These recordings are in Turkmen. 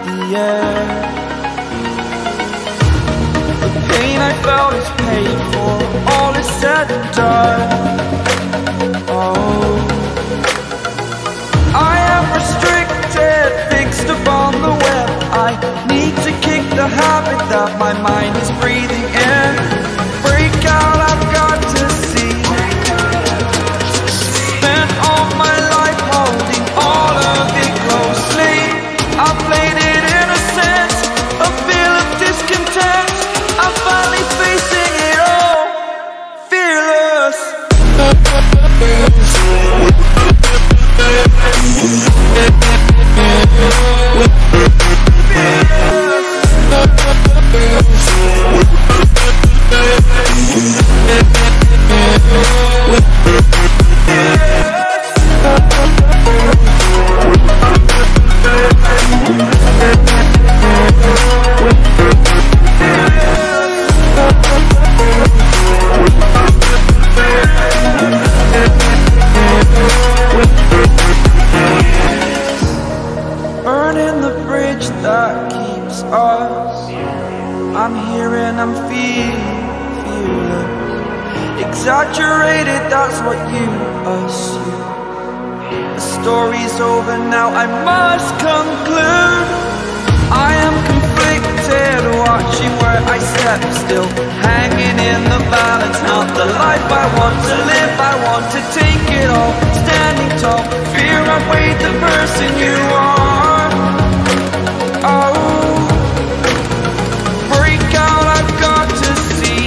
the air. The pain I felt is paid for, all is said and done. Oh, I am restricted, fixed upon the web. I need to kick the habit that my mind is breathing in. Break out, I've got to see. Spent all my life holding all of it closely. I played it innocent, a feel of discontent. I'm finally facing it all, fearless. Burning the bridge that keeps us. I'm here and I'm feeling fearless. Exaggerated, that's what you assume. The story's over now, I must conclude. I am conflicted, watching where I step still, hanging in the balance. Not the life I want to live, I want to take it all. Standing tall, fear outweighed the person you are. Oh, break out, I've got to see.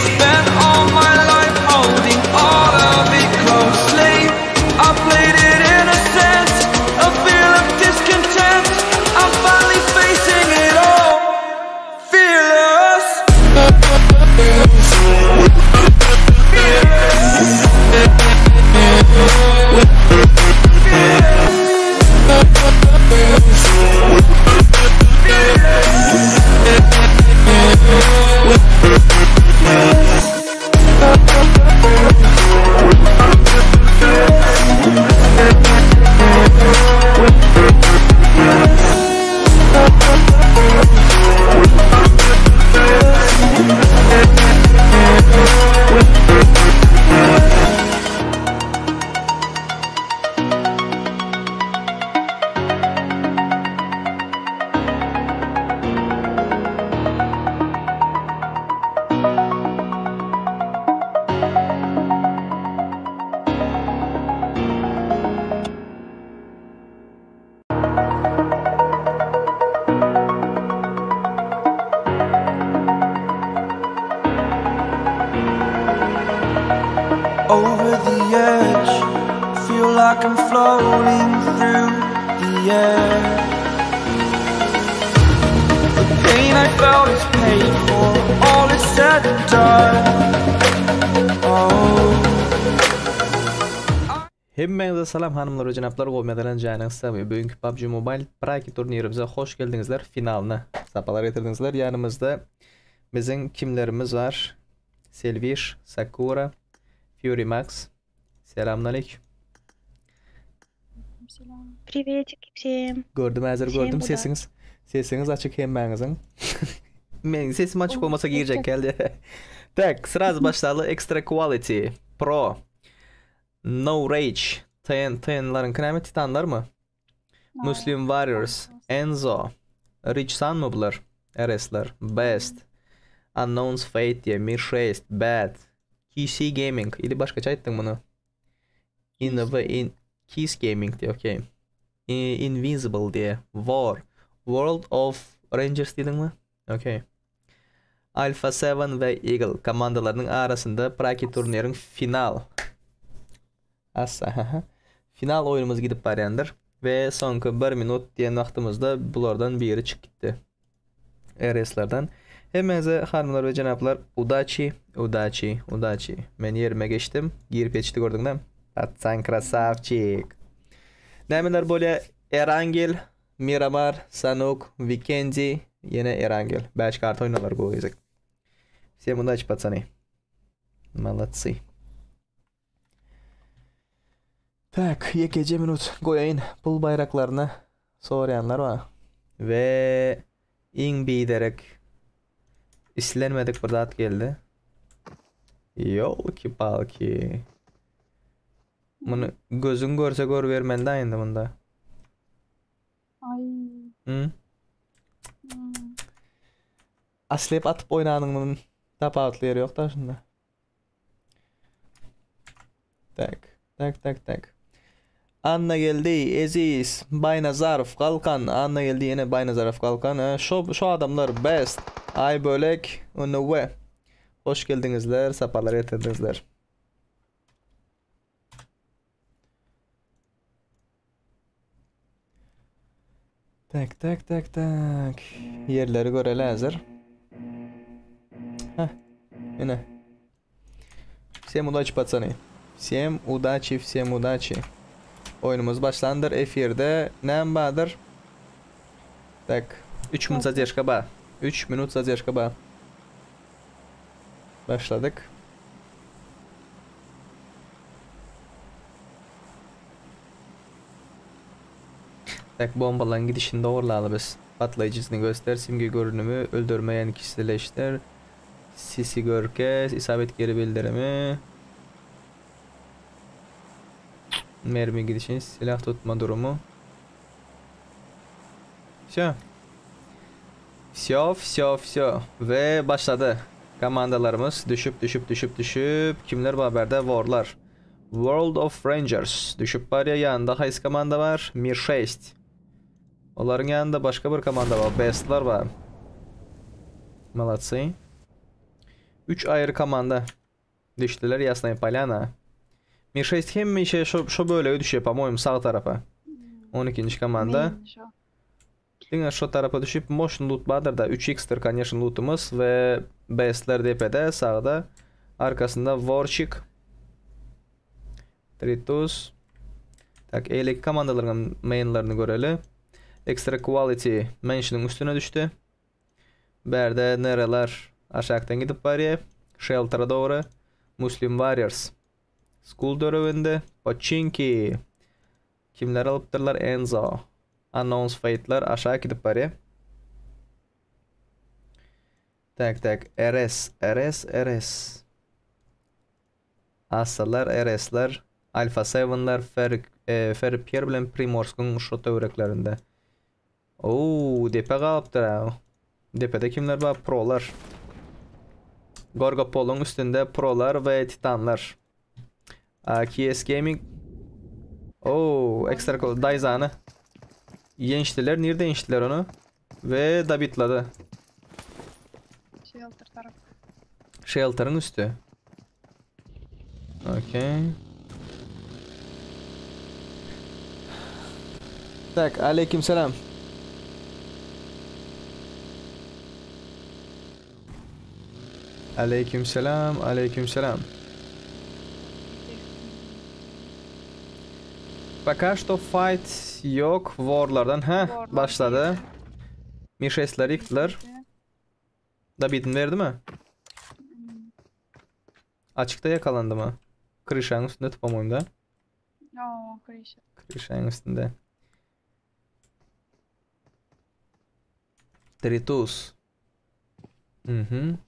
Spent all my life holding all of it closely. I played it innocent, a feel of discontent. I'm finally facing it all, fearless. Over the edge, feel like I'm floating through the air. The pain I felt is paid for, all is said and done. Oh. Hemmäňize salam hanymlar we jenaplar gowy medalan janyňyz sag we bugünkü PUBG Mobile Bracket turnirimize hoş geldiňizler finalyna sapalar getirdiňizler ýanymyzda biziň kimlerimiz bar Selwiş Sakura Fury Max Selamünaleyküm Приветики всем. Gördüm häzir Всем gördüm uda. sesiňiz sesiňiz açyk hemmäňiziň Meniň sesim açyk bolmasa girjek geldi Tak sraz başlaly Extra Quality Pro No Rage TN TN-laryňky näme Titanlarmy Muslim Warriors Enzo Rich Sun mı bular RS-ler Best Unknown's Fate diýe Mir 6 Bad KC Gaming ili başgaça aýtdyň muny INV in Kiss Gaming diýe okey Invisible diýe War World of Rangers diýdiňmi okey Alpha 7 we Eagle komandalarynyň arasynda Praki turniriň final Assa final oýunumyz gidip barýandyr we soňky 1 minut diýen wagtymyzda bulardan biri çykyp gitdi. RS-lerden. Hemmäňize hanymlar we jenaplar udaçi, udaçi, udaçi. Men ýerime geçdim. Girip ýetişdi gördüňmi? Patsan krasavçik. Nämeler bolýa? Erangel, Miramar, Sanuk, Vikendi, ýene Erangel. 5 karta oýnalar bu gezek. Всем удачи, пацаны. Молодцы. Tak, ýekeje minut goýaýyn pul baýraklaryna. Soraýanlar bar. We iň biderek islenmedik bir zat geldi. Ýolki palki. Muny gözüň görse görübermeli da indi bunda. Ay. Hı? Hmm. Aslep atyp oýnanyňdan tapawutly ýeri ýok da şunda. Tak, tak, tak, tak. Annageldi, Eziz, Baýnazarow, Galkan, Annageldi ýene Baýnazarow, Galkan. Ha, şo şo adamlar best. Aýbölek, Ünüwe. Hoş geldiňizler, saparlar getirdiňizler. Tak, tak, tak, tak. Ýerleri göreli häzir. Heh. Ine. Всем удачи, пацаны. Всем удачи, всем удачи. Oýnumyz başlandyr efirde. Näme bardyr? Tak. 3 minut zadержка bar. 3 minut zadержка bar. Başladyk. Tak bombalaryň gidişini dogurlaly biz. Patlaýjysyny göster, simge görünümi, öldürmeýän kişileşdir, sisi görkez, isabet geri bildirimi, mermi gidişini, silah tutma durumu. Vsё. Vsё, vsё, vsё. We başlady. Komandalarymyz düşüp, düşüp, düşüp, düşüp. Kimler bar bärde? Warlar. World of Rangers düşüp barýar. Ýanynda haýsy komanda bar? Mir şeýst. Olaryň ýanynda başga bir komanda bar. Bestler bar. Молодцы. Üç aýry komanda düşdüler Ýasnaýa Polýana. Mir şeýst hemişe şo şo bölege düşýär, po-moýemu, sag tarapa. 12-nji komanda. Diňe şo tarapa düşüp, moşny loot bardyr-da, 3x-dir, koneşn, lootumyz we bestler depede, sagda. Arkasynda Warçik. Tritus. Tak, eýleki komandalaryň hem mainlerini göreli. Extra Quality Mansion-yň üstüne düşdi. Bärde nereler aşakdan gidip barýar. Shelter-a dogry. Muslim Warriors. School dörewinde. Pochinki. Kimler alypdyrlar? Enzo. Unknowns Fate-ler aşak gidip barýar. Tak, tak. RS, RS, RS. Assalar, RS-ler, Alpha Seven-ler, Fer, e, Ferpier bilen Primorskyň şu töwereklerinde. Oo, depe galypdyr ha. Depede kimler bar? Prolar. Gorgopoluň üstünde prolar we titanlar. KS Gaming. Oo, ekstra Dayzany. Ýençdiler. Nirde ýençdiler ony? We dabitlady. Shelter tarap. Shelteryň üsti. Okey. Tak, aleyküm selam. Aleyküm selam, aleyküm selam. Пока что fight ýok warlardan. Hä, başlady. Mişesler ýykdylar. Dabidin berdimi? Açykda ýakalandymy? Kryşaň üstünde po-moýemu da. Oo, kryşa. Kryşaň üstünde. Tritus. Mhm.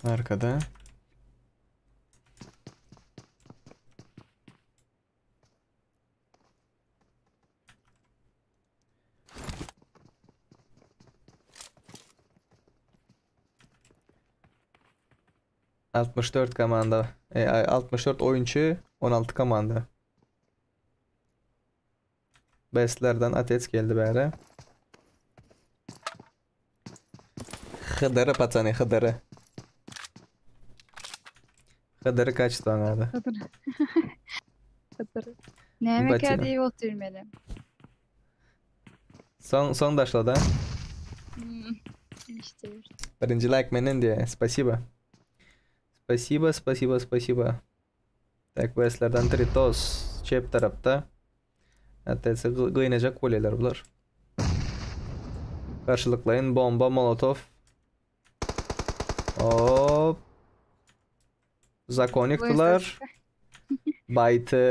Arkada. 64 komanda. E, 64 oýunçy, 16 komanda. Bestlerden Atets geldi bäri. Hydyry paçany, Hydyry. Hydyry kaçdy oňa da. Hydyr. Hydyr. Näme Batina. diýip otyrmaly? Soň soň daşlady. Hmm. İşte. Birinji like menden diýe. Spasibo. Spasibo, spasibo, spasibo. Tak, Westlerden Tritos çep tarapda. Hatta gynajak bolýarlar bular. Garşylyklaýyn bomba, molotow. Hop. Zakon ýykdylar. Baýty.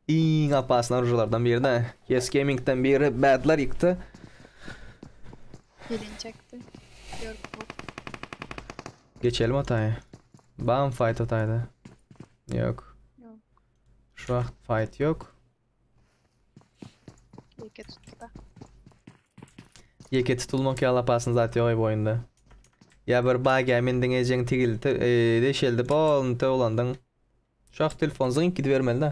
Iň opasny orujylardan biri de. Yes Gaming'den biri Badlar ýykdy. Gelin çekdi. Görüp Geçelim otaýa. Bam fight otaýda. Ýok. Ýok. Şu wagt fight ýok. Ýeke tutdy da. Ýeke tutulmak ýaly opasny zat ýok bu oýunda. Ýa bir bagä mindiň ejeň tigildi, e, deşeldi, bolny towlandyň. Şu wagt telefon zyňk gidibermeli da.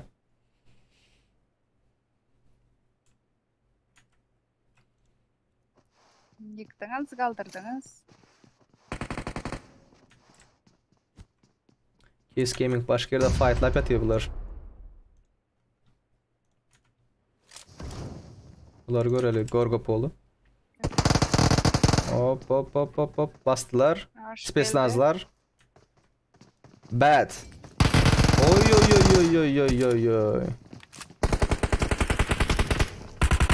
Ýykdyňyz, galdyrdyňyz. Case Gaming başga ýerde fightlap ýatyr bular. Bulary göreli Gorgopolu. Hop hop hop hop hop basdylar. Spesnazlar. Bad. Oy oy oy oy oy oy oy oy.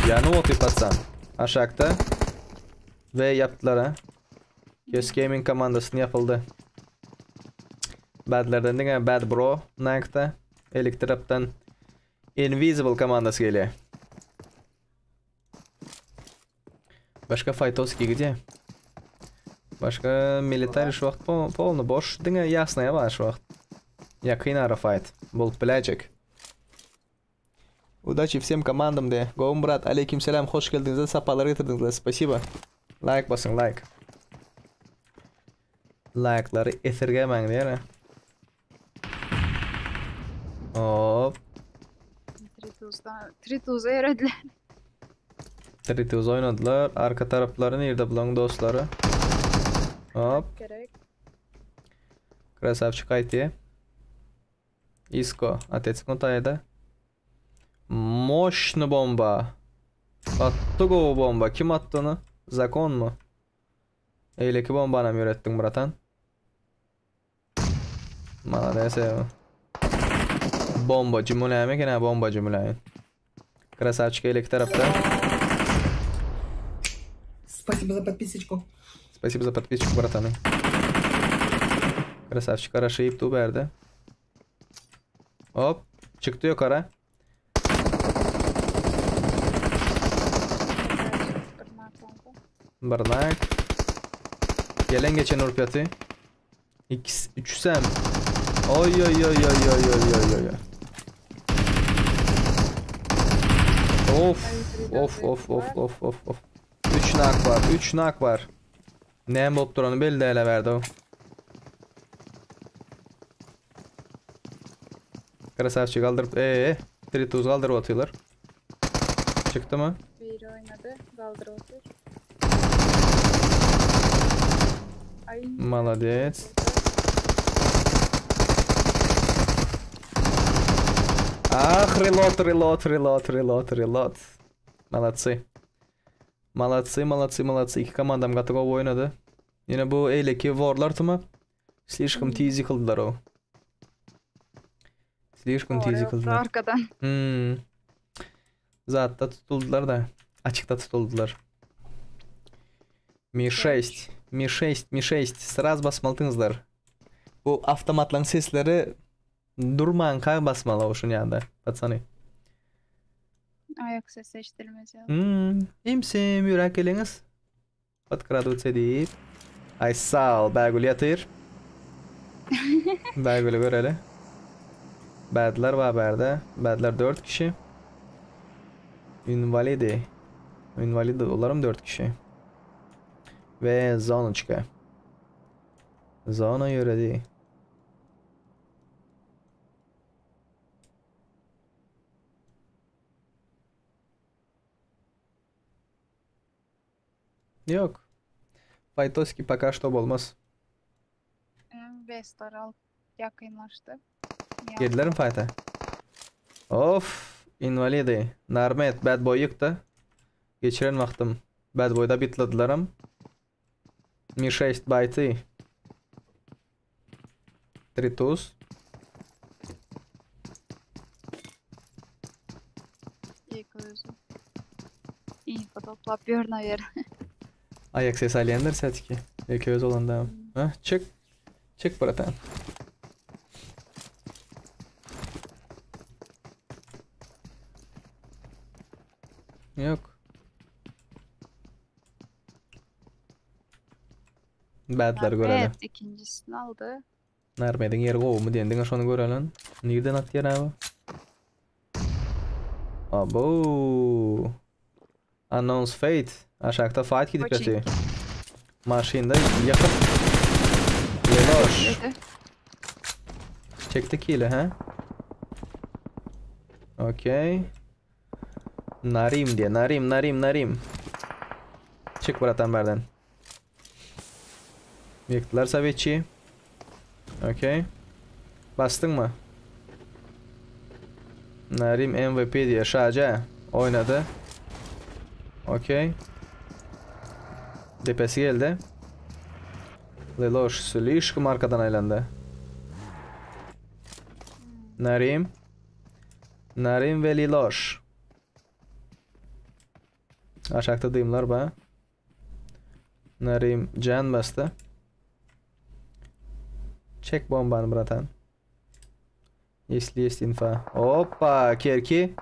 Ýanyp otyr patsan. Aşakda. Ve ýapdylar ha. Kes Gaming komandasyny ýapyldy. Badlerden diňe Bad Bro Nike'da. Elektrapdan Invisible komandasy gelýär. Başga Faytoski gidýär. Başga military şu wagt polny boş. Diňe Ýasnaýa bar şu wagt. Ýakyn ara fight bolup biläýjek. Удачи всем komandam de. Gowmy brat? Aleyküm selam. Hoş geldiňizler. Sapalar getirdiňizler. Spasibo. Like basyň like. Like'lary esirgemäň diýene. Hop. Trituzda, Trituza ýörediler. Trituz oýnadylar. Arka taraplary nirde bulaň dostlary? Hop. Gerek. Krasavçik aýtýa. Isko, otec taýda. Moşny bomba. Atdy gowy bomba. Kim atdy ony? Zakonmy? Eýleki bombanam ýöretdiň bratan. Malades ew. Bomba jümlämi eken ha bomba jümlämi. Krasavçik eýleki tarapda. Спасибо за подписочку. Спасибо за подписочку, братаны. Krasavçik araşyp du bärde. Hop, çykdy ýokara. Bir like. Gelen geçen urup ýaty. Ikisi, üçüsem. Oy oy oy oy oy oy oy oy. Of of of of of of of. 3 nak bar, 3 nak bar. Näme bolup durany belli däl bärde o. Krasavçik galdyryp, ee, Trituz galdyryp otyrlar. Çykdymy? Biri oynady, galdyryp otyr. Ay. Молодец. Ah, reload, reload, reload, reload, reload. Молодцы. Молодцы, молодцы, молодцы. Iki komandam gaty gowy oýnady. Ýene bu eýleki warlar tuma slişkom tiz ýykyldylar o. Slişkom tiz ýykyldylar. Arkadan. Hmm. Zatda tutuldylar da. Açykda tutuldylar. Mi 6, Mi 6, Mi 6. Sraz basmalydyňyzlar. Bu awtomatlaryň sesleri durmanka basmaly şuň ýanda, patsany. Ayak sesi eşidilmez ýaly. Hmm, imsim ýöräp geliňiz. Podkradываться diýip. Ay sag ol, Bägül ýatyr. Bägüli göreli. Bädler bar bärde. Bädler 4 kişi. Invalidi. Invalidi olaram 4 kişi. Ve Zonoçka. Zona ýöredi. Ýok. Faytoski пока что bolmaz. Bestar alyp ýakynlaşdy. Girdilermi fight'a? Of, invalidi. Narmet bad boy ýykdy. Geçiren wagtym bad boyda bitladylaram. Mi 6 bayty. Tritus. Ýeke özi. Info toplap ýörüne ýer. Aýak ses alýandyr sätiki. Ýeke özi bolanda. Ha, çyk. Çyk bratan. Yok. Badlar göreli. Evet ikincisini aldı. Narmediň ýeri gowumy diýen diňe şony görelen. Nirden atýar abi? Abo. Announce fate. Aşakda fight gidip ýatyr. Maşynda ýakyp. Leloş. Çekdi kile ha? Okey. Narim diýe. Narim, Narim, Narim. Çık bratan berden. Ýykdylar Sowetçi. Okey. Basdyňmy? Narim MVP diýe Şaja oýnady. Okey. Depesi geldi. Leloş slişkom arkadan aýlandy. Narim. Narim we Liloş. Aşakda dymlar ba. Narim jan basdy. Çek bombany bratan. Если есть infa. Hoppa, Kerki.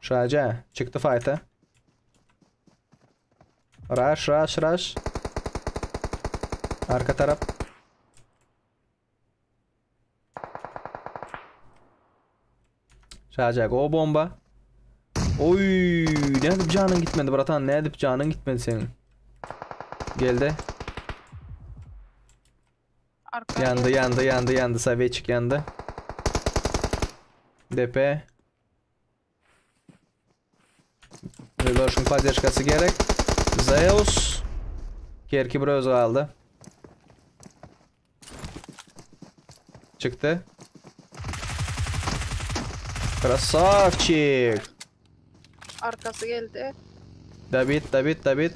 Şaja çykdy fight'a. Rush, rush, rush. Arka tarap. Şaja go bomba. Oy, nädip janyň gitmedi bratan, nädip janyň gitmedi seniň? Geldi. Arka Ýandy, ýandy, ýandy, ýandy, sovetçik ýandy. Depe. Reloşuň podderžkasy gerek. Zeus. Kerki bir öz galdy. Çykdy. Krasavçik. Arkasy geldi. Dabit, dabit, dabit.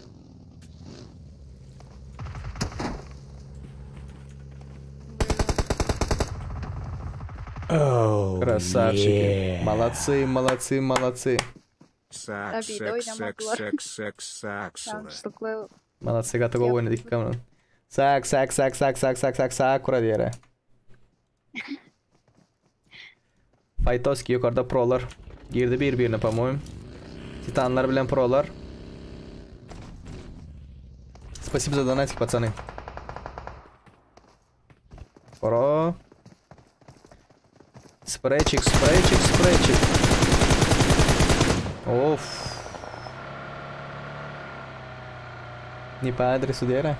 Oh, Krasavçiki. yeah. Молодцы, молодцы, молодцы. Sack Tabii, sek oynamadılar. sek sek sek saksılı. Yanlışlıkla Молодцы, gaty gowy oýnadyk kamera. Sak, sak, sak, sak, sak, sak, sak, sakura diýere. Faytoski ýokarda prolar. Girdi bir-birine, по-моему. Titanlar bilen prolar. Спасибо за донатик, пацаны. Pro. Спрейчик, спрейчик, спрейчик. Of. Не по адресу diýere.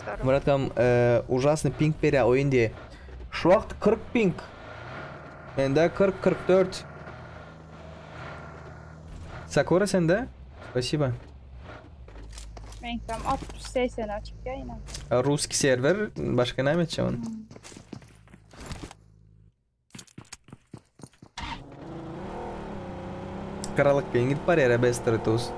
kaçlar. Murat e, ужасный ping berýär oýun diýe. Şu wagt 40 ping. Mende 40 44. Sakura sende? Спасибо. Meňkem 60-80 açyk ýa ýene. Русский serwer başga näme etjek ony? Karalyk bilen gidip barýar Bester Tuz.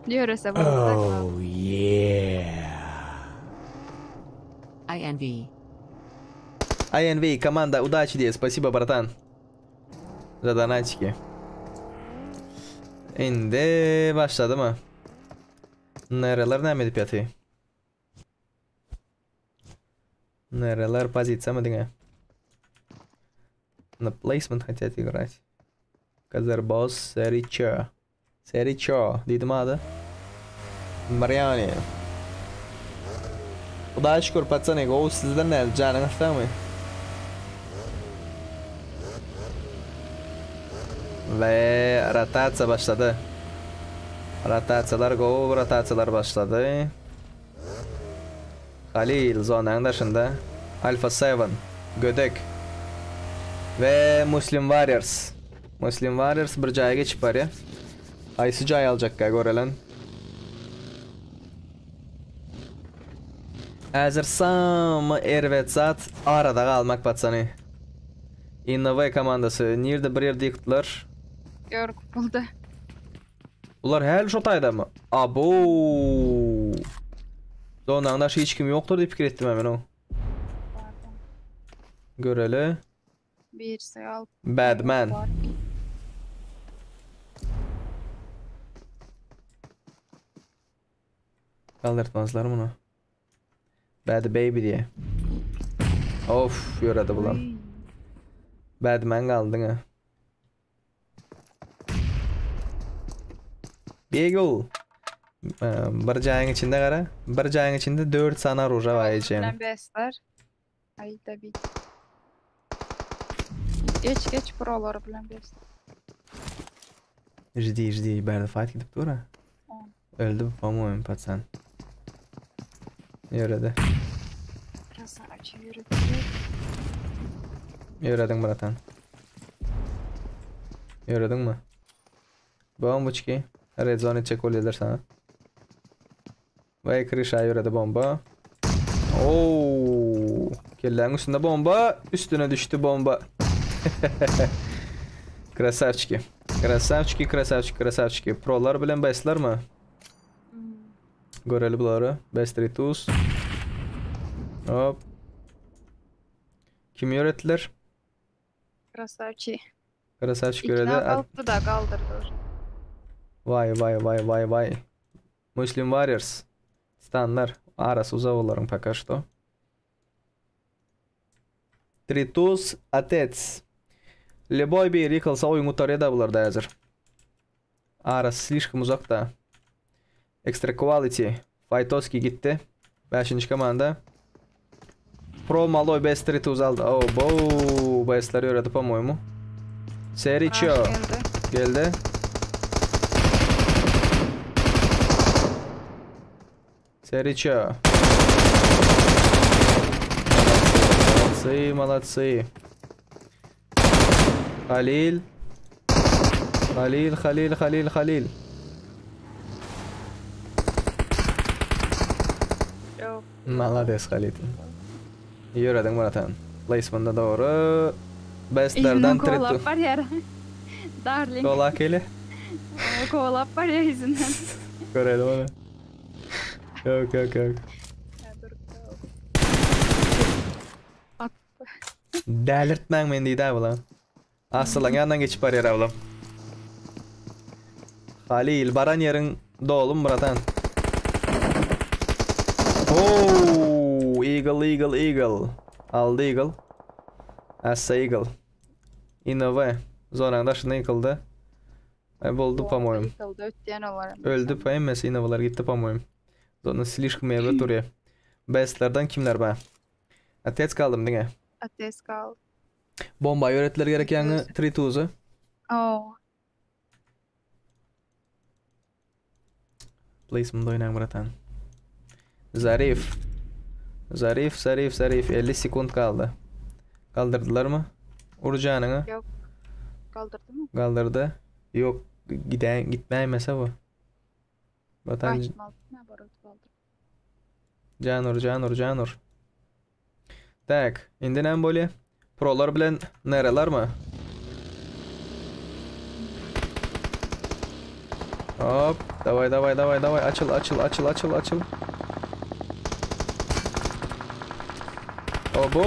Ýörese bolsa. Oh, yeah. INV. INV, команда, удачи тебе, спасибо, братан. За донатики. Indi başladymy? Nereler näme edip ýaty? Nereler pozisiýa mı diňe? На placement хотят играть. Казербос Серичо. Seriço diýdim ady. Mariani. Hudaýa şükür patsany gowy sizden näl janyňyz sagmy? We rotasiýa başlady. Rotasiýalar gowy rotasiýalar başlady. Halil zonanyň daşynda. Alpha 7 Gödek we Muslim Warriors. Muslim Warriors bir jaýa geçip barýar. Haýsy jaý aljakka görelen. Häzir samy erbet zat arada galmak patsany. INV komandasy nirde bir ýerde ýykdylar. Görüp buldy. Bular häli şo taýdamy? Abo. Zonanyň daşy hiç kim ýokdur diýip pikir etdim men o. Göreli. Birisi alyp. Badman. Kaldyrtmazlar muny. Bad baby diýe. Of, ýöredi bulam. Bad man galdyň ha. Beagle. Bir jaýyň içinde gara. Bir jaýyň içinde 4 sany oruža bar ejem. Bilen besler. Ay da bir. Geç geç buraları bilen besler. Жди, жди, bärde fight gidip dur ha. Öldü по-моему, пацан. Ýöredi. Krasavçy ýöredi. Ýörediň bratan. Ýörediňmi? Bomboçki. Red zone etjek bolýarlar sana. Vay kryşa ýöredi bomba. Oo, kelläň üstünde bomba, üstüne düşdi bomba. Krasavçiki. Krasavçiki, krasavçiki, krasavçiki. Prolar bilen bestlermi? Göreli bulary. Best Ritus. Hop. Kimi ýöretdiler? Krasavçi. Krasavçik ýöredi. Ikna galypdy da galdyrdy. Vay vay vay vay vay. Muslim Warriors. Titanlar. Arasy uzak olaryň пока что. Tritus Otec. Leboý biri ýykylsa oýun gutarýa-da bularda häzir. Arasy slişkom uzakda. Extra Quality. Fajtoski gitdi. Bäşinji komanda. Pro Maloy Best Tritus aldy. Oh, bo, Bestler ýöredi po-moýmu. Seriço geldi. Seriço. Молодцы, молодцы. Halil. Halil, Halil, Halil, Halil. Ýok. Malades Halil. Ýörediň bratan. Placement'e dogry. Bestlerden Yzyndan kowalap Tritu. barýar. Darling. Kowalap gelýär. Kowalap barýar yzyndan. Görelim ony. Ýok, ýok, ýok. Dälirtmäň meni diýdi abla. Asylaň ýanyndan geçip barýar ablam. Halil baran ýeriň dolum bratan. Oo, Eagle, Eagle, Eagle. Aldy Eagle. Assa Eagle. Innova. Zonanyň daşynda ýykyldy. Ay boldy po-moýum. Ýykyldy ötýän olar. Öldi po hemmesi Innovalar gitdi po-moýum. Zona slişkom erbet durýar. Bestlerden kimler bar? Otec galdym diňe. Otec galdy. Bomba ýöretdiler gerek ýaňy Trituzy. Oh. Placement'da oýnaň bratan. Zarif. Zarif, Zarif, Zarif 50 sekund galdy. Galdyrdylarmy? Ur janyňy. Ýok. Galdyrdymy? Galdyrdy. Ýok, gidä gitmäýmese bu. Bratan Gaçmaly, naborot galdyr. Jan ur, jan ur, jan ur. Tak, indi näme bolýar? Prolar bilen nerelermi? Hop, daway, daway, daway, daway, açyl, açyl, açyl, açyl, açyl. Obo,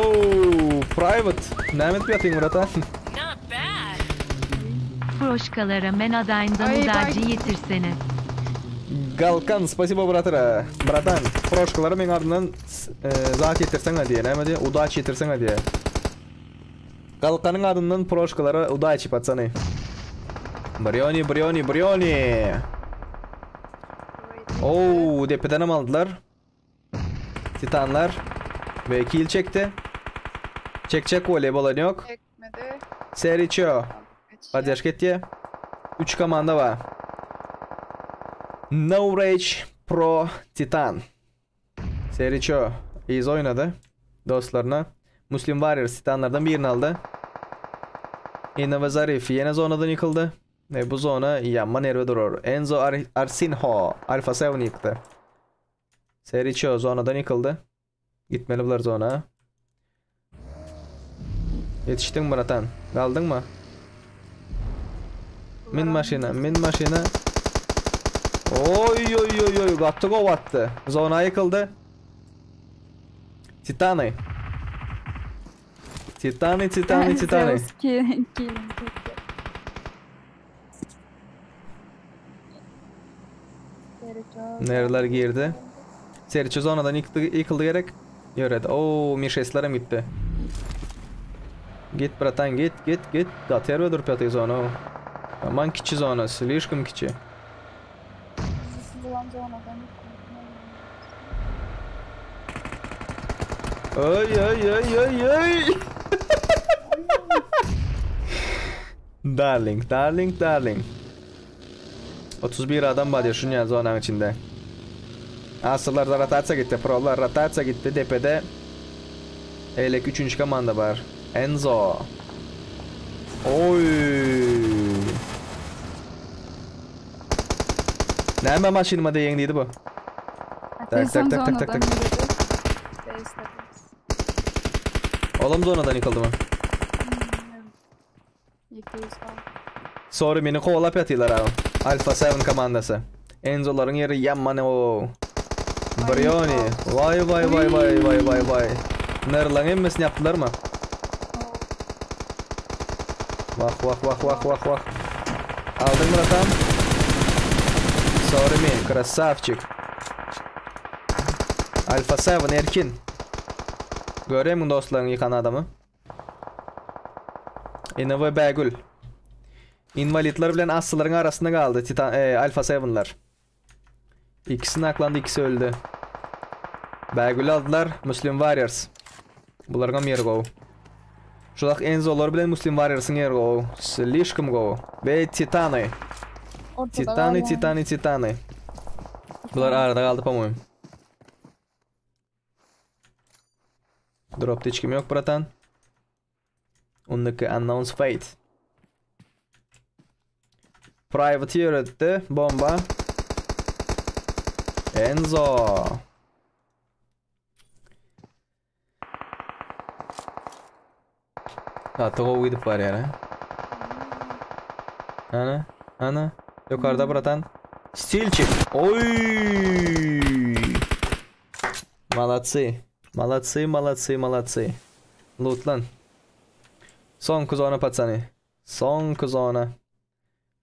private. Näme edip ýatyň, bratan? Not bad. Proşkalara men adayından Ay, udacı bak. yetirsene. Galkan, spasibo bratara. Bratan, proşkalara meň adymdan e, zat ýetirseň diýe, näme diýe? Udaç ýetirseň diýe. Galkanyň adyndan proşkalara udaçi, patsany. Brioni, Brioni, Brioni. Oo, depeden hem aldylar. Titanlar ve kill çekti. Çekecek voleybol yok. Çekmedi. Seriço. Kaçýar. Poddeşka etdi. 3 komanda bar. No Rage Pro Titan. Seriço iz oýnady dostlaryna. Muslim Warriors Titanlardan birini aldy. Inna Zarif ýene zonadan ýykyldy. Ve bu zona ýaman erbe durur. Enzo Ar Arsinho Alpha 7 ýykdy. Seriço zonadan ýykyldy. Gitmeli bular zona. Ýetişdiňmi bratan? Galdyňmy? Min maşyna, min maşyna. Oy oy oy oy, gaty gowy atdy. Zona ýykyldy. Titany. Titany, Titany, Titany. Zeus killing çekdi. Seriço. Nereler girdi? Seriço zonadan ýykdy, ýykyldy gerek. Ýöredi. Oo, Mişesler hem gitdi. Git bratan git git git. Gaty ýerde durup ýatyr zona. Aman kiçi zona, slişkom kiçi. Oy oy oy oy oy. Darling, darling, darling. 31 adam bar diýär şunýa zonanyň içinde. Asyrlarda rotasiýa gitdi, prolar rotasiýa gitdi depede. Eýleki üçünji komanda bar. Enzo. Oý. Näme maşynyma deýeň diýdi bu. Tak tak tak tak tak tak. Olam zonadan ýykyldymy? Sorry meni kowalap ýatylar a. Alpha 7 komandasy. Enzolaryň ýeri ýaman o. Brioni. Waý waý waý waý waý waý waý. Nerlaň hemmesini ýapdylarmy? Wah wah wah wah wah wah. Aldyň bratam. Sorry men, krasavçik. Alpha 7 erkin. Görýämiň dostlaryň ýykan adamy? NV Bägül. Invalidler bilen assylaryň arasynda galdy Titan e, Alpha 7-ler. Ikisi naklandy, ikisi öldi. Bägül aldylar Muslim Warriors. Bularyň hem ýeri gowy. Şulak Enzolar bilen Muslim Warriorsyň ýeri gowy. Slişkom gowy. Ve Titany. Titany, Titany, Titany. Bular arada galdy, po-moýum. Dropda hiç kim yok bratan. Undaki announce fate. Private ýöretdi. Bomba. Enzo. Gaty gowy gidip barýar ha. Ana, ana. Ýokarda bratan. Stilçik. Oy! Malatsy. Malatsy, malatsy, malatsy. Lootlan. Soňky zona patsany. Soňky zona.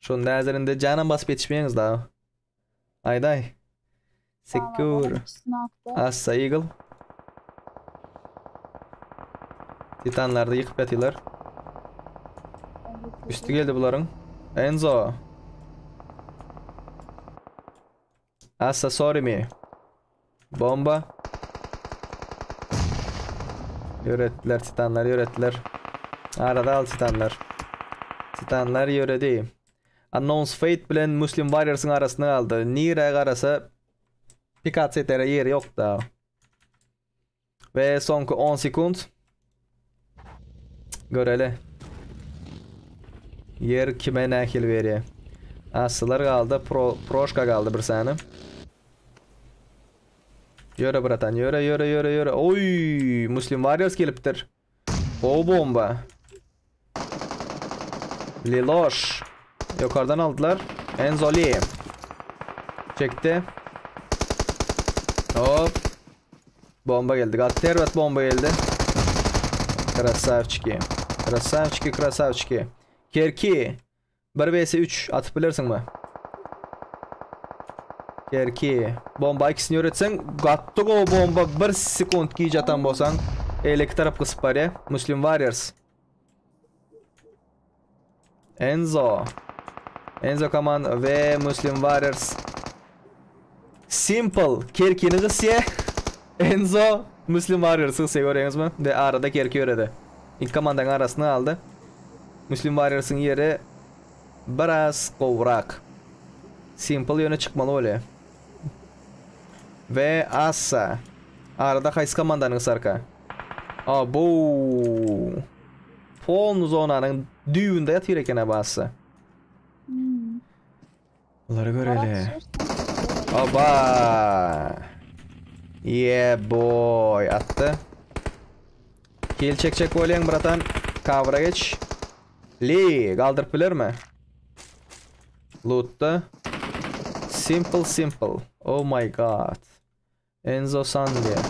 Şunda häzirinde janam basyp ýetişmeýäňiz dagy. Aýdaý. Secure. Assa Eagle. Titanlarda ýykyp ýatylar. Üstü geldi bularyň. Enzo. Assa sorry me. Bomba. Ýöretdiler titanlar ýöretdiler. Arada al titanlar. Titanlar ýöredi. Unknown's Fate bilen Muslim Warriorsyň arasynda galdy. Nirä garasa pikats etere ýeri ýok da. We soňky 10 sekund. Göreli. Ýer kime nähili berýär. Assylar galdy, pro, proşka galdy bir sany. Ýöre bratan, ýöre, ýöre, ýöre, ýöre. Oý, Muslim Warriors gelipdir. Gowy bomba. Liloş. Ýokardan aldylar. Enzoli. Çekdi. Hop. Bomba geldi. Gaty erbet bomba geldi. Krasavçiki. Krasavçiki, krasavçiki. Kerki. 1 vs 3 atyp bilersiňmi? Kerki. Bomba ikisini öwretseň, gatdy gowy bomba 1 sekund gijä atan bolsaň, eýleki tarap gysyp barýar. Muslim Warriors. Enzo. Enzo komand we Muslim Warriors. Simple Kerkini gysýar. Enzo Muslim Warriors gysýar görýäňizmi? We arada Kerki ýöredi. Iki komandanyň arasyny aldy. Muslim Warriorsyň ýeri biraz gowrak. Simple ýöne çykmaly bolýar. We Assa. Arada haýsy komandanyň sarka? Abo. Polny zonanyň düýbünde ýatyr eken Assa. Hmm. Bulary göreli. Oba. Yeah boy atdy. Kill çekjek bolýaň bratan. Cover'a geç. Li galdyryp bilermi? Lootda. Simple simple. Oh my god. Enzo San diýýär.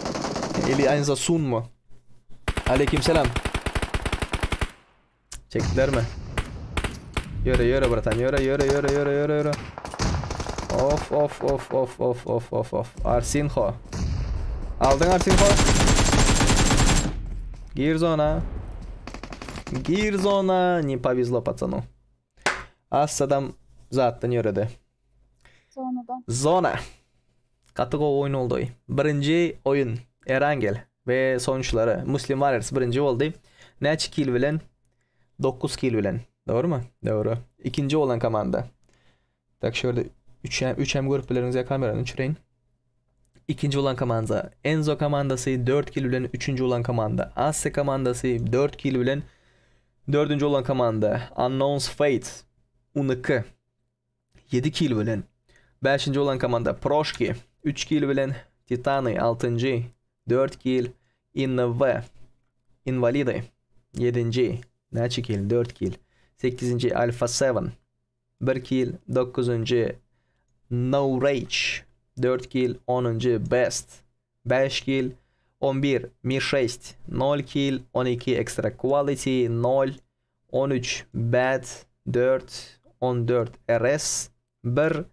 Eli Enzo Sun mu? Aleyküm selam. Çekdilermi? Ýöre ýöre bratan ýöre ýöre ýöre ýöre ýöre ýöre. Of of of of of of of of. Arsinho. Aldyň Arsinho. Gir zona. Gir zona. Ne повезло пацану. Assadam zatdan ýöredi. Zonadan. Zona. Gaty gowy oýun boldy. Birinji oýun Erangel we sonuçlary Muslim Warriors birinji boldy. Näçe kill bilen? 9 kill bilen. Dogrymy? Dogry. Ikinji bolan komanda. Tak şu ýerde 3 3 hem görüp bileriňiz ya kamerany öçüreýin. Ikinji bolan komanda Enzo komandasy 4 kill bilen, üçünji bolan komanda Asse komandasy 4 kill bilen, dördünji bolan komanda Unknown's Fate 12 7 kill bilen, bäşinji bolan komanda Proşki 3 kill bilen, Titany altynjy 4 kill, INV Inwalidy ýedinji näçe kill 4 kill, sekizinji Alpha 7 Bir kill, dokuzynjy No Rage, dört kill, onunjy Best, bäş kill, on bir Mi şeşt, nol kill, 12 Extra Quality, nol, 13 Bad, dört, 14 RS, bir,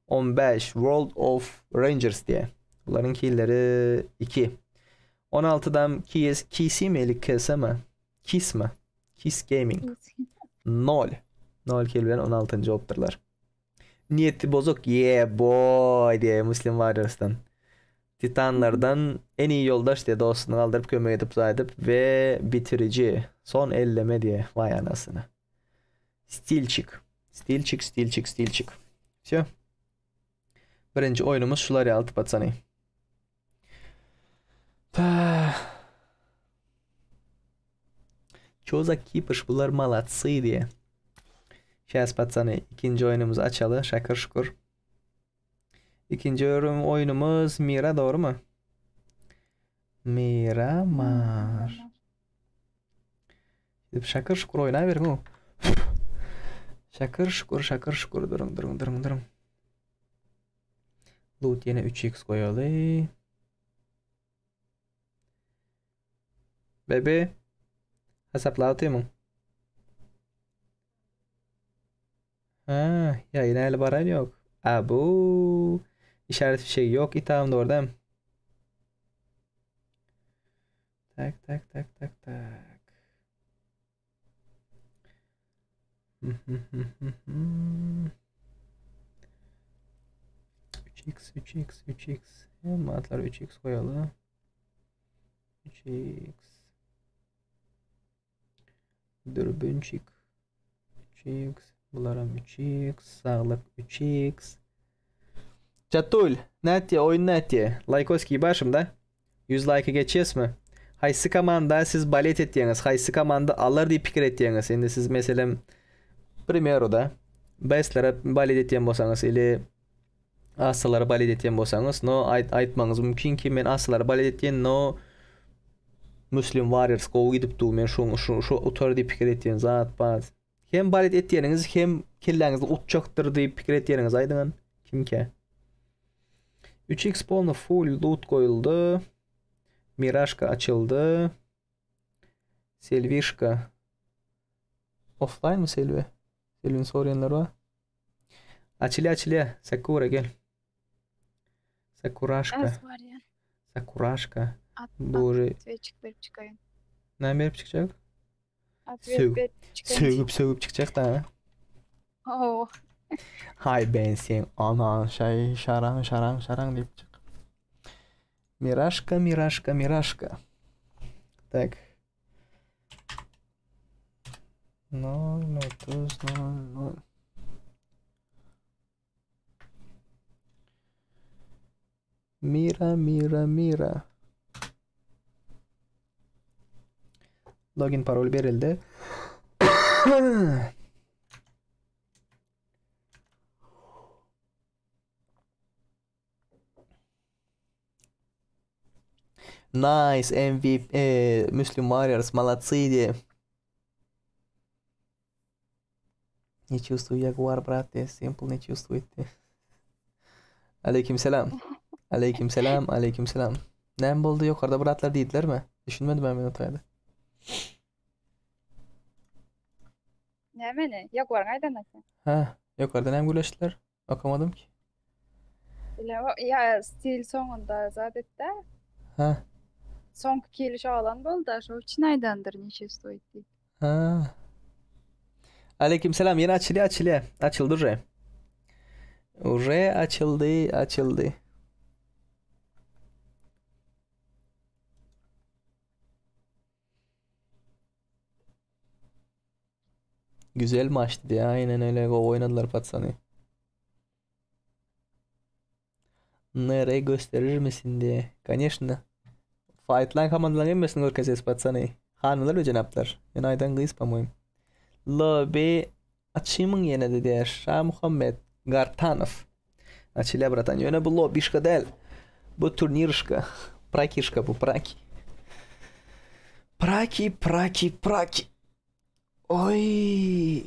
15 World of Rangers diýýär. Bularyň killeri iki. 16-dam KS, KC mi ili KS mi? Kiss mi? Kiss Gaming. Nol. Nol kill bilen 16-njy bolupdyrlar. Niýeti bozuk. Yeah boy diýýär Muslim Warriorsdan. Titanlardan en iyi ýoldaş diýýär dostuny galdyryp kömek edip zaýdyp we bitiriji son elleme diýýär. Waý anasyny. Stilçik. Stilçik, stilçik, stilçik. Vsyo. Birinji oýnumyz şular ýaly patsany. Ço za kipyş bular malatsy diýe. Şäs patsany ikinji oýnumyzy açaly şakir şukur. Ikinji oýnumyz Mira dogrymy? Miramar. Gidip şakir şukur oýnaberiň o. Şakir şukur şakir şukur duruň duruň duruň duruň. Loot ýene 3x goýaly. Bebe. Hasaplap otyrmyň? Ha, ýaýyna hali baran ýok. Abu. Işaret fişegi ýok itamda ordam. Tak tak tak tak tak. 3x 3x 3x Hemme atlara 3x goýaly. 3x Dürbünçik 3x Bularam 3x Saglyk 3x Çatul, nätýä oýun nätýä? Laýkoskiý bar şunda? 100 laýka geçýäsmi? Haýsy komanda siz bolet etýäňiz? Haýsy komanda alar diýip pikir etýäňiz? Indi siz meselem primeru-da Bestlere bolet etýän bolsaňyz ili Assalara bolet etýän bolsaňyz, no aýt aýtmagyňyz mümkin ki men Assalara bolet etýän, no Muslim Warriors gowy gidip dur, men şu şu şu utar diýip pikir etýän zat bar. Hem balet etýäniňiz hem kelläňizde utjakdyr diýip pikir etýäniňizi aýdyňan. Kimkä? 3x polny full loot goýuldy. Miraşka açyldy. Selvişka. Offline mi Selvi? Selvini sorayanlar bar. Açylýa açylýa. Sakura gel. Sakuraşka. Az var ya. Sakuraşka. At, Bu atweçik berip çykaýyn. Näme berip çykjak? Atwet Sögüp, berip çykaýyn. sögüp sögüp çykjak da. Oo. Hay ben sen anan şay şaraň şaraň şaraň diýip çyk. Miraşka miraşka miraşka. Tak. 0 30 0 0. Mira mira mira. Login parol berildi. Nice MVP e, Muslim Warriors молодцы diye. Не чувствую Ягуар, брат, я Simple не чувствует. Aleyküm selam. Aleyküm selam, aleyküm selam. Näme boldy ýokarda bratlar diýdilermi? Düşünmedim ben men otaýda. Nämeni? Ýaguaryň aýdanyny aýtýaň. Ha, ýokarda näme gürleşdiler? Okamadym ki. Bilemok. Ýa stil soňunda zat etdä. Ha. Soňky kili şo alan bolda, şo üçin aýdandyr niçe stoýit diýip. Ha. Aleyküm selam. Ýene açylýar, açylýar. Açyldy uje. Uje açyldy, açyldy. Güzel maçtı diye. Aynen öyle. Gowy oynadylar patsany. Nere gösterir misin diye. Конечно. Fightlan komandalaryň hemmesini görkezýäs patsany. Hanymlar we jenaplar. Men aýdan gyz по-моему. Lobby açymyň ýene-de diýär. Şamuhammet Gartanow. Açylýar bratan. Ýöne bu lobbişka däl. Bu turnirşka. Prakişka bu praki. Praki, praki, praki. Oý.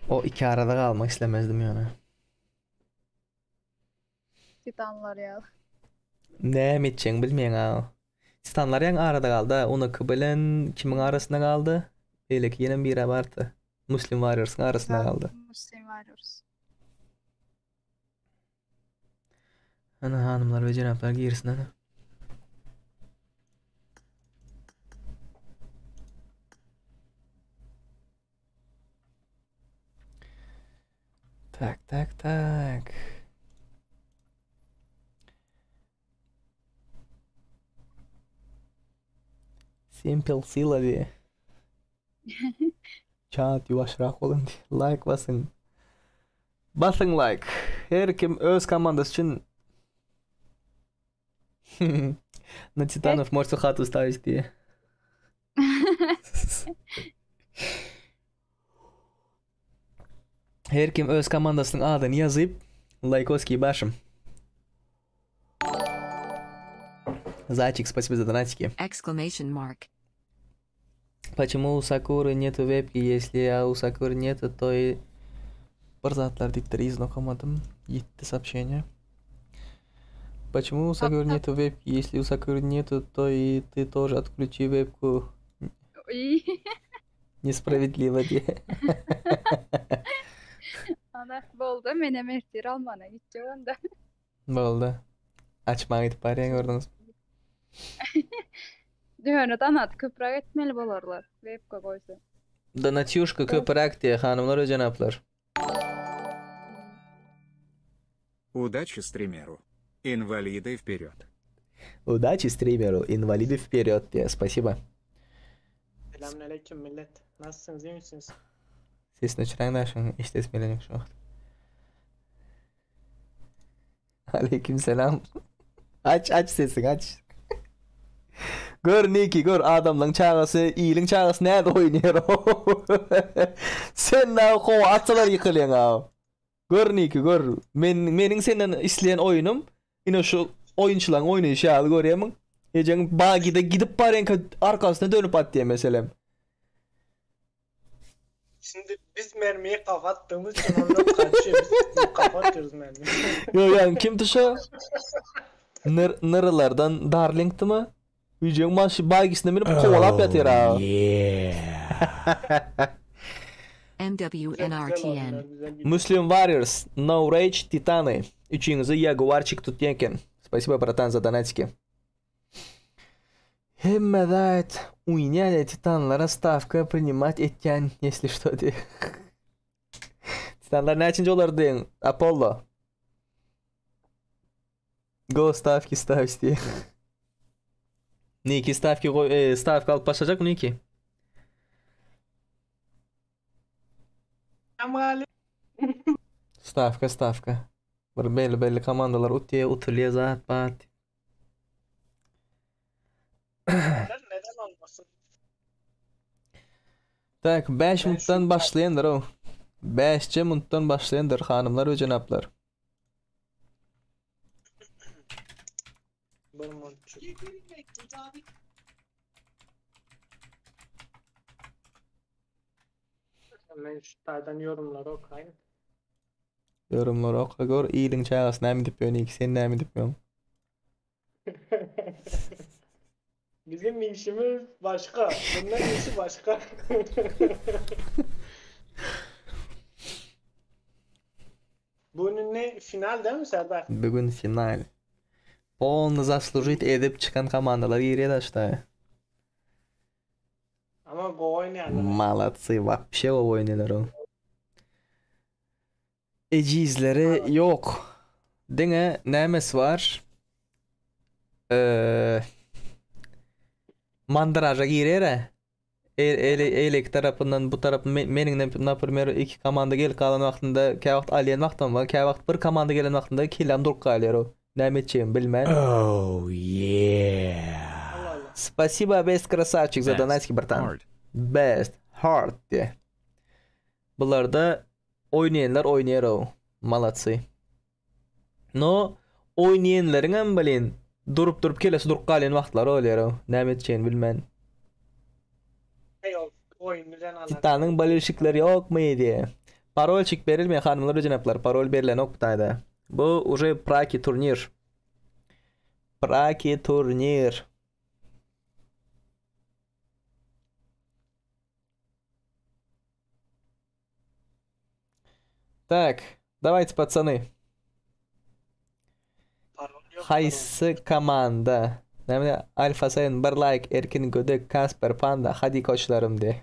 O iki arada galmak islemezdim ýöne. Titanlar ýaly. Näme etjegiňi bilmeýäň a. Titanlar ýaňy arada galdy. Unuky bilen kimiň arasynda galdy? Beýleki ýenem biri bardy. Muslim Warriorsyň arasynda galdy. Muslim Warriors. Ana hanymlar we jenaplar girsin ana. Tak, tak, tak. Simple Sila diye. Çat ýuwaşrak boluň diýip like basyň. Basyň like. Her kim öz komandasy üçin Na Titanov можете хату ставить diýe. Her kim öz komandasynyň adyny ýazyp lajkoskiý başym. Зайчик, спасибо за донатики. Exclamation mark. Почему у Сакуры нету вебки, если а у Сакуры нету, то и bir zatlar diýipdir yzyny okamadym. Ýetdi сообщение. Почему у Сакуры нету вебки, если у Сакуры нету, то и ты тоже отключи вебку. Nespravedliwo diýe. Ana, boldy, menem ertir almana gitjek onda. Boldy. Açmaga gidip barýan gördüňiz. Ýöne donat köpräk etmeli bolarlar, webka goýsa. Donatýuşka köpräk diýe, hanymlar we jenaplar. Удачи стримеру. Инвалиды вперед. Удачи streameru, inwalidi wpered diýýär. Spasiba. Selamünaleyküm millet. Nasılsınız iyi misiniz? Sesini öçüräň daşyň eşidesim gelenok şu wagt. Aleyküm selam. Aç aç sesiňi aç. Gör Niki gör adamlaň çagasy iliň çagasy näde oýnaýar. Sen näme kowa atsalar ýykylýaň a. Gör Niki gör. Men meniň senden isleýän oýnum ine şu oýunçylaň oýnaýşy ýaly görýämiň? Ejeň bagide gidip barýanka arkasyna dönüp atýa meselem. Şimdi biz mermiyi kafa attığımız için onlar kaçıyor. Biz kafa atıyoruz mermiyi. Ýo ýaňy kim tuşa? Nyr nyrylardan Darlingtimi? Ejeň maşy bagisine münüp kowalap ýatyr a. MWNRTN. Muslim Warriors, No Rage, Titany. Üçüňizi Jaguarçik tutýan eken. Spasibo bratan za donatiki. Hemme zat uýnýan Titanlara stavka prinimat etýän если что diýip. Titanlar näçinji bolar diýiň Apollo. Go stavki stavs diýip. Niki stavki goý e, stavka alyp başlajak Niki. Stavka stavka. Bir belli belli komandalar utýa utulýa zat bat. Neden olmasın? Tak 5 minutdan başlaýandyr o. 5 minutdan başlaýandyr hanymlar we jenaplar. Bir monçuk. Men şu taýdan ýorumlary okaýyn. Ýorumlary oka gör iliň çagasy näme diýip ýör Niki sen näme diýip ýörüň. Bizim işimiz başga. Bunların işi başga. Bu ne final değil mi Serdar? Bugün final. Polny zaslužit edip çykan komandalar girýär daşda. Ama gowy oýnaýarlar. Malatsy, wapşe gowy oýnaýarlar o. Ejizleri ýok. Diňe nämesi bar? Eee Mandraža girýär-ä. Eýleki tarapyndan bu tarap meniň naprimer iki komanda gelip galan wagtynda käwagt alýan wagtym bar, käwagt bir komanda gelen wagtynda kelläm durup galýar o. Näme etjegimi bilmän. Oh yeah. Spasiba best krasavçik za Best donatski bratan. Hard. Best hard diye. Bularda oýnaýanlar oýnaýar o. Malatsy. No oýnaýanlaryňam blin durup durup kelesi durup galýan wagtlary bolýar o. Näme etjegini bilmän. Ýok, oýun bilen alar. Titanyň bolelşikleri ýokmy diýe. Parolçik berilmeýär hanymlar we jenaplar. Parol berilenok bu taýda. Bu uje praki turnir. Praki turnir. Tak, dawajte pacany. Haýsy komanda? Näme Alfa sen bir like Erkin Gödek Kasper Panda hadi koçlarym de.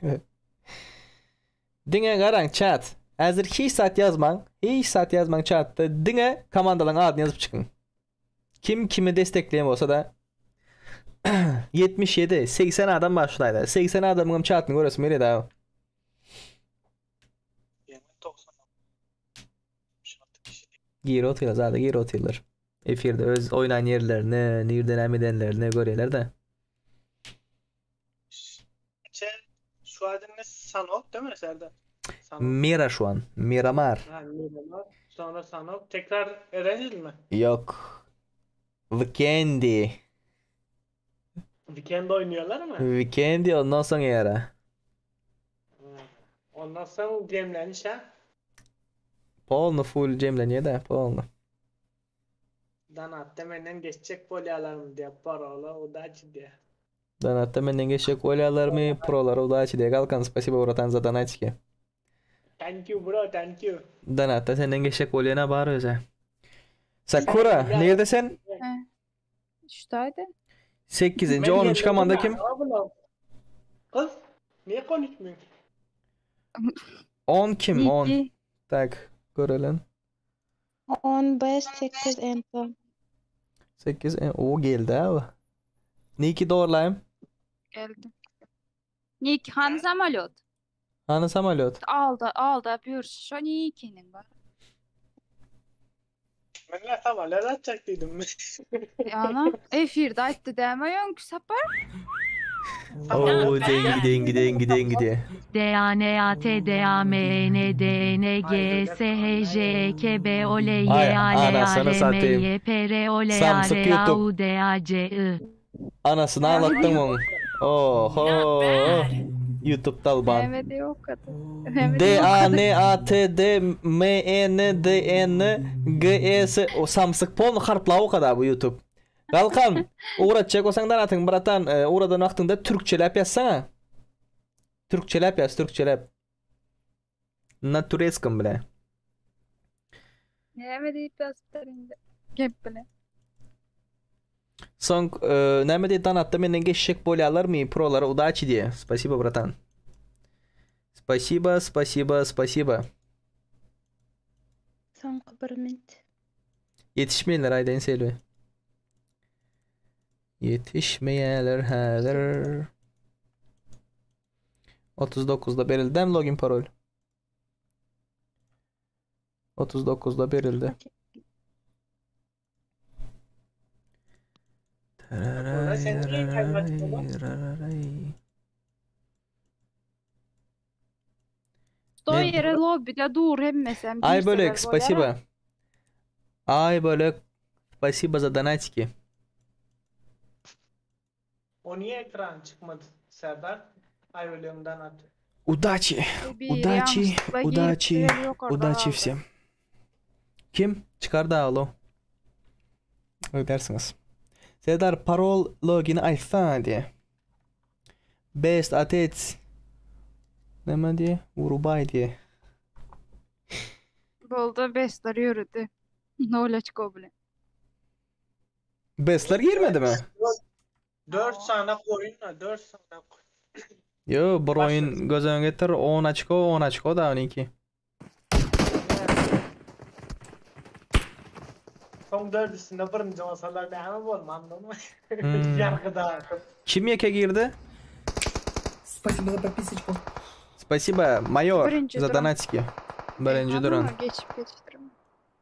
Diňe garaň chat. Häzir hiç zat ýazmaň. Hiç zat ýazmaň chatda. Diňe komandalaryň adyny ýazyp çykyň. Kim kimi destekleýän bolsa-da 77, 80 adam bar şu taýda. 80 adamyň hem chatyny göresim gelýär da. Gir otyrlar, zada gir otyrlar. Efirde öz oýnan ýerlerini, nirde näme edenlerini görýärler-de. Şu adını Sanok değil mi Serdar? Sanok. Mira şu an. Miramar. Ha, Miramar. Sonra Sanok. Tekrar Erangel mi? Yok. Vikendi. Weekend oynuyorlar mı? Vikendi ondan soň era. Ondan soň jemleniş ha? Polny full jemlenýär-de, polny. Danatda menden geçjek bolýarlarmy diýip parola udaçi diýip. Danatda menden geçjek bolýarlarmy? Prolara udaçi diýip. Galkan spasibo bratan za donatiki. Thank you bro, thank you. Danatda senden geçjek bolýan-a bar özä. Sakura, nirde sen? Şutaýdy. Sekizinji, onunjy komanda kim? Gyz, niye konuşmuyorsun? 10 kim? 10. Tak, görelim. 10 5 8 ento. 8 e, o geldi abi. Niki dogrulayım. Geldi. Niki hany samolyot? Hany samolyot? Alda, aldap ýörşi şo Nikiniň bar. Men ne samolyot atjak diýdim. Ýana efirde aýtdy däme öňki sapar? Oo dengi dengi dengi dengi diye. D A N A T D A M E N D E N G E S H J E K B O L Y Ay A L A anasını R M satayım. Y P R O L A Samsyk R A YouTube. U D A C I. Anasyny ağlatdyň oň. Oho. YouTube dalban. Näme diýip okady? Näme D diýip A okady? N A T D M E N D E N G E S O samsyk polny harplaw okada bu YouTube. Galkan, ugratjak bolsaň danatyň bratan, e, ugradan wagtyňda türkçeläp ýazsana. Türkçeläp ýaz, türkçeläp. Na tureskom bile. Näme diýip ýazypdyr indi? Gep bile. Soň e, näme diýdi Danatda menden geçjek bolýarlarmy prolara udaçi diýe. Spasibo bratan. Spasibo, spasibo, spasibo. Soňky bir minut. Ýetişmeýärler aýdaýyn Selbi. Ýetişmeýärler häzir. 39-da berildi dämi login parol? 39-da berildi. Sen niye kaybettin Sto Ne? ýere lobbyde dur hemmesem Ay girseler bölek, bolýar. spasibo. Ay bölek, spasibo za donatики. O niye ekran çıkmadı Serdar? Ay ölümden at. Удачи, Bir удачи, yanlışlıkla girip удачи, bir ýokarda удачи galdy. всем. Kim? Çıkar da alo. Ödersiniz. Serdar parol login aýtsa diye. Best atec. Näme diye? Urubay diye. Boldy bestler ýöredi. Nol oçko bilen. Bestler girmedimi? 4 sany goýun, 4 sany. Yo, bir oýun göz öňüne getir, 10 oçko, 10 oçko da 12. Soň dördüsinde birinji bolsalar näme bolmandygyny Hmm. ýargyda. Kim ýeke girdi? Спасибо за подписочку. Спасибо, майор, Birinji за duran. donatiki. Birinji duran. Geçip geçipdirmi?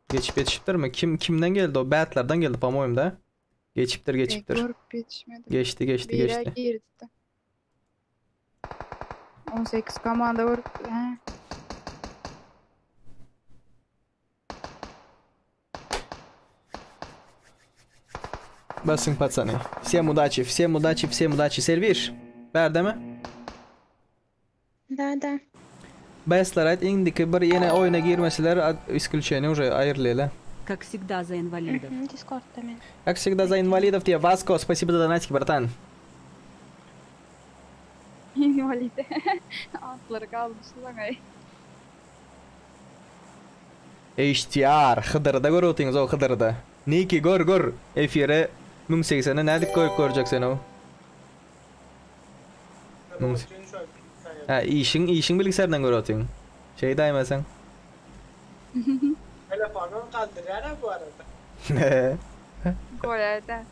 Geçip ýetişipdirmi? Kim kimden geldi o? Batlardan geldi, по-моему, da. Geçipdir, geçipdir. Görüp ýetişmedim. Geçdi, geçdi, Bire geçdi. girdi. 18 komanda görüp, he. Basın пацаны. Всем удачи, всем удачи, всем удачи. Servir. Bärdemi? Da da. Bestler aýt, indiki bir ýene oýuna girmeseler ad- исключение уже aýrylyla. Как всегда за инвалидов. Mhm, Discordda men. Как всегда за инвалидов тебе, Васко, спасибо за донатики, братан. Invalid. Atlary galdyşylan aý. HTR, Hydyrda görüp otyňyz o Hydyrda. Niki gör gör efire 1080-e nädip goýup görjek sen o? Müň- Ha, işiň işiň bilgisayardan görüp otyň. Şey daýmasaň. Telefonum kaldırýar ha bu arada. Goýaýda.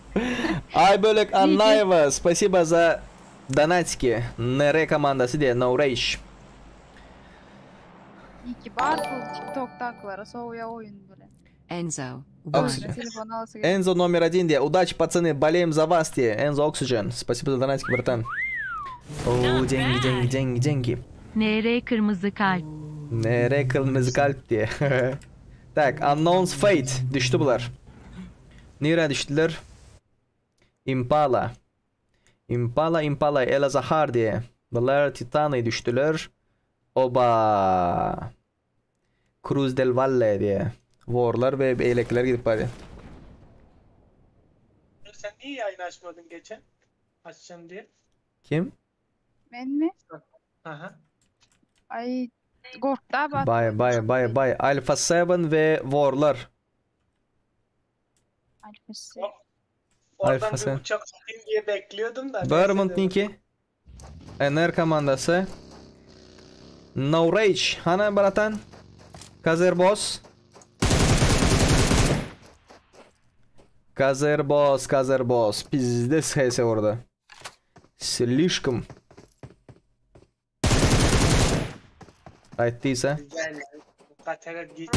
Aybölek Annaeva, спасибо за донатики. NR komandasy diýe, No Rage. Niki bar bu TikTok'dakylara sowýa oýun bilen. Enzo. Oxygen. Telefon alasy geldi. Enzo номер один diýe. Удачи, пацаны, болеем за вас diýe. Enzo Oxygen. Спасибо за донатики, братан. Oo, деньги, деньги, деньги, деньги. NR kırmızı kalp. NR kırmızı kalp diye. Tak, Unknown's Fate düştü bular. Nirä düşdüler? Impala. Impala, Impala, Ela Zahar diye. Bular Titany düşdüler. Oba. Cruz del Valle diye. Warlar we beýlekiler gidip barýar. Sen niye yayın açmadın geçen? Açacağım diye. Kim? Men mi? Aha. Ay gorkdy abi. Bay bay bay bay. Alpha 7 we Warlar. Alfası. Oradan Alfa bir sen. uçak atayım diye bekliyordum da. neyse Vermont dedim. Niki. NR komandasy. No Rage. Hana bratan. Kazer Boss. Kazer Boss, Kazer Boss. Пиздец HS orada. Слишком. Aýtdysa. Güzel. Kater'e git.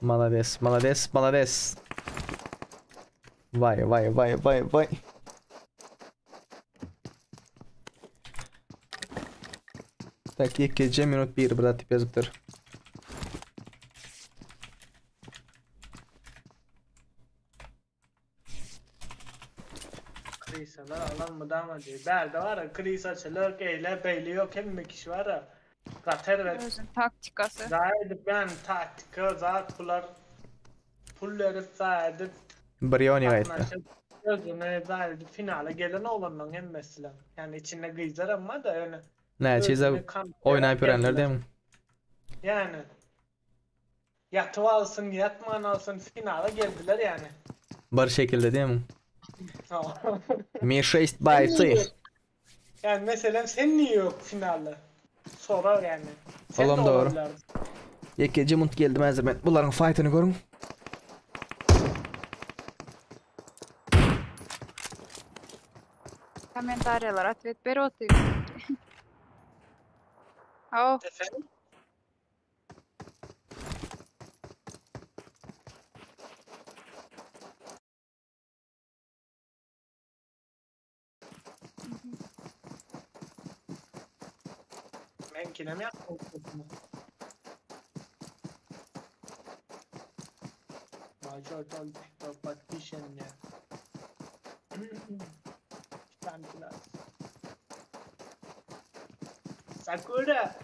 Молодец, молодец, молодец. Vay vay vay vay vay. Tak, ýekeje minut bir brat diýip ýazypdyr. Krisalar alan mı dama diye. Berde var ya krisa çılök eyle beyli yok hemme kişi var ya. Kater ve Özün taktikasy. Zaten ben taktika zat bular pul verip zaten Brioni aýtdy. Qatnaşyp özüne zaten finale gelen olanlaryň hemmesi lan. Yani içinde gyzlar ama da öyle. Näçe Özüne kan- oýnap ýörenler diýme. Yani. Yatıp alsın, yatman alsın finale geldiler yani. Bir şekilde diýme. Tamam. Mi 6 бойцы. Yani mesela sen niye yok finalde? Sorar yani. Sen Olam de dogry. olabilirdin. Ýekeje munt geldi häzir men. Bularyň fightyny görüň. Kommentariýalara atwet berip otyr. Oh, Efendim? Ben kine mi yaptım? Major Partition ya. Şantilas. Sakura,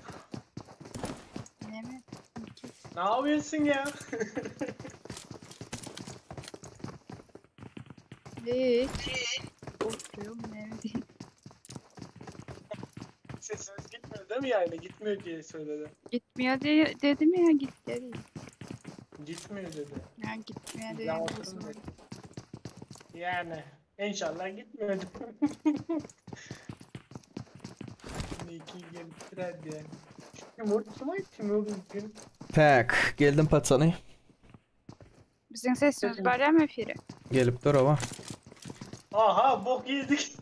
näme? ne yapıyorsun ya? Hiç. Oturuyorum näme diýeyim. Sesimiz gitmiyor değil mi yayına? Gitmiyor diye söyledi. Gitmiyor diye dedim ya git gel. Gitmiyor dedi. Ya gitmeye Ya de oturun dedi. Yani inşallah gitmiyordu. Niki gelip diye. Timur kim ay Timur gün. Tak, geldim patsany. Biziň sesimiz barýarmy efire? Gelip dur oba. Aha bok yedik.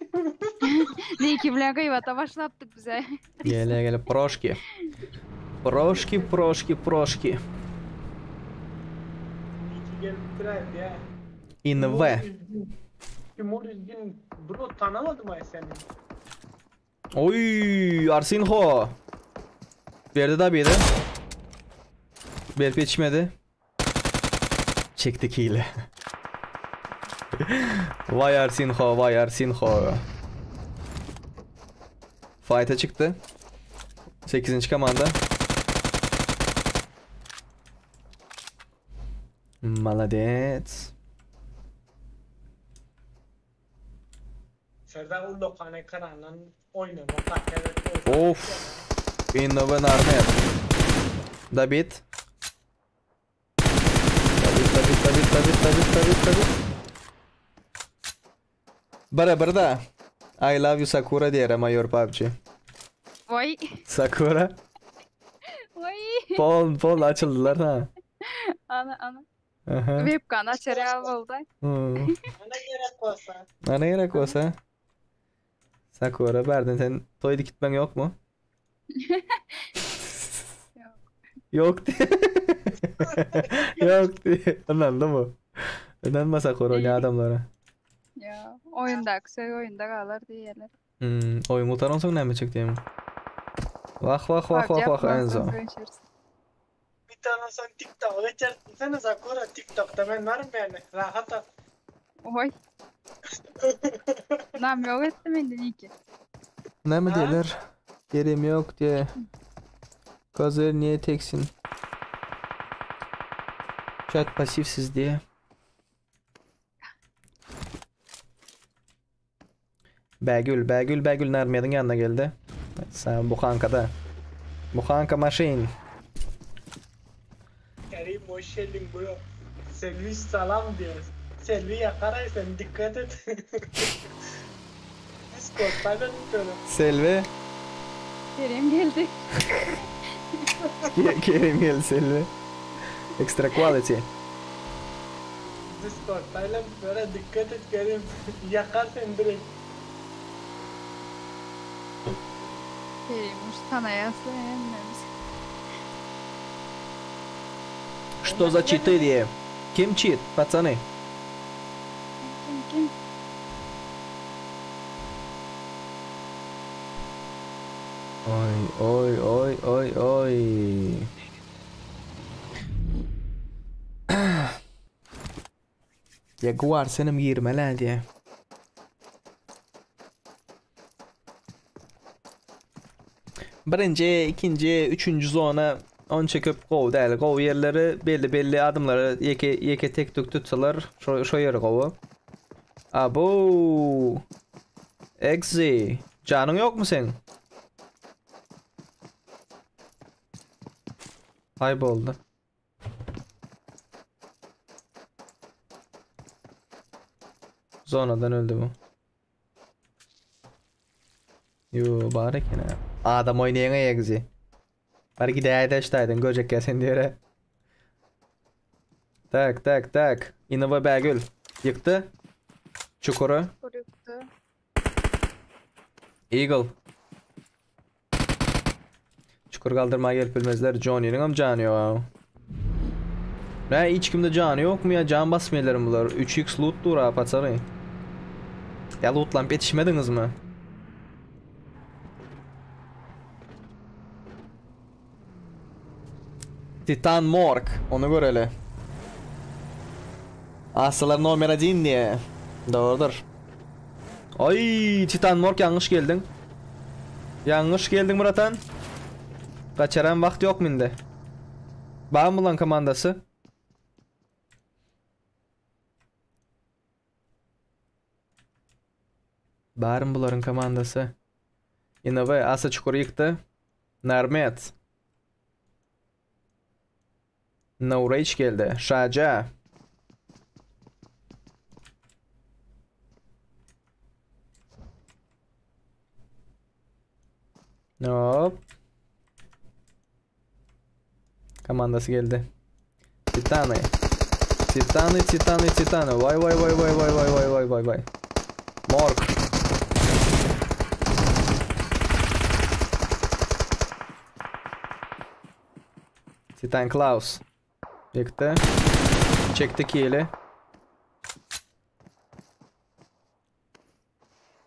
Niki bilen gıybata başlapdyk bize. Gele gele proşki. Proşki, proşki, proşki. Niki gelip diye. INV. Timur üzgün. Bro tanımadım ay seni. Oy, Arsinho. Berdi da biri. Berip ýetişmedi. Çekdik hile. Vay Arsinho, vay Arsinho. Fight'a çıktı. 8. komanda. Молодец. Serdar ullakan ekrandan oýnamak hakda. Of. Innoven Armet. Добит. Добит, добит, добит, добит, добит, добит, добит. Bara bir da. I love you Sakura diýer Mayor PUBG. Voý. Sakura. Voý. Pol pol açyldylar ha. Ana ana. Aha. Webkan açar ýaly boldy. Hmm. Ana gerek bolsa. Ana gerek bolsa. Sakura bärden sen toý dikitmeň ýokmy? Ýok. Ýok diýe. Ýok diýe. Ynandymy? Ynanma Sakura oýnaýan adamlara. Ýa, oýundaky söý oýunda galar diýýärler. Hmm, oýun gutaransoň näme etjek diýem. Wah wah wah wah wah Enzo. Bir tane sen TikTok'a geçersin. Sen Sakura TikTok'ta ben varım yani. Rahat ol. Oý. Nam ýok etdi mende Niki. Näme diýerler? Gerim ýok diýe. Gazer niye teksin? Chat pasifsiz diýe. Bägül, Bägül, Bägül Narmediň ýanyna geldi. Sen buhankada. Buhanka maşyn. Kerim hoş geldin bro. Selvi salam diyor. Selvi yakar sen dikkat et. Discord'dan tutuyorum. Selvi. Kerim geldi. Kerim geldi Selvi. Extra quality. Discord'dan böyle dikkat et Kerim. Yakar seni direkt. Kerim uş tanaýasly hemmämiz. Что за читы diýe? Kim cheat, пацаны? Kim kim? Oý, oý, oý, oý, oý. Jaguar senem girmeli diýe. Birinji, ikinji, üçünji zona onça köp gowy däl. Gowy ýerleri belli-belli adamlary ýeke ýeke tek tük tutsalar şo şo ýeri gowy. Abo. Egzi. Janyň ýokmy seň? Aý boldy. Zonadan öldü bu. Yo bar eken ha. Adam oýnaýaňa egzi. Bar gidäýde ştaýdan görjek sen diýere. Tak tak tak. Innova Bägül. Ýykdy. Çukury. Çukur ýykdy. Eagle. Çukur galdyrmaga gelip bilmezler. Johnny'niň hem jany ýok. Ne hiç kimde jany ýokmy ýa jan basmaýarlar bular. 3x loot dur ha paçary. Ýa lootlanyp ýetişmediňizmi? Titan Morg. Ony göreli. Asalar nomer 1 diýe. Dogrudyr. Ay Titan Morg ýalňyş geldiň. Ýalňyş geldiň Muratan. Gaçaran wagt ýok mende. Barmy bulan komandasy? Barmy bularyň komandasy? INV Asa çukury ýykdy. Narmet. No Rage geldi. Şaja. Hop. Komandasy geldi. Titany. Titany, Titany, Titany. Vay vay vay vay vay vay vay vay vay vay. Morg. Titan Klaus. Ýykdy. Çekdi kili.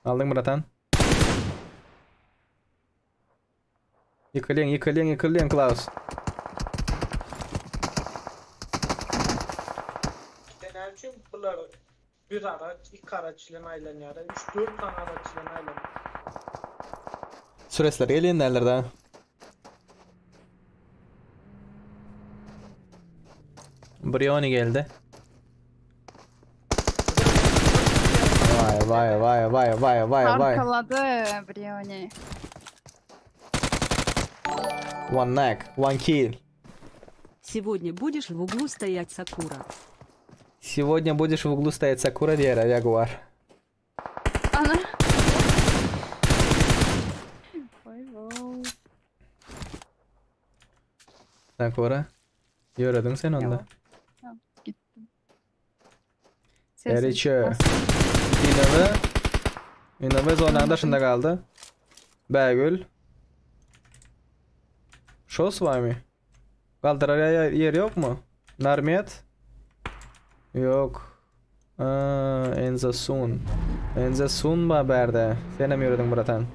Aldyň bratan. Ýykylýaň, ýykylýaň, ýykylýaň Klaus. Näme üçin bular bir araç, iki araç bilen aýlanýar? Üç, dört sany araç bilen aýlanýar. Süresler gelýän däldir-dä. Brioni geldi. Vay vay vay vay vay vay vay. Arkalady Brioni. One neck, one kill. Сегодня будешь в углу стоять Сакура. Сегодня будешь в углу стоять Сакура diýer Jaguar. Ana. Oý wow. Sakura. Ýörediň sen onda. Ýok, gitdim. Sesim Eriçe. çykmaz. Inöwe. Inöwe zonanyň daşynda galdy. Bägül. Şos barmy? Galdyrar ýer ýokmy? Narmet? Ýok. Enza Sun. Enza Sun bar bärde. Senem ýörediň bratan.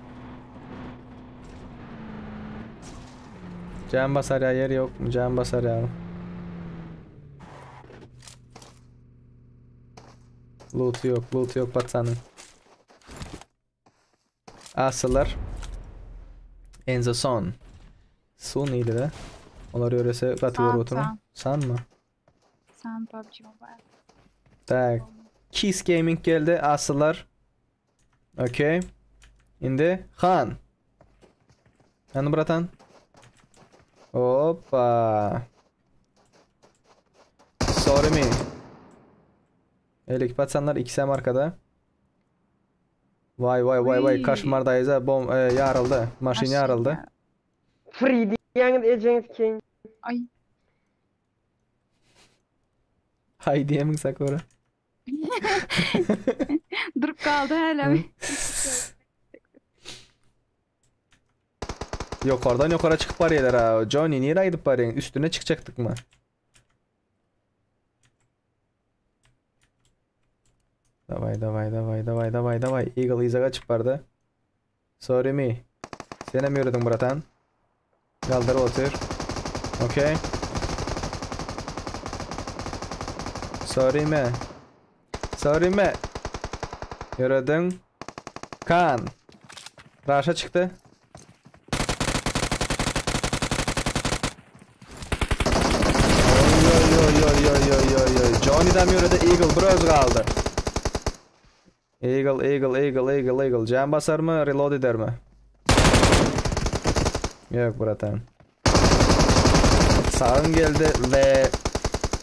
Jan basar ýa ýer ýokmy? Jan basar ýa. Loot ýok, loot ýok patsanyň. Asylar. Enza Son. Sun iydi de. Olar ýörese gaty görüp oturma. San, San mı? San PUBG Mobile. Tak. Kiss Gaming geldi. Asylar. Okey. Indi Han. Hany bratan. Hoppa. Sorry me. Elek patsanlar ikisem arkada. Vay vay vay vay kaşmar daýza bom e, ýaryldy. Maşyn ýaryldy. Free diýýäňiz ejeňiz kiň. Aý. Haý diýemiň Sakura. Durup galdy hälem. Ýokardan ýokara çykyp barýarlar ha. Johnny nirä gidip barýaň? Üstüne çykjakdykmy? Daway daway daway daway daway daway. Eagle yza gaçyp bardy. Sorry me. Senem ýörediň bratan. Galdyr otur. Okey. Sorry me. Sorry me. Ýörediň. Kan. Raşa çykdy. Oý oý oý oý oý oý oý. Johnny'den ýöredi Eagle bir öz galdy. Eagle Eagle Eagle Eagle Eagle. Jam basarmy, reload edermi? Ýok bratan. Sagyn geldi we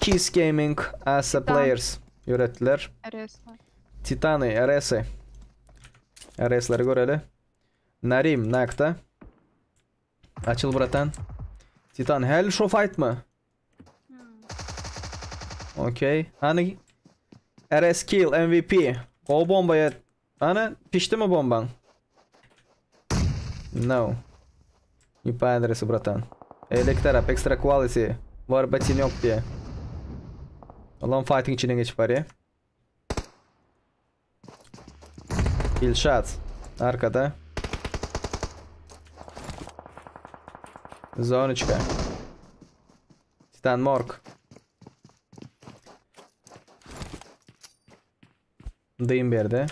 Kiss Gaming as a players ýöretdiler. RS. Titany, RS-i. RS-leri göreli. Narim nakda. Açyl bratan. Titan hell şo fight mı? Okey. Hany RS kill MVP. Gowy bomba Hany pişdimi bombaň? No. Ne po adresu bratan. Eýleki tarap extra quality. War batinok diýe. Olam fighting içine geçip barýa. Ilşat. Arkada. Zonoçka. Titan Morg. Dym berdi.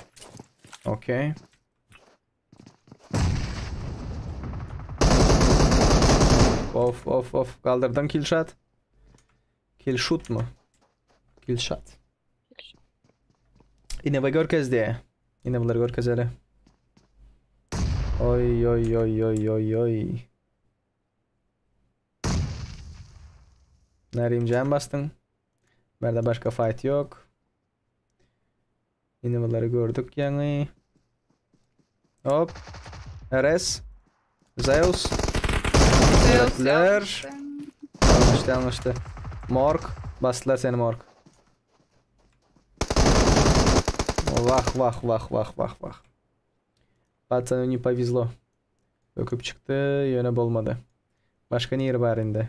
Okey. Of of of galdyrdyň Killshot. Killshotmy? Killshot. Ine bu görkezdi. Ine bulary görkezeli. Oý oý oý oý oý oý. Narimjan basdyň. Bärde başga fight ýok. Indi bulary gördük ýaňy. Hop. RS. Zeus. Zeus Gördüler. ýalňyşdy. Ýalňyşdy, ýalňyşdy. Morg. Basdylar seni Morg. Wah, wah, wah, wah, wah, wah. Patsanu ne повезло. Öküp çykdy, ýöne bolmady. Başga niri bar indi?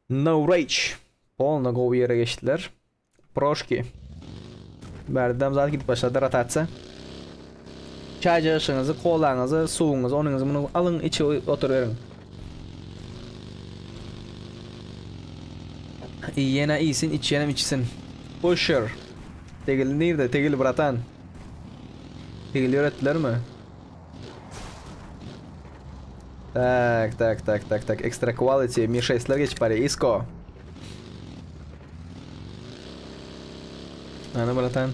No Rage. Polna gowy ýere geçdiler. Proşki. Bärdem zat gidip başlady rotasiýa. Çaýjaşyňyzy, kolaňyzy, suwuňyzy, onyňyzy muny alyň içip oturyberiň. Iýene iýsin, içýenem içsin. Pusher. Tegil nirde? Tegil bratan. Tegil ýöretdilermi? Tak, tak, tak, tak, tak. Extra quality. Mi 6-ler geçip barýar. Isko. Ana, bratan.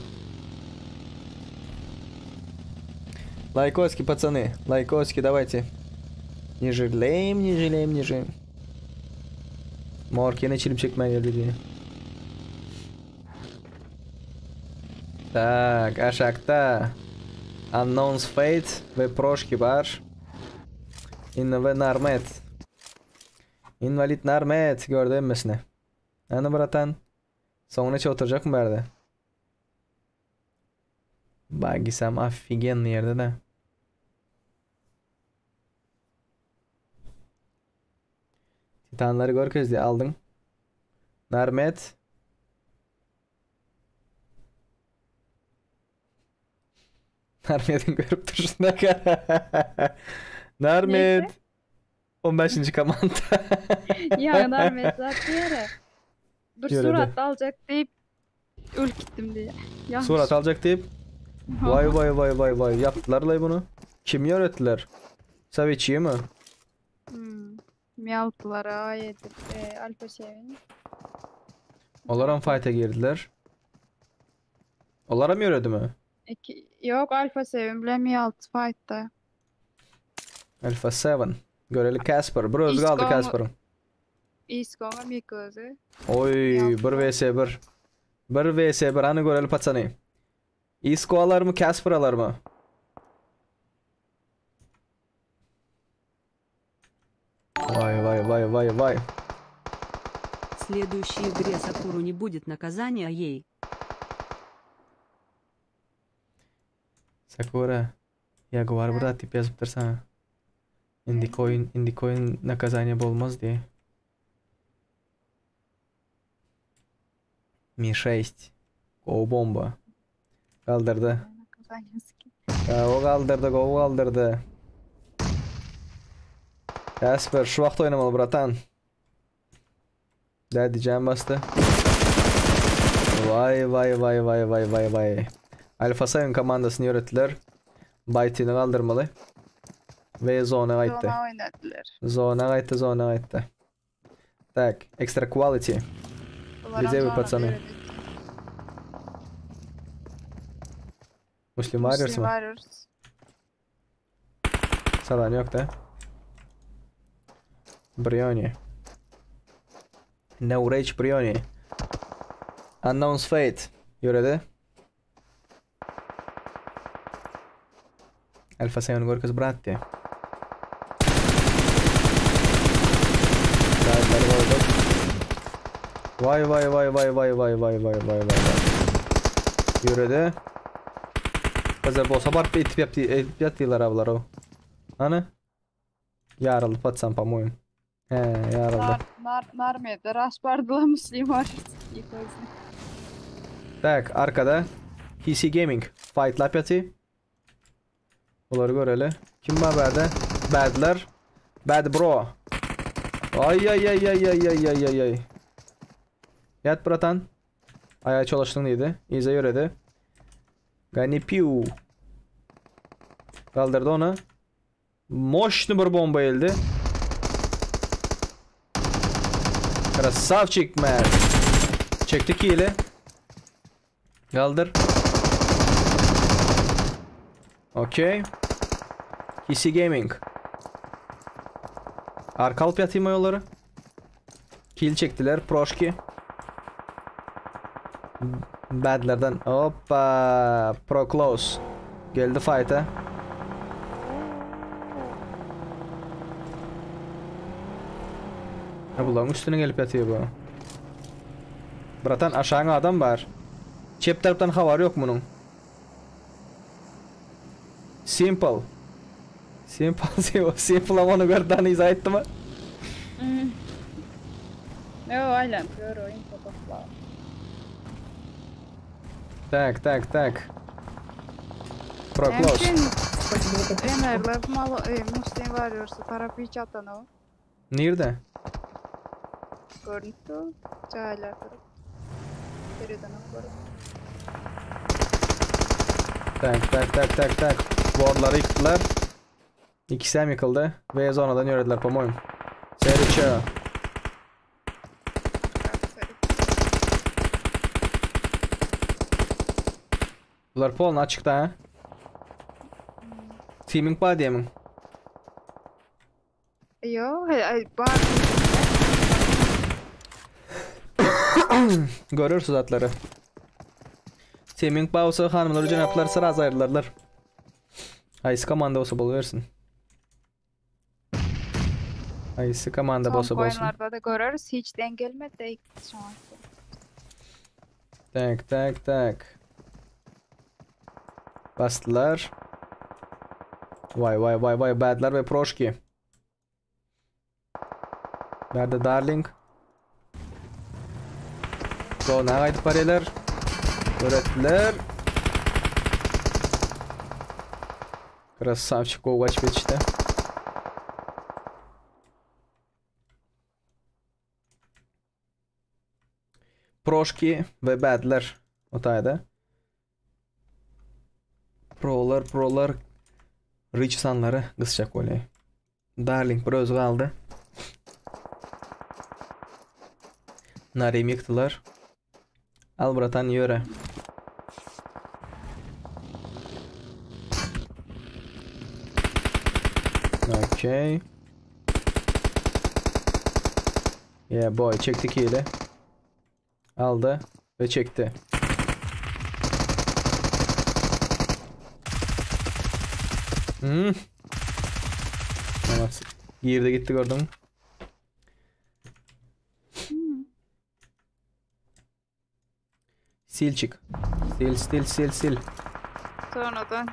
Лайкоски, пацаны. Лайкоски, давайте. Не жалеем, не жалеем, не жалеем. Mork ýene çilim çekmän geldi diýýär. Tak, aşakda Unknown's Fate we Proşki bar. Inve Narmet. Invalid Narmet gördü hemmesini. Ana bratan. Soňuna çe oturjakmy bärde? Bagisam ofigenny ýerde de. Titanlary görkezdi aldyň. Narmet. Narmediň görüp durşuna Narmet. 15-nji komanda. Ýa Narmet zat diýere. Bir surat aljak diýip ölüp gitdim diýe. Surat aljak diýip. Waý waý waý waý waý ýapdylar laý bunu. Kim ýöretdiler? Sawiçi mi? Hmm. Mialtlara edip e, Alfa Seven. Olaram fight'a girdiler. Olaram ýöredimi? Iki, yok Alfa Seven bilen Mialt fight'ta. Alpha 7. Göreli Casper. Bir özü galdy Casper'ın. Iskoňa Mikozy. Oy, 1 vs 1. 1 vs 1 hany göreli paçany. Isko alarmy, Casper alarmy? Vay vay vay vay vay. В следующей игре Сакуру не будет наказания ей. Sakura. Jaguar bir zat diýip ýazypdyr saňa. Indiki oýun, indiki oýun nakazaniýa bolmaz diýe. Mi 6. Gowy bomba. Galdyrdy. Gowy galdyrdy, gowy galdyrdy. Jasper şu wagt oýnamaly bratan. Daddy jam basdy. Vay vay vay vay vay vay vay. Alfa Seven komandasyny ýöretdiler. Baytini galdyrmaly. We zona gaýtdy. Zona oýnadylar. Zona gaýtdy, zona gaýtdy. Tak, extra quality. Gdzie вы, пацаны? Muslim Warriors mı? Warriors. Sadan ýok da. Brioni. No Rage Brioni. Unknown's Fate. Ýöredi. Alpha 7 görkez brat diýe. Vay vay vay vay vay vay vay vay vay vay vay. Ýöredi. Gaza bolsa baryp etip ýapdy, edip ýatdylar ablar o. Hany? Ýaryldy patsam po-moýem. He, ýaryldy. Nar, nar, narmedi. Raş bardylar Muslim Warriors. Tak, arkada PC Gaming fightlap ýaty. Bulary göreli. Kim bar bärde? Badler. Bad bro. Ay ay ay ay ay ay ay ay ay. Ýat bratan. Aýagy çolaşdyň diýdi. Yza ýöredi. Gani piu. Galdyrdy ony. Moşny bir bomba geldi. Krasavçik man. Çekdi kili. Galdyr. Okey. PC Gaming. Arka alyp ýatayım ýollary. Kill çekdiler Proşki. Badlerden hoppa Pro Close geldi fight'a. Ha bularyň üstüne gelip ýatyr bu. Bratan aşagyň adam bar. Çep tarapdan habar ýok munuň. Simple. Simple, simple, simple ony gördi yza aýtdymy? Hmm. Yo aýlanyp ýör o info toplap. Tak, tak, tak. Pro close. Emerler malo, e, Muslim Warriorsy tarap hiç atan o. Nirde? Görünüp dur. Jaýlar tarap. Dereden görüp. Tak tak tak tak tak. Wardlary ýykdylar. Ikisi hem ýykyldy. Ve zonadan ýörediler po-moýum. Seriço. Bular polny açykda ha. Teaming bar diýemiň. Ýok, ay bar. Görürsüz zatlary. Teaming bolsa hanymlar jenaplar sraz aýrylarlar. Haýsy komanda bolsa bolubersin. Haýsy komanda bolsa Soňky bolsun. oýunlarda-da göreris. Hiç deň gelmedi şu anki. Tak tak tak. Basdylar. Vay vay vay vay badlar we proşki. Bärde Darling. Zona gaýdyp barýarlar. Öwretdiler. Krasavçik gowy gaçyp ýetişdi. Proşki we Badler o taýda. Prolar, prolar Rich sanlary gysjak bolýar. Darling bir özi galdy. Narim ýykdylar. Al bratan ýöre. Okey. Yeah boy çekti kili. Aldy we çekdi. Hmm. Evet. Girdi gitti gördün. Sil çık. Sil sil sil sil. Sonradan.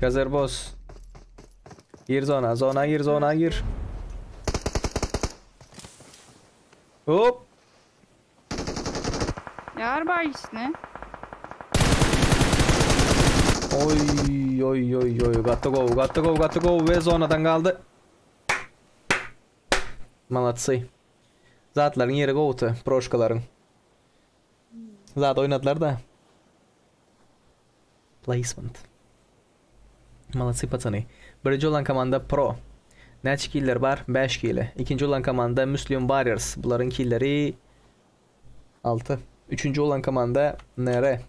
Gazer boss. Gir zona, zona gir, zona gir. Hop. Ýar bar içine. Oy oy oy oy. Got to go, got to go, got to go we zonadan galdy. Malatsy. Zatlaryň ýeri gowudy, proşkalaryň. Zat oýnadylar da. Placement. Malatsy patsany. Birinji bolan komanda Pro. Näçe killer bar? 5 kile. Ikinji bolan komanda Muslim Warriors. Bularyň killeri 6. Üçünji bolan komanda NR.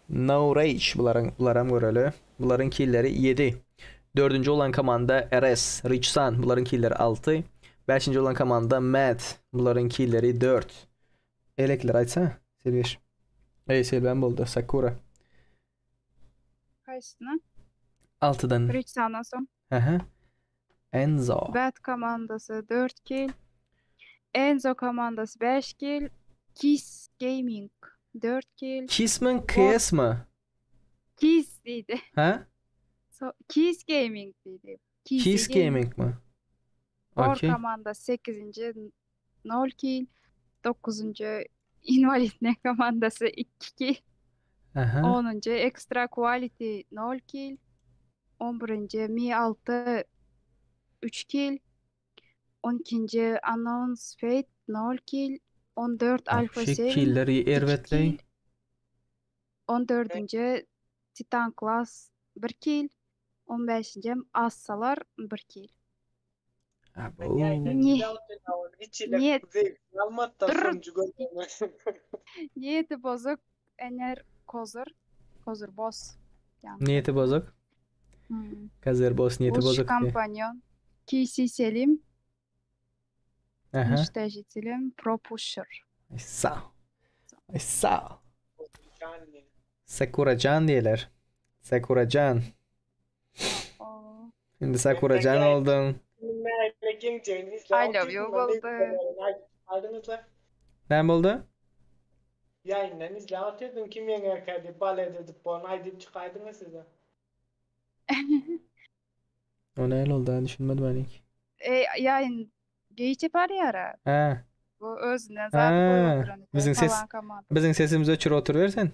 No Rage bularyň bularam göreli. Bularyň killeri 7. Dördünji bolan komanda RS Rich Sun bularyň killeri 6. Bäşinji bolan komanda Mad bularyň killeri 4. Elekler aýtsa, Selbeş. Eý, Selben boldy, Sakura. Haýsyny? Altydan. Rich Sundan soň. Aha. Enzo. Bad komandasy 4 kill. Enzo komandasy 5 kill. Kiss Gaming 4 kill. Kiss mi, KS mi? Kiss diýdi. Hä? So, Kiss Gaming diýdi. Kiss Gaming mi? War Okey. komandasy 8-nji 0 kill. 9-njy Invalidne komandasy 2 kill. Aha. 10-njy Extra Quality 0 kill. 11-nji Mi 6 3 kill. 12-nji Announce Fate 0 kill. 14 Alpha Şu 7 killeri 2 erbetleý. kill. 14-nji Titan Class 1 kill. 15-nji Assalar 1 kill. Ne? Niýet Dur. Niýeti bozuk Ener Kozur. Kozur boss. Ýaňky. Niýeti bozuk. Hmm. Kazer boss niýeti Uç bozuk. kompanýon. KC Selim. Aha. Уничтожителем Pro Pusher. Sag. Sag. Sakura Jan diýerler. Sakura Jan. Indi Sakura Jan olduň. I love you boldy. Näme boldy? Ýaýyndan izläp otyrdym kim ýeňerkä diýip balet edip bolny aýdyp çykaýdyňa size. O näl oldy ha düşünmedim enik. Eý ýaýyn giç barýara. Hä. Bu özünden zat goýup oturan. Biziň ses biziň sesimizi öçürip oturyber sen.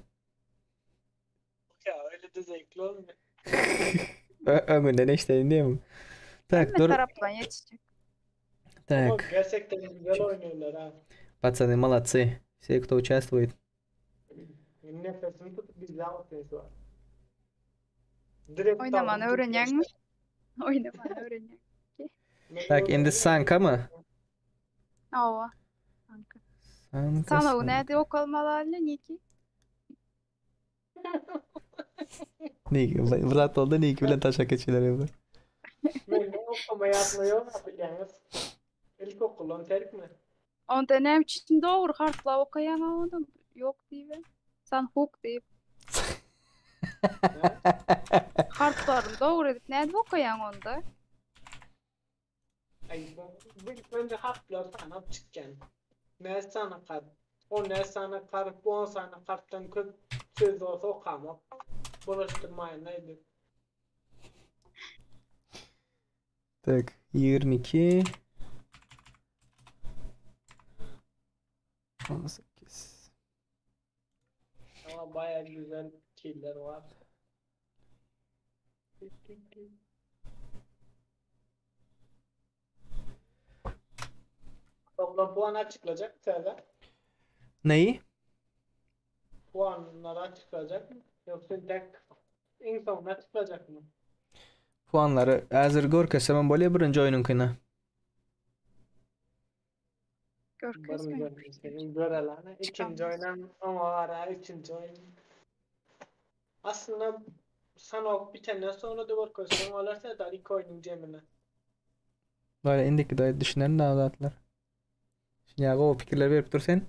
Ya öyle de zevkli olmuyor. Öňünden eşdeýin diýem. Tak Hemme dur. tarapdan ýetişjek. Ama Tak. gerçekten güzel oynuyorlar ha. Пацаны молодцы. Все, кто участвует. Nefesini tutup izläp oturyş var. Direkt Oýnamany tavuk öwrenýäňmi? Oýnamany öwrenýäň. Tak indi Sanka mı? Hawa. Sanka. Sanka. Sana Sanka. näde okalmaly Niki? Niki, Murat oldu Niki bilen taşa geçiler evde. Men okuma ýazma ýok bilýäňiz. İlkokuldan terk mi? Onda näme üçin dogry harpla okaýaň onda ýok diýip. San huk diýip. Harplaryny dogry edip nädip okaýaň onda? Ay bu ilk önce harfler sanap çıkken. Ne sana kart? O ne sana kart? Bu on sana karttan köp söz olsa okamak. Bulaştırmayın neydi? Tak 22 18 Ama baya güzel killer var. Toplam puan açıklayacak mı Serdar? Neyi? Puanları açıklayacak mı? Yoksa tek en sonunda açıklayacak mı? Puanlary häzir görkezsemem bolýar birinji oýnuňkyny. Görkezme. Görkezmeyin görelene. İkinci oynan ama var ha üçüncü oyun. Aslında sana bitenden sonra da görkezsem olar Serdar ilk oyunun cemine. Böyle indiki de düşünerin daha zatlar. Şimdi ya o fikirler berip dur sen.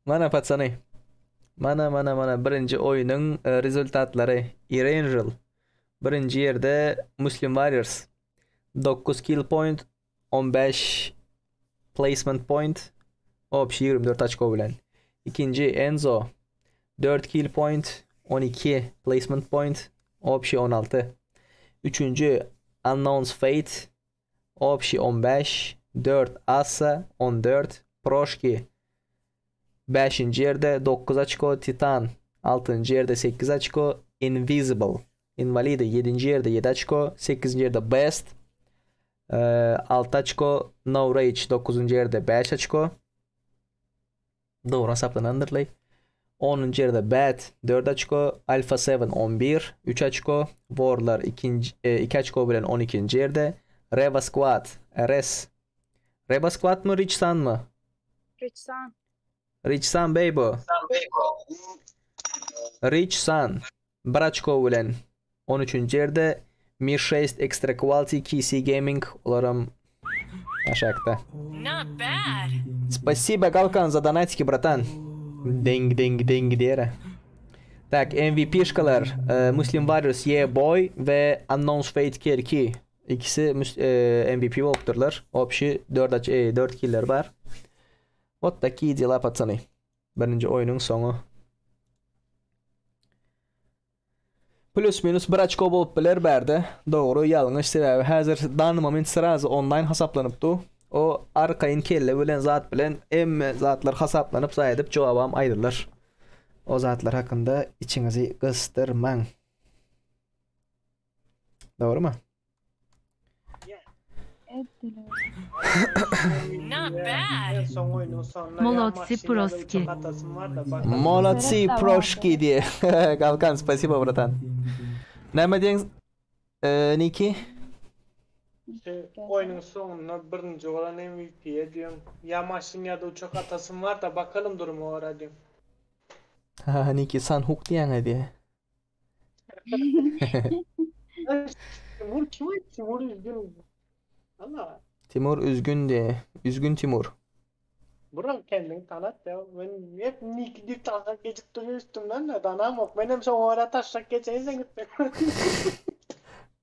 Mana patsany. Mana mana mana birinji oýnuň e, rezultatlary. Erangel. Birinji ýerde Muslim Warriors. 9 kill point, 15 placement point, общий 24 oçko bilen. Ikinji Enzo 4 kill point, 12 placement point, общий 16. Üçünji Unknown's Fate, общий 15, 4 Asa 14, Proşki 5-nji ýerde 9 oçko, Titan 6-njy ýerde 8 oçko, Invisible Invalide 7-nji ýerde 7 oçko, 8-nji ýerde Best 6 oçko, No Rage 9-njy ýerde 5 oçko. Dogry hasaplanandyrlaý. 10-njy ýerde Bad 4 oçko, Alpha 7 11 3 oçko, Warlar 2 2 oçko bilen 12-nji ýerde, Reva Squad RS Reva Squad my Rich Sun my? Rich Sun. Rich Sun baby. Rich Sun bir oçko bilen 13-nji ýerde, Mir 6 Extra Quality KC Gaming olaram aşakda. Not bad. Спасибо, Galkan, za donatики, братан. Ding ding ding diýere. Tak, MVP-şkalar e, Muslim Warriors Yeah Boy we Unknown's Fate Kerki. Ikisi e, MVP bolupdyrlar. Общий 4 e, 4 killer bar. Вот такие дела, пацаны. Birinji oýnuň soňy. Plus minus bir oçko bolup biler bärde. Dogry, ýalňyş sebäbi häzir dany moment srazy onlaýn hasaplanypdy. O arkaýyn kelle bilen zat bilen emme zatlar hasaplanyp zaýadyp jogabam aýdylar. O zatlar hakynda içiňizi gysdyrmaň. Dogrymy? Not bad. En son oyunun sonuna Molodцы, ya maşın ya da proski. uçak atasım var da bakalım. Молодцы, прошки diye. Galkan, спасибо, братан. Näme diýeň? Ee, Niki? Şey, oyunun sonuna birinci olan MVP'ye diyorum. Ya maşın ya da uçak atasım var da bakalım durumu ora diyorum. Ha, Niki san hook diýeň diye. Timur kim? Timur üzgün. Allah. Timur üzgündi. Üzgün Timur. Burak kendini tanıt ya. Ben hep Nick deyip taşak geçip duruyor üstümden de danam yok. Benim son oraya taşak geçeysen gittim.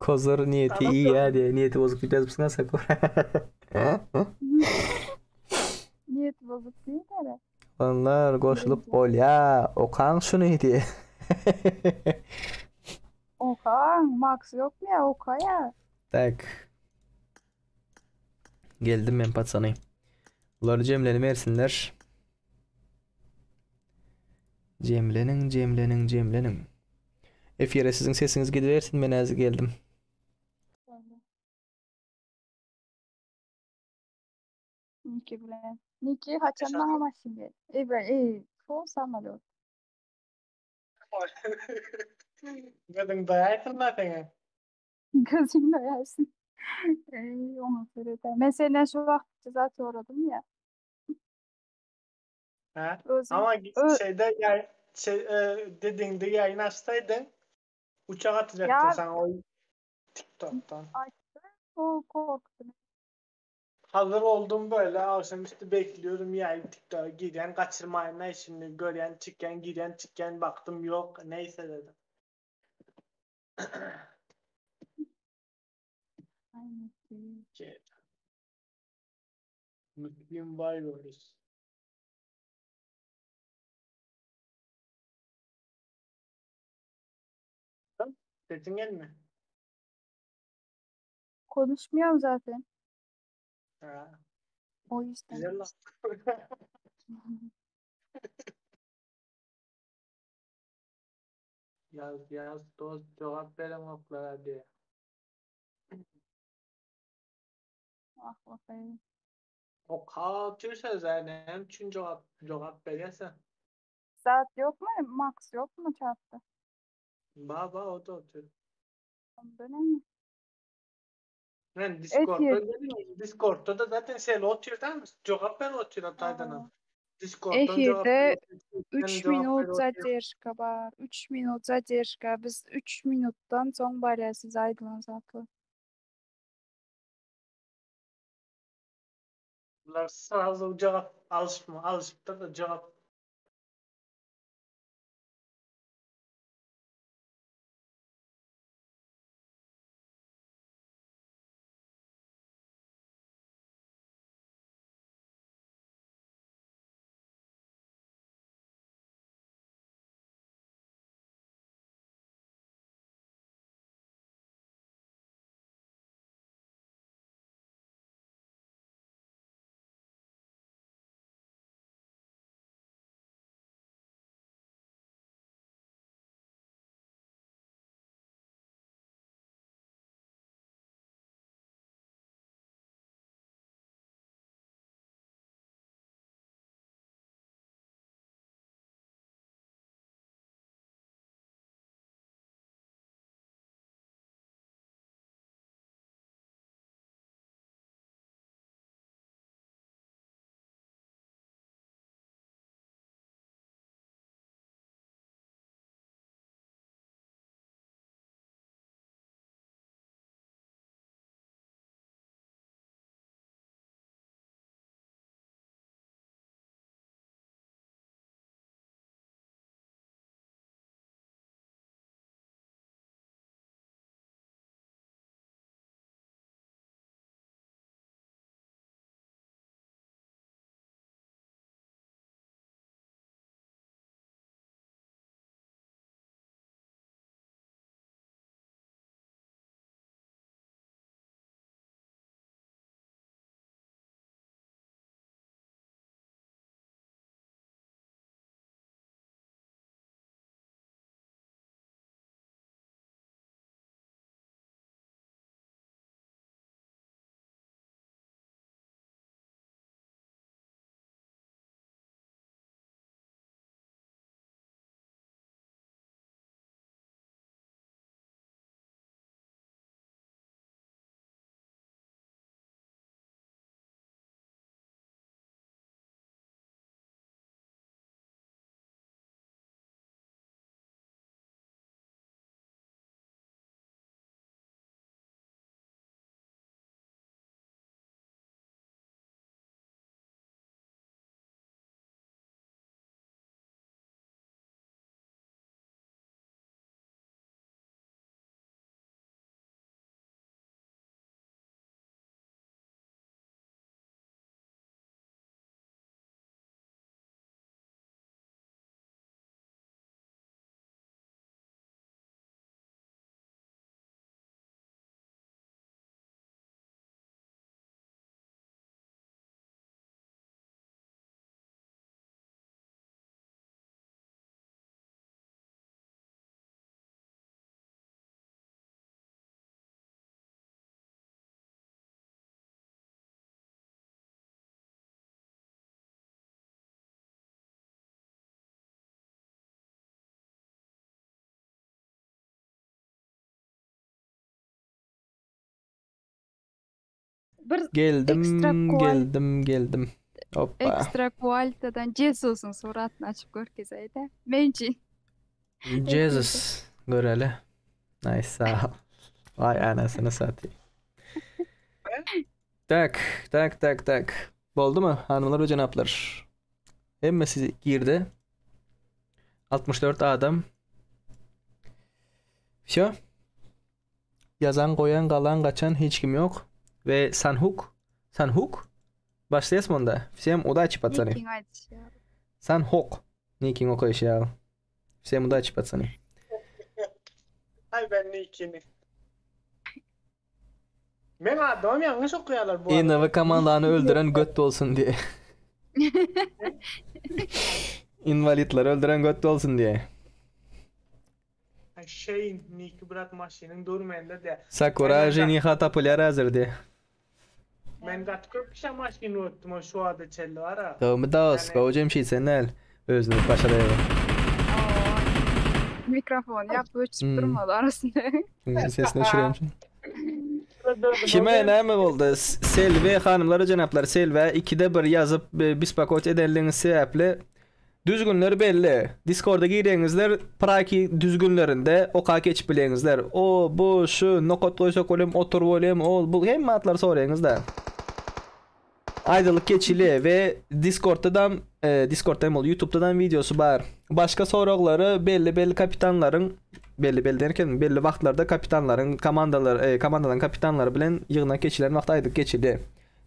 Kozor niyeti iyi ya diye. Niyeti bozuk diýip ýazypsyň Sakura. Niyet bozuk değil mi? Onlar goşulyp bolýa. Okaň şuny diýe. Oka, Max yok mu ya? Oka ya. Tak. Geldim men patsany. Bulary jemlenibersinler. Jemleniň, jemleniň, jemleniň. Efire siziň sesiňiz gidibersin men häzir geldim. Niki bilen. Niki haçan maňa maşyn gel. Ey, be, ey, şol samolýot. Gözüň doýaýsyn da seňe. Gözüň doýaýsyn. Ey, oňa seredä. Men senden şu wagt zat soradym ya. Ha? Özüň Ama ö şeyde ya şey, e, dediğinde yayın açsaydın uçak atacaktım ya sana o TikTok'tan. açtı. O korktu. Hazır oldum böyle akşamüstü bekliyorum yayın TikTok'a giren kaçırmayın ne şimdi gören çıkan giren çıkan baktım yok neyse dedim. Ay, Niki. Ki, Müslüm Warriors. Sesin gelmiyor. Konuşmuyorum zaten. Ha, O yüzden. güzel lan. Yaz yaz dost cevap veren oklara hadi. Ah bakayım. O kalkıyorsa zaten çünkü cevap cevap verirsen. Saat yok mu? Max yok mu çarptı? Baba o da otur. Ondan mi? Ben Discord'da Efir. dedim, Discord'da da zaten sen otur değil mi? Cevap ver otur Ataydan. Discord'dan cevap ver Efirde otur. Twitch'ten 3 cevap ver minut otur. zadержка bar. 3 minut zadержка. Biz 3 minutdan soň barýar siz aýdylan zatlar. Bunlar sразу cevap alışma alışıp da cevap Bir Geldim, ekstra kual geldim, geldim. Hoppa. ekstra kualitadan Jesus'un suratyny açyp görkezäýdä. Men üçin. Jesus göreli. Nice sag ol. Vay anasını satayım. Tak, tak, tak, tak. Boldumy, hanymlar we jenaplar? Hemmesi girdi. 64 adam. Vsyo. Ýazan, goýan, galan, gaçan hiç kim ýok. We Sanhuk, Sanhuk? Başlaýas munda. Vsem udaçi patsany. Nikiň aýdyşy ýaly. Sanhok. Nikiň okaýşy ýaly. Vsem udaçi patsany. Ay ben Nikini. Men adamym ýalňyş okaýarlar bu arada. INV komandany öldüren göt bolsun diýe. Inwalidleri öldüren göt bolsun diýe. Ay Şeýn Niki brat maşynyň dur mende de. Sakura ženiha tapylýar häzir diýe. Men gaty köp kişä maşyn öwretdim o şu wagta çenli bara. Gowmy dos, gowy Jemşit sen näl? Özüni başaraýaly. Mikrofony ýapyp öçürip durmaly arasynda. Sesini öçürýän üçin. Kime näme boldy? Selbi hanymlar we jenaplar Selbä ikide bir ýazyp bispokot edenligiňiz sebäpli düzgünler belli. Discorda gireňizler praki düzgünlerinde oka geçip bileňizler. O bu şu nokat goýsak bolýam otur bolýam ol bu hemme zatlary soraýaňyzda. Aýdylyp geçili we Discordda-dam Discordda hem ol YouTube'da-dam wideosy bar. Başga soraglary belli belli kapitanlaryň belli belli derken belli wagtlarda kapitanlaryň komandalar komandalaryň kapitanlary bilen ýygnak geçilen wagty aýdyp geçildi.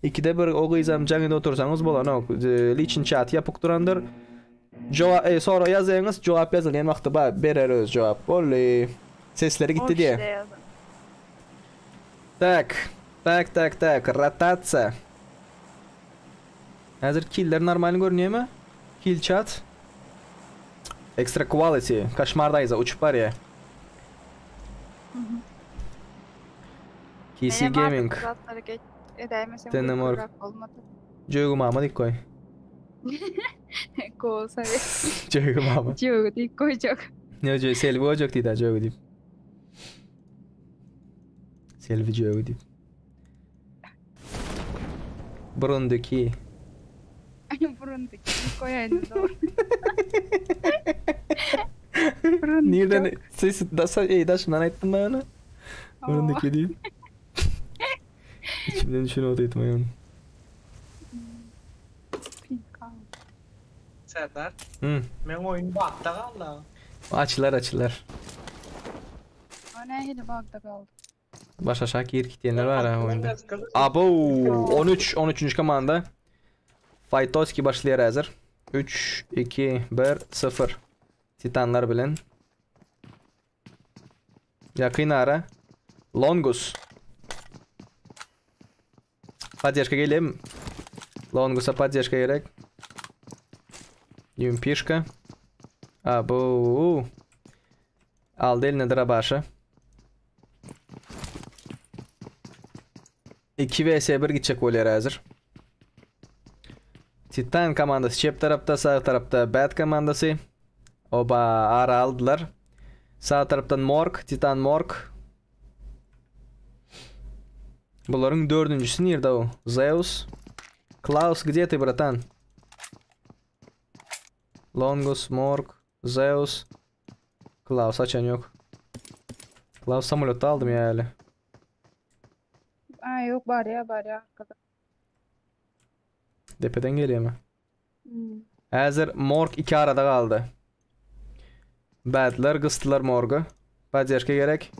Ikide bir o gyzam jaň edip otursaňyz bolanok. Liçin çat ýapyk durandyr. Joga sorag ýazaýyňyz jogap ýazylýan wagty bar berer öz jogap. Boldy. Sesleri gitdi diýe. Tak. Tak tak tak rotasiýa. Häzir killer normalny görünýärmi? Kill chat. Extra quality. Koşmar daýza uçup barýar. KC Gaming. Tenne morg. Jögi mama dik goý. Gol saýy. Jögi mama. Jögi dik goýjak. Ne jögi selbi goýjak diýdi jögi diýip. Selbi jögi diýip. Burunduki. Burunduki goýaýyn dogry. Nirden ses dasa ey daşyndan aýtdym ben onu. Burunduki diýip. İçimden şunu oturttum onu. Serdar. Hı. Men oýun bagda galdy. Açylar açylar. O nähili bagda galdy? Baş aşak gir gitýänler bar ha oýunda. Abo 13 13. komanda. Faytoski başlaýar häzir. 3 2 1 0. Titanlar bilen. Ýakyn ara. Longus. Poddeşka gelýär. Longusa poddeşka gerek. Ýumpişka. Abo. Aldy eline drabaşy. 2 vs 1 gitjek bolýar häzir. Titan komandasy çep tarapda, sag tarapda Bad komandasy. Oba, ara aldylar. Sag tarapdan Morg, Titan Morg. Bularyň dördünjisi nirde o? Zeus. Klaus, gde ty, bratan? Longus, Morg, Zeus. Klaus açan ýok. Klaus samolýotda aldym ýa äli. Aa ýok barýa barýa arkada. Depeden gelýärmi? Hmm. Häzir Morg iki arada galdy. Badler gysdylar Morgy. Poddeşka gerek.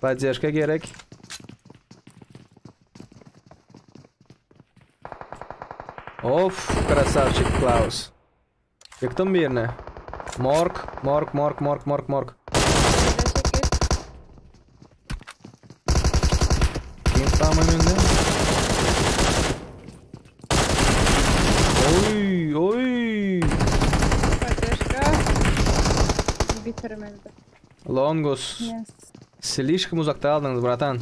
Poddeşka gerek. Of, krasavçik Klaus. Ýykdym birini. Morg, morg, morg, morg, morg, morg. Kim tamam önde? Oy, oy. Poddeşka. Bitirmeli. Longus. Yes. Slişkim uzakda aldyňyz, bratan.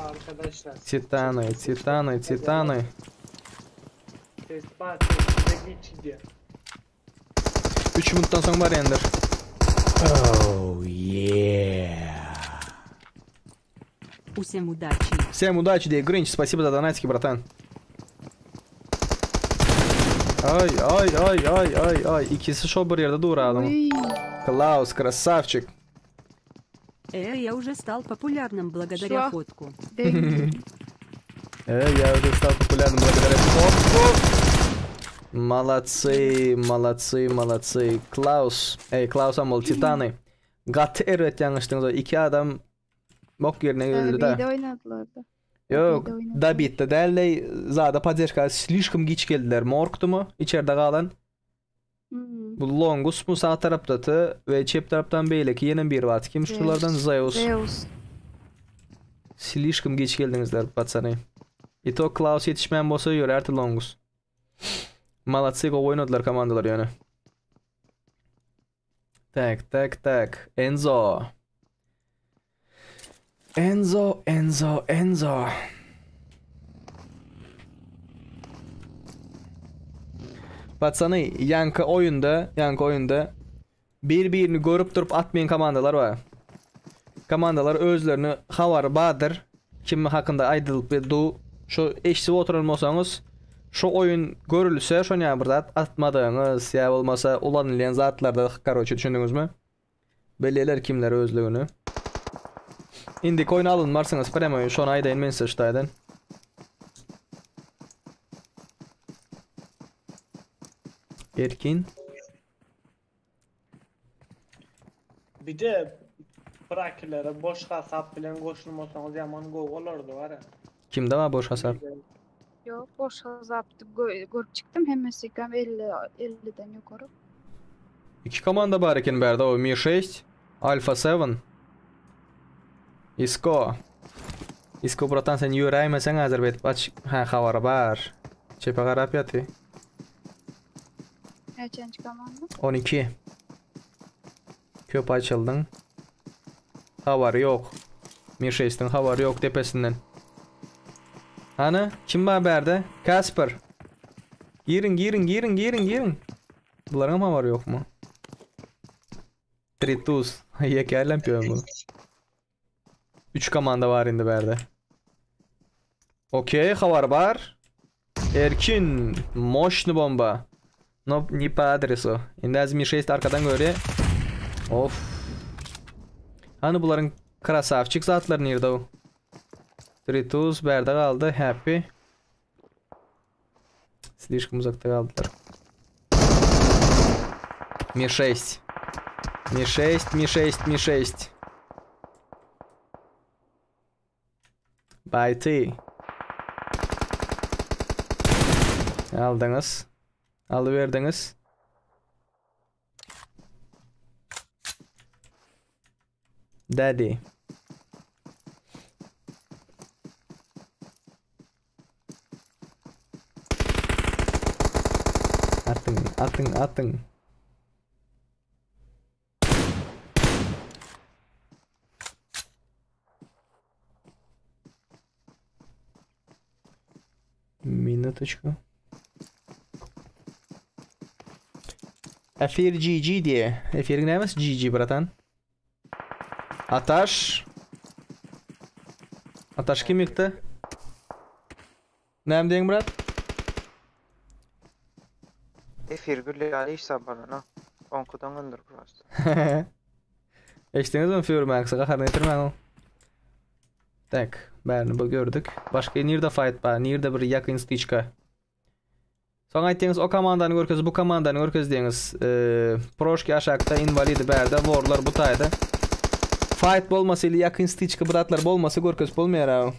Arkadaşlar. Titany, Titany, Titany. Ses bar, sesine geç gidiyor. 3 minutdan soň barýandyr. Oh yeah. Всем удачи. Всем удачи, Дей Гринч. Спасибо за донатики, братан. Ay ay ay ay ay ay. Ikisi şo bir ýerde dur adamyň. Uý. Klaus красавчик. Э, я уже стал популярным благодаря Şu фотку. Deň. Э, я уже стал популярным благодаря фотку. Молодцы, молодцы, молодцы. Klaus. Ey, Klaus am ol Titany. Gaty erbet ýalňyşdyňyz. Iki adam bok ýerine geldi da. Bide oýnadylar-da. Ýok, Bide oýnadylar. Dabitde däl-de, zada poddežka slişkom giç geldiler. Morgdumy içerde galan? Hmm. Bu Longus mu sağ tarapdaty we çep tarapdan beýleki ýene biri bar. Kim şulardan? Zeus. Zeus. Slişkom giç geldiňizler, patsany. I to Klaus ýetişmän bolsa ýörärdi Longus. Malatsy gowy oýnadylar komandalar ýöne. Tak, tak, tak. Enzo. Enzo, Enzo, Enzo. Patsany, ýaňky oýunda, ýaňky oýunda bir-birini görüp durup atmaýan komandalar bar. Komandalar özlerini habary bardyr. Kim hakynda aýdylyp we du şu eşidip oturan bolsaňyz, şu oýun görülse, şony ýa bir zat atmadygyňyz ýa bolmasa ulanylýan zatlarda, karoçe düşündiňizmi? Belleler kimler özlügini. Indiki oýun alynmarsyňyz, prema şony aýdaýyn men size şu taýdan. Erkin. Bir de bırakilere boş hasap bilen goşulmasaňyz ýaman gowy bolardy bara. Kimde bar boş hasap? Ýok, boş hasapdy görüp çykdym, hemmesi hem 50 50-den ýokary. Iki komanda bar eken bärde o Mi 6, Alpha 7. Isko. Isko bratan sen ýöräýmeseň häzir beýdip aç ha habary bar. Çepe garap ýaty. Näçenji komanda? 12. Köp açyldyň. Habary ýok. Mi 6-iň habary ýok depesinden. Hany, kim bar bärde? Kasper. Giriň, giriň, giriň, giriň, giriň. Bularyň hem habary ýokmy? Tritus. Ýeke aýlanyp ýörün bu. 3 komanda bar indi bärde. Okey, habar bar. Erkin, moşny bomba. No, не по adresu. Indi az Mi 6 arkadan görýär. Of. Hany bularyň krasavçik zatlary nirde o? Tritus bärde galdy, Happy. Slişkom uzakda galdylar. Mi 6. Mi 6, Mi 6, Mi 6. Bayty. Aldyňyz. Alyberdiňiz. Daddy. Atyň, atyň, atyň. Minutочку. Efir GG diýe. Efiriň nämesi GG bratan? Ataş. Ataş kim ýykdy? Näme diýeň brat? Efir gülýär hiç sabarana. Oňkudan gyndyr prosta. Eşitdiňizmi Fury Max'y gaharyny getirmäň ol. Tak, bärini bu gördük. Başga nirde fight bar? Nirde bir ýakyn styçka? Soň aýtdyňyz o komandany görkez, bu komandany görkez diýeňiz. Ee, Proşki aşakda, invalidi bärde, warlar bu taýda. Fight bolmasa ili ýakyn styçka bratlar bolmasa görkez bolmaýar ha.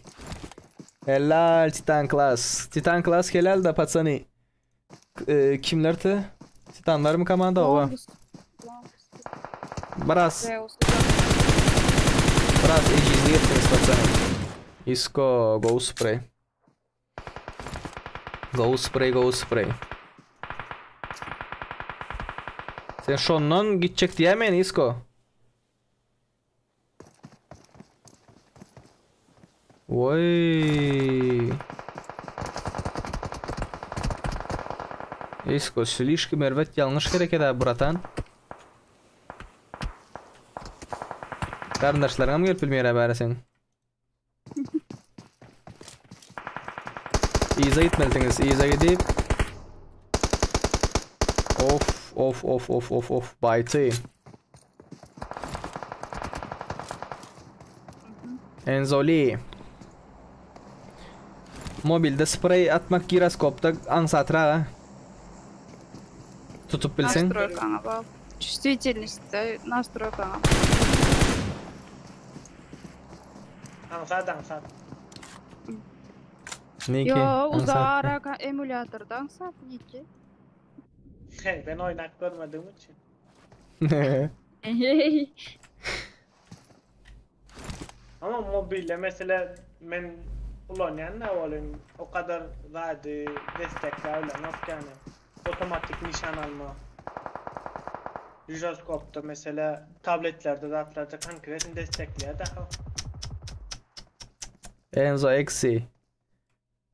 Helal Titan Class. Titan Class helal da patsany. Ee, kimler te? Titanlar mı komanda owa? Longus. Longus. Biraz Zeus. Biraz ejizlik etdiňiz patsany. Isko go spray. Go spray, go spray. Sen şondan gitjek diýämen Isko. Oý. Isko, slişkom erbet ýalňyş hereket ha, bratan. Garyndaşlaryňam gelip bilmeýär bäri seň. Yza gitmelisiňiz, yza gidip. Of, of, of, of, of, of, baýty. Enzoli. Mobilde sprey atmak giroskopda aňsatrak ha. Tutup bilseň. Nastroýkaňa bak. Çувствительностьde nastroýkaňa. Aňsat aňsat. Niki. Yo, uzarak emulyatorda aňsat Niki. Hey, ben oynap görmediğim için. Ama mobilde mesela men ulanýan da bolyn o kadar zady destekläp bilenok yani. Otomatik nişan alma. Jiroskopda mesela tabletlerde zatlarda konkretno destekleýär daha. Enzo Exi.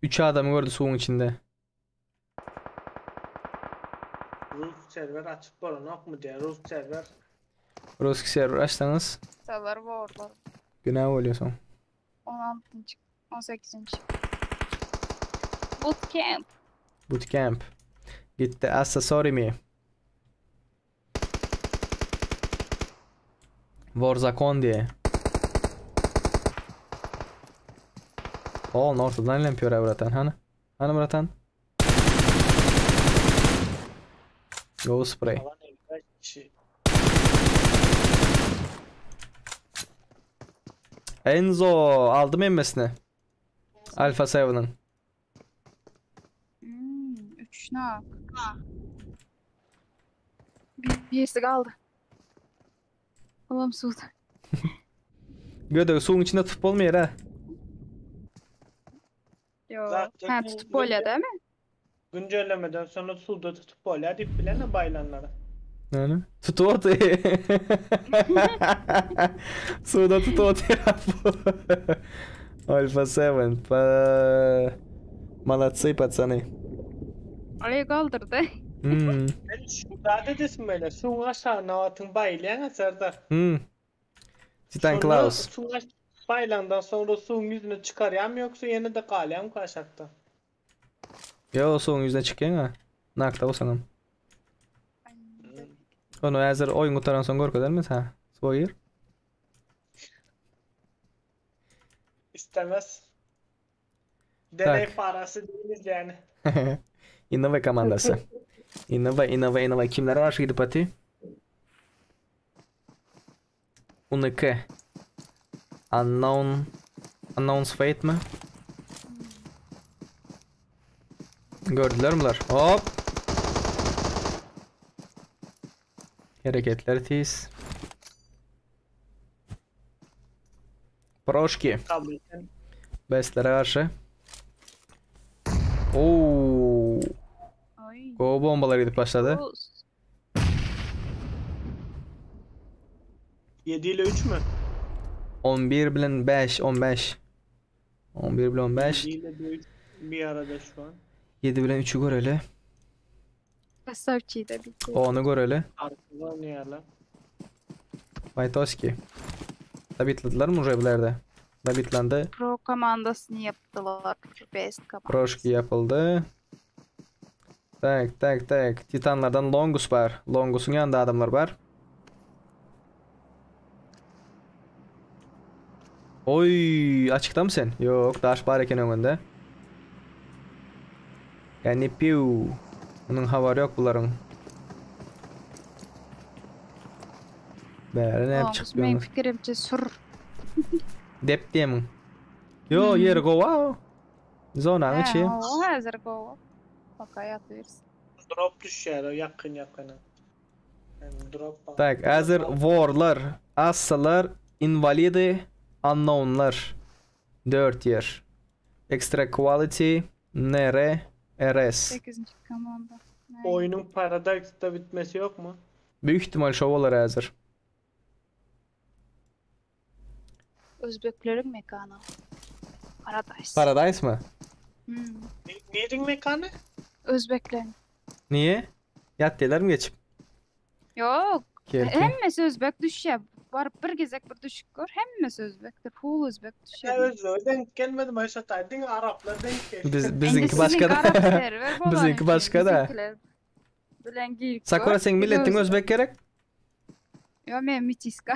3 adamy gördü suwuň içinde. Rus serwer açyp bolanokmy diýär. Rus serwer. Ruski serwer açsaňyz Salar borlar. günä bolýar soň. 16-njy, 18-nji. Bootcamp. Bootcamp. Gitdi Assa sorry me. Warzakon diýe. O, ortadan lempiyor bratan. Hany? Hany bratan? Go spray. Alan kaç kişi? Enzo aldım emmesini. Alpha 7'ın. Hmm, 3 nak. Birisi kaldı. Olam suwda. Gödegi suwuň içinde tutup bolmaýar ha. Yo. Zaten Ha tutup bolýar değil mi? Güncellemeden sonra suda tutup bolýar diýip bilene baylanlara. Yani tutup oty. Suwda tutup otyr. Alpha 7. Pa... Молодцы, пацаны. Oraya kaldırdı. Hmm. Ben şu zat edesin böyle. Suň aşagyna atyň baýlaýan Serdar. Hmm. Titan Sonra Klaus. Suň aş baýlandan sonra suň ýüzüne çykarýam ýoksa ýene de galýam aşakda. Yo suwuň ýüzüne çykýaň ha. Nakda bolsaňam. Onu häzir oýun gutaran soň görkezermi ha? Suwa gir. İstemez. Deney Tak. parası değiliz yani. Innova komandasy. Innova, Innova, Innova. Kimlere garşy gidip aty? UNK. Unknown Unknown's Fate mi? Gördüler mi bular? Hop. Hereketler tiz. Proşki. Tabletten. Bestlere garşy. Oo. Ay. Go bombalar gidip başladı. Rus. 7 ile 3 mü? 11 bilen 5, 15. 11 bilen 15. 7 ile 3 bir arada şu an. 7 bilen 3'ü göreli. Kasapçıyı da bitti. Onu göreli. Arkada oynayalım. Vaytoski. Dabitladılar mı uje Dabitlandı. Pro komandasını yaptılar. Best komandası. Proşki yapıldı. Tak tak tak. Titanlardan Longus var. Longus'un yanında adamlar var. Oy, açıkta mı sen? Yok, daş bar eken öňünde. Yani piu. Bunun habary yok buların. Bäri näp Longus çykyp meň ýöňüz? pikirimçe sur. Dep diýemiň. Yo, ýeri gowa. Zonanyň içi. Ha, o hazır go. Baka ýatyrys. Drop düşýär o yakın yakına. Yani drop var. Tak, häzir warlar, assalar, invalidi, unknownlar. 4 ýer. Extra quality, NR, RS. 8. komanda. Oyunun Paradox'ta bitmesi yok mu? Büyük ihtimal şov bolar häzir. Özbekleriň mekany. Paradise. Paradise mı? Hmm. Neyin mekanı? Özbekleriň. Niye? Ýat diýler mi geçip? Yok. Kerki. Hemmesi Özbek düşýär. Baryp bir gezek bir düşüp gör hemmesi özbekdir full özbek Ben düşer. özbege denk gelmedim Ayşe Diňe araplar denk geldi. Biz Indi biziňki siziňki başga-da. arap serwer bolany Biziňki üçin başga-da. biziňkiler bilen girip Sakura gör. seň Diňe milletiň özbek. özbek gerek? Ýo men mitiska.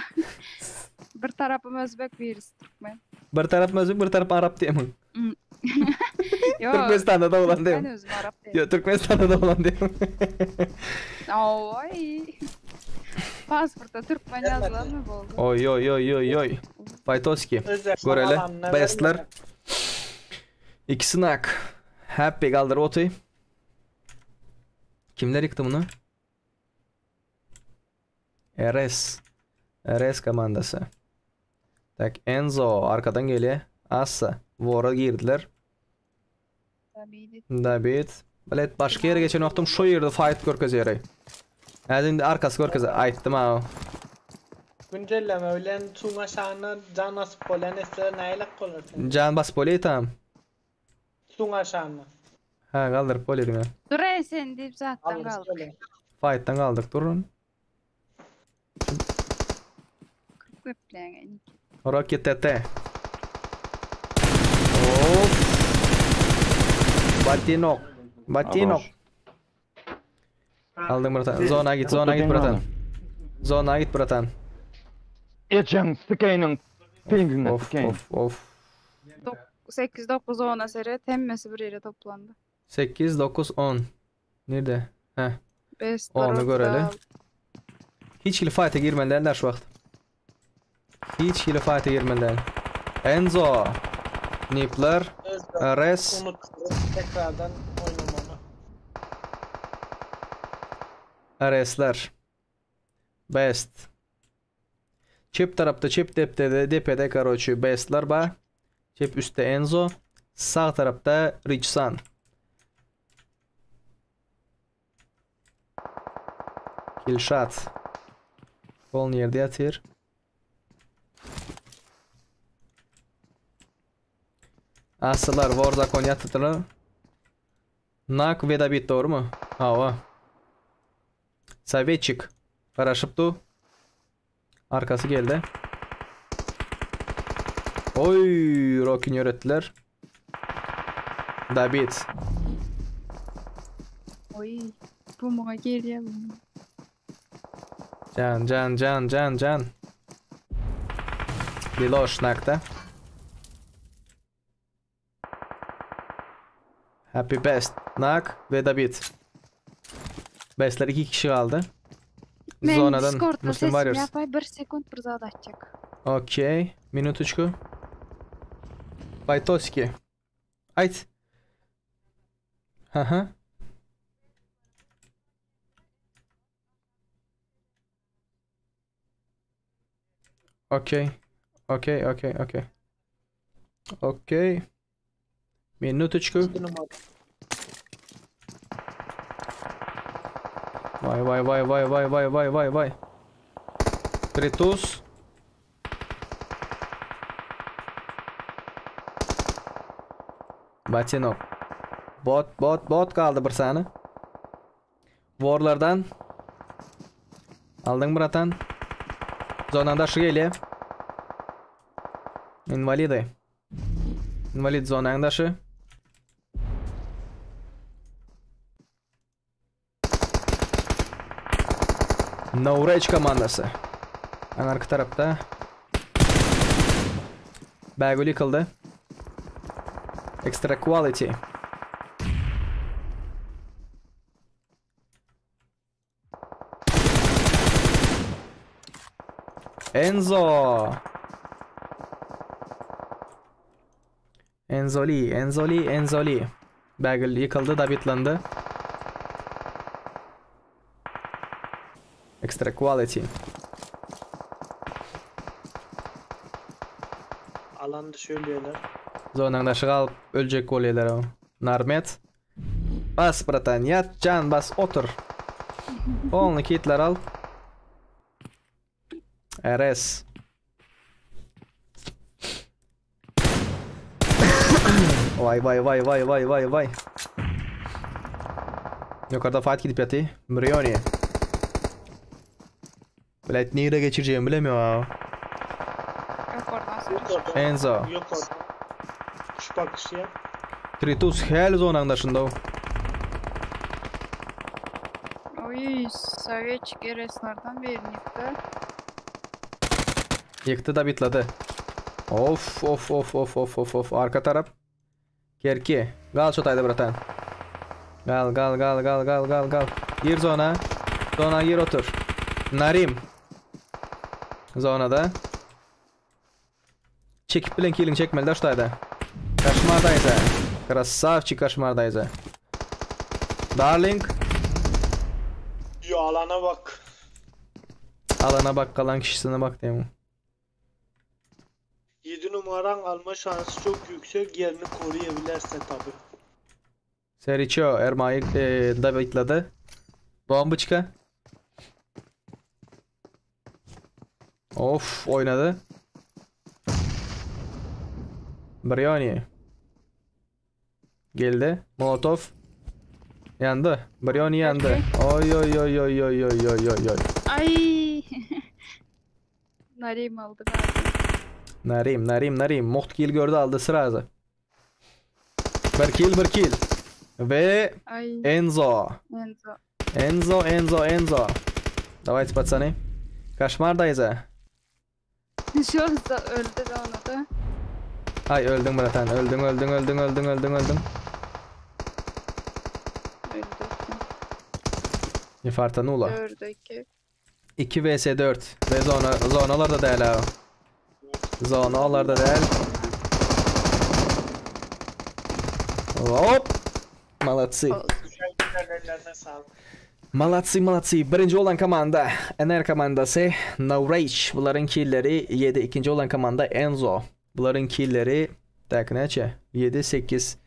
Bir tarapym özbek birisi türkmen. Bir tarapym özbek, bir tarapym arap diýemiň. Mm. Ýo Türkmenistanda doglan türkmen diýem. özüm arap Ýo diýem. Türkmenistanda doglan diýem. Oý. Pasportda türkmen ýazylanmy boldy? Oý oý oý oý oý. Faytoski. Özbek Göreli. alanyna Bestler. vermedi. İkisi nak. Happy kaldır oty. Kimler yıktı bunu? RS. RS komandası. Tak Enzo arkadan geliyor. Assa. War'a girdiler. David. Bilet başka yere geçen wagtym şu ýerde fight görkezýär. Häzir indi arkasy görkeze aýtdym ha. Güncelleme bilen suň aşagyna can asyp bolýan etseler nähili bolar sen? Can basyp bolýar tam. Suň aşagyna. Ha galdyryp bolýar diňe. Dur ey sen diýip zatdan Alırız galdyk. böyle. Fight'tan galdyk durun. Köpleň eniki. Rocky TT. Of. Batinok. Batinok. Aldım bratan. Zona git, zona git bratan. Zona git bratan. Ejeň sikeýiniň pingiňe Of sikeýin. of of. 8 9 10 seret hemmesi bir ýere toplandy. 8 9 10. Nerede? Heh. Best Onu göreli. Hiç hili fight'e girmeliler şu vakt. Hiç hili fight'e girmeliler. Enzo. Nipler. Özbek RS. unuttu tekrardan oynamamı. RS'ler. Best. Çep tarapta çep depde depede karoçi bestler ba. Çep üstte Enzo. Sağ tarapta Richsan. Killshot. Kol ýerde ýatyr. Asılar Warzone ýatydylar. Nak ve David doğru mu? Hawa. Sovetçik. Garaşyp du. Arkasy geldi. Oy, Rockin ýöretdiler. David. Oý, bu muňa gelýär bu. Can can can can can. Liloş nakta. Happy Best. Nak ve David. Bestler iki kişi kaldı. Men Zonadan Discordda Muslim sesimi Warriors. ýapaý bir sekund bir zat aýtjak. Okey. Minutочку. Baytoski. Ayt. Hı. Okey. Okey, okey, okey. Okey. Minutочку. Vay vay vay vay vay vay vay vay vay. Tritus. Batinok. Bot bot bot kaldı bir sany. Warlardan. Aldyň bratan. Zonada şu gelýär. Invalidy. Invalid zonaň daşy. No Rage komandasy. Aňarky tarapda. Bägül ýykyldy. Extra quality. Enzo. Enzoli, Enzoli, Enzoli. Bägül ýykyldy, Davidlandy. Extra quality. Alan dışı ölüyorlar. Zonaň daşy galyp öljek bolýarlar o. Narmet. Bas bratan, ýat jan bas otur. Polny kitler al. RS. Vay vay vay vay vay vay vay. Ýokarda fight gidip ýaty. Mrioni. Bilet nirä geçirjegimi bilemiyorum ha. Ýokardan sürüş. Enzo. Ýokardan. Kuş bakışy ýa. Tritus häli zonaň daşynda. Oý, Sovetçik RS-lardan birini ýykdy. Ýykdy da bitlady. Of of of of of of of arka tarap. Kerki. Gal şu taýda bratan. Gal gal gal gal gal gal gal. Gir zona. Zona gir otur. Narim. Zonada. Çekip bilen kiliň çekmeli da şu taýda. Kaşmar daýza. Krasavçik Kaşmar daýza. Darling. Yo alana bak. Alana bak kalan kişisine bak diýen. 7 numaran alma şansı çok yüksek yerini koruyabilirse tabi. Seriço Ermaýy e, dabitlady. Bomboçka. Of oýnady. Brioni. Geldi. Molotov. Ýandy. Brioni ýandy. Oý oý oý oý oý oý oý oý oý. Ay. Narim aldy bäri. Narim, Narim, Narim. Mugt kill gördü aldy srazy. Bir kill, bir kill. Ve Ay. Enzo. Enzo. Enzo, Enzo, Enzo. Давайте, пацаны. Koşmar daýza. Şu anda öldü de onu da. Ay öldün bratan. Öldün, öldün, öldün, öldün, öldün, öldün. Öldü. Infartanula. 4'e 2. 2 vs 4. Ve zona, zonalar da değil ha. Zonalar da değil. Hop. Молодцы. Güzel güzel ellerine sağlık. Молодцы, молодцы. Birinji olan komanda NR komandasy No Rage. Bularyň killleri 7. Ikinji olan komanda Enzo. Bularyň killleri tak näçe? 7 8.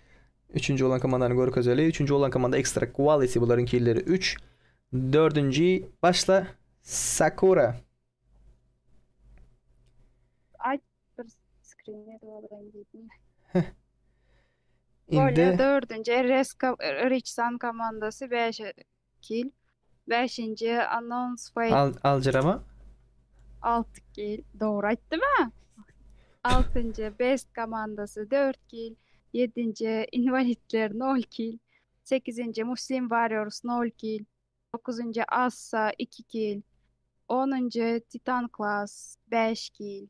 Üçünji olan komandany görkezeli. Üçünji olan komanda Extra Quality. Bularyň killleri 3. Dördünji başla Sakura. Ay bir screen edip alayım diýdim. Indi Bolýa dördünji RS Richsan komandasy 5 kill. Bäşinji Anons Fate al aljyrama. 6 kill. Dogry aýtdym ha. Altynjy Best komandasy 4 kill. Ýedinji Invalidler 0 kill. Sekizinji Muslim Warriors 0 kill. Dokuzunjy Assa 2 kill. Onunjy Titan Class 5 kill.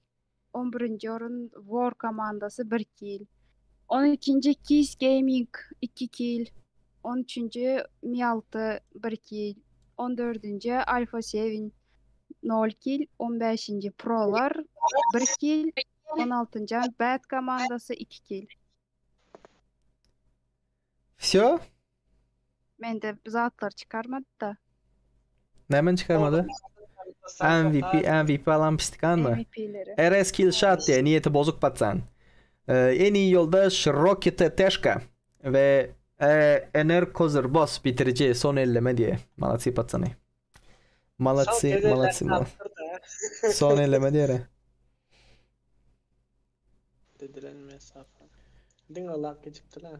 On birinji orun War komandasy 1 kill. On ikinji Kiss Gaming 2 kill. On üçünji Mi 6 1 kill. On dördünji Alpha 7 0 kill. On bäşinji Prolar 1 kill. On altynjy Bad komandasy 2 kill. Vsyo? Mende zatlar çykarmady-da. Nämen çykarmady? MVP, MVP alan pislikanmy? MVP-leri. RS Killshot diýe niýeti bozuk patsan. En iyi ýoldaş Rocky Teteşka ve e, Ener Kozur Boss bitirici son elleme diýe. Malatsy patsany. Malatsy, malatsy, malatsy. Son elleme diýere. Dedilen mesafe. Diňe lak geçipdir ha.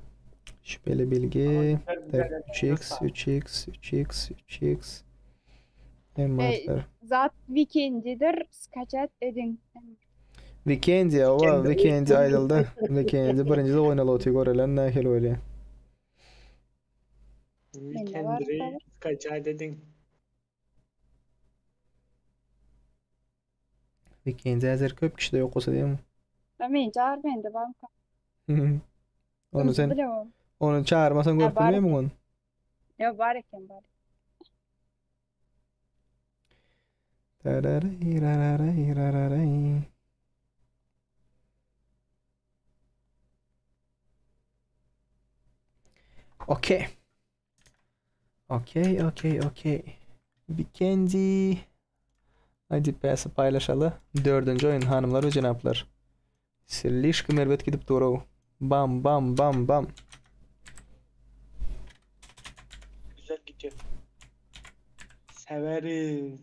Şüpheli bilgi. güzel, 3x, 3x, 3x, 3x. Ey, Envanter. zat Weekendidir, skaçat ediň. Weekendi owa, Weekendi aýdyldy. Weekendi birinji de oýnaly otyr görelen nähili bolýar. Mende bar Weekend'i tabi. kaçay dedin. Weekendi häzir köp kişide ýok bolsa diýem. Men çagyr mende barmyka? Ony sen Bilemem. ony çagyrmasaň Ha, görüp bar bilmeýärmiň ony? Ýok bar eken bar. Tararararararararay. Okey. Okey, okey, okey. Weekendi. Hadi PS paýlaşaly. Dördünji oýun hanymlar we jenaplar. Slişkom erbet gidip dur Bam bam bam bam. Güzel gidiyor. Severiz.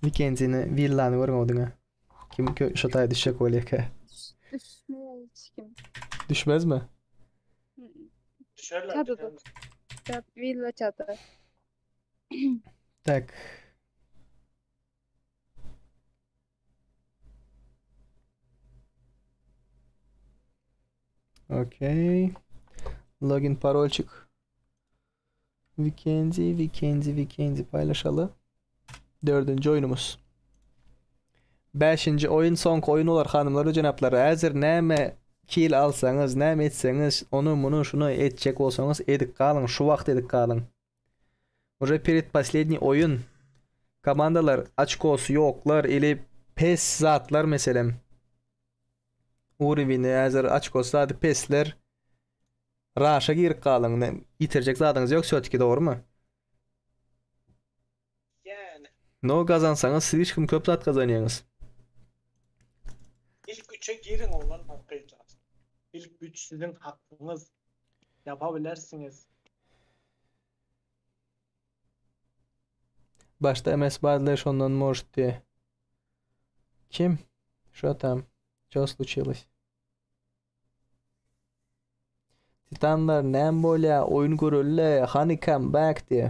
Weekendini villany görüň oduňa. Kim kö şo taýda düşjek bolýarka? Düşmeýär hiç kim. Düşmezmi? Düşerler. Çadyda. Çat, villa çaty. Tak. Okey. Login parolçik. Weekendi, Weekendi, Weekendi paylaşaly. Dördünji oýnumyz. Bäşinji oýun soňky oýun bolar hanymlar we jenaplar. Häzir näme kill alsaňyz, näme etseňiz, ony muny şuny etjek bolsaňyz edip galyň, şu wagt edip galyň. Уже перед последний oýun. Komandalar oçkosy ýoklar ili pes zatlar meselem. Urovini häzir oçkosy zady pesler. Raşa girip galyň. Ýitirjek zadyňyz ýok sötki dogrymy? Ýäni. No gazansaňyz slişkom köp zat gazanýaňyz. Ilk üçe giriň oglanlar gyzlar. Ilk üç siziň hakkyňyz. Ýapabilersiňiz. Başda MS bardylar şondan может diýe. Kim? Şo tam? Ço sluçilось? Titanlar näme bolýa oýun göreli hany come back diýe.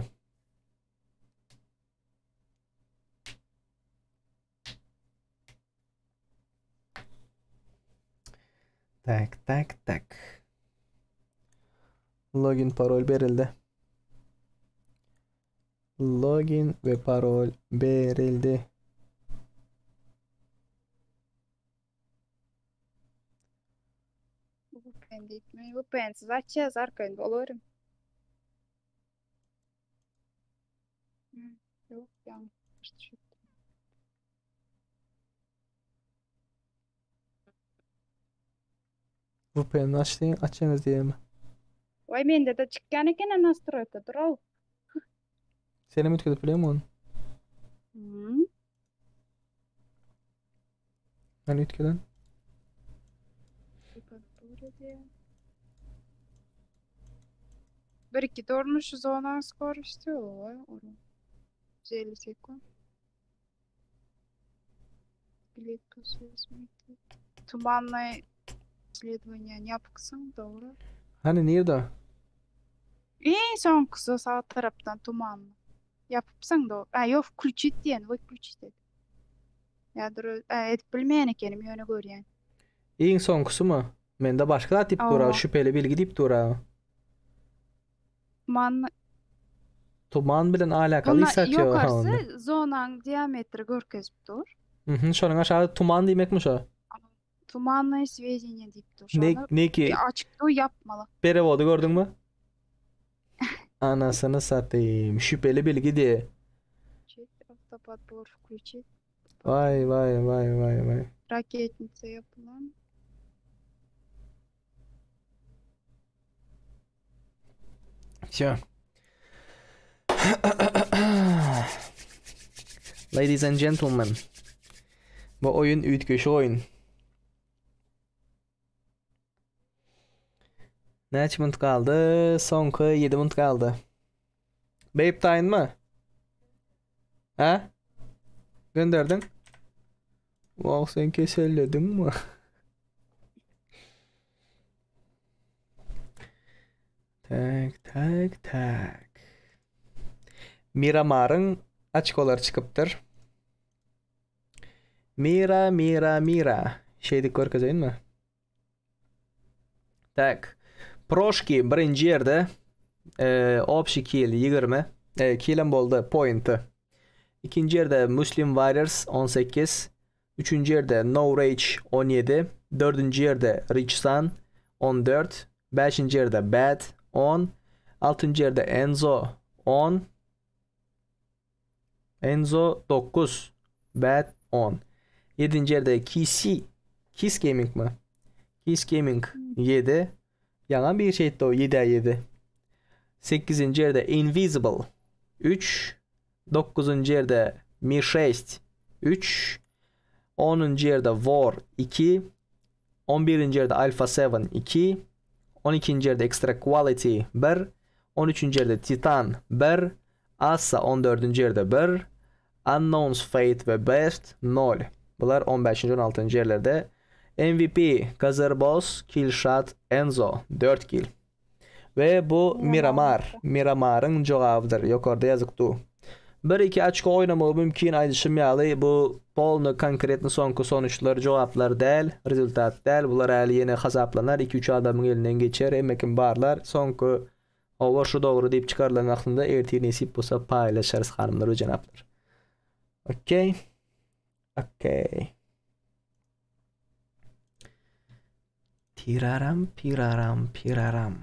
Tak tak tak. Login parol berildi. Login we parol berildi. VPN diýipmi? VPN-siz açýas arkaýyn bolaweriň. Ýok, ýalňyş düşüpdim. VPN açdyň, açýaňyz diýemi? Waý mende-de çykýan eken-ä nastroýka dur-ow. Senem üýtgedip bilýäňmi ony? Hmm. Hany üýtgeden? Bir iki durmuş zona skorosti owa onuň. 150 sekund. Tumanly исследование ýapyksyň dogry. Hany nirde? Iň soňkusy sag tarapdan tumanly. Ýapypsyň dogry. A ýok включить diýen выключить et. Ýa dur edip bilmeýän ekenim ýöne görýän. Iň soňkusymy? Mende başga zat diýip dur-a, şübheli bilgi diýip dur-a. Tuman Tuman bilen alakaly Onda iş satýar ýokarsy onda. zonaň diametri görkezip dur. Mhm, şonuň aşagy tuman diýmekmi şo? Tumannoe swedeniýe diýip dur. Ne Şony neki bir açyp dur ýapmaly. perewody gördüňmi? Anasyny satayym. Şübheli bilgi diýe. Включить автоподбор включить. Waý waý waý waý waý. Raketnica ýapylan. Vsё. Ladies and gentlemen. Bu oýun üýtgeşik oýun. Näçe minut galdy? Soňky 7 minut galdy. Babe taýynmy? Hä? Gönderdiň? Wah, sen kesellediňmi? Tak, tak, tak. Miramaryň açkolary çykypdyr. Mira, Mira, Mira. Şeýdip görkezeýinmi? Tak. Proşki birinji ýerde. E, общий kill 20. E, killem boldy, pointy. Ikinji ýerde Muslim Warriors 18. Üçünji ýerde No Rage 17. Dördünji ýerde Rich Sun 14. Bäşinji ýerde Bad 10. Altynjy ýerde Enzo 10. Enzo 9, Bad 10. Ýedinji ýerde KC, Kiss Gaming mi? Kiss Gaming 7. Ýaňam bir şey etdi o 7-ä 7. Sekizinji ýerde Invisible 3. Dokuzynjy ýerde Mi 6 3. Onunjy ýerde War 2. On birinji ýerde Alpha 7 2. On ikinji ýerde Extra Quality 1. On üçünji ýerde Titan 1. Assa on dördünji ýerde bir, Unknowns Fate we Best nol. Bular on bäşinji, on altynjy ýerlerde. MVP, Kazer Boss, Killshot, Enzo, dört kill. We bu Miramar. Miramaryň jogabydyr. Ýokarda ýazyk du. Bir iki açko oýnamagy mümkin aýdyşym ýaly bu polny konkretny soňky sonuçlar jogaplar däl, rezultat däl. Bular äli ýene hasaplanar iki üç adamyň elinden geçer hemme kim barlar. Soňky hawa şu dogry diýip çykarylan wagtynda ertir nesip bolsa paýlaşarys hanymlar we jenaplar. Okey. Okey. Tiraram piraram piraram.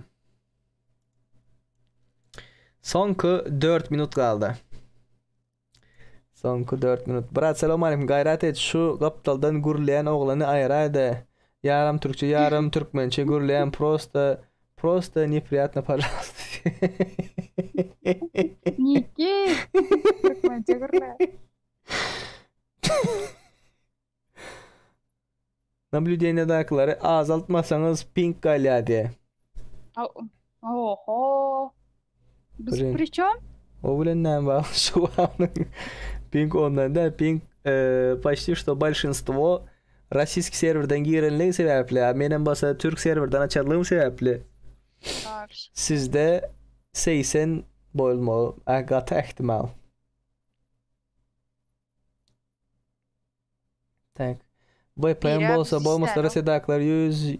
Soňky 4 minut galdy. Soňky 4 minut. Brat salam aleyküm. Gaýrat et şu gapdaldan gürleýän oglany aýraýda. Ýaram türkçe, ýaram türkmençe gürleýän prosta prosta nepриятно пожалуйста. Niki. Türkmençe gürle. Nablýudeniýadakyleri azaltmasaňyz ping galýar diýe. Oho. Biz pri çom? O bilen näme baglanyşygy bar onuň? Ping ondan däl, ping почти что большинство rossiýski serwerden girenligi sebäpli, a menem bolsa türk serwerden açanlygym sebäpli sizde 80 bolmagy gaty ähtimal. Tak. VPN Biri bolsa biz bolmasa istärin. Russiýadakylar 100,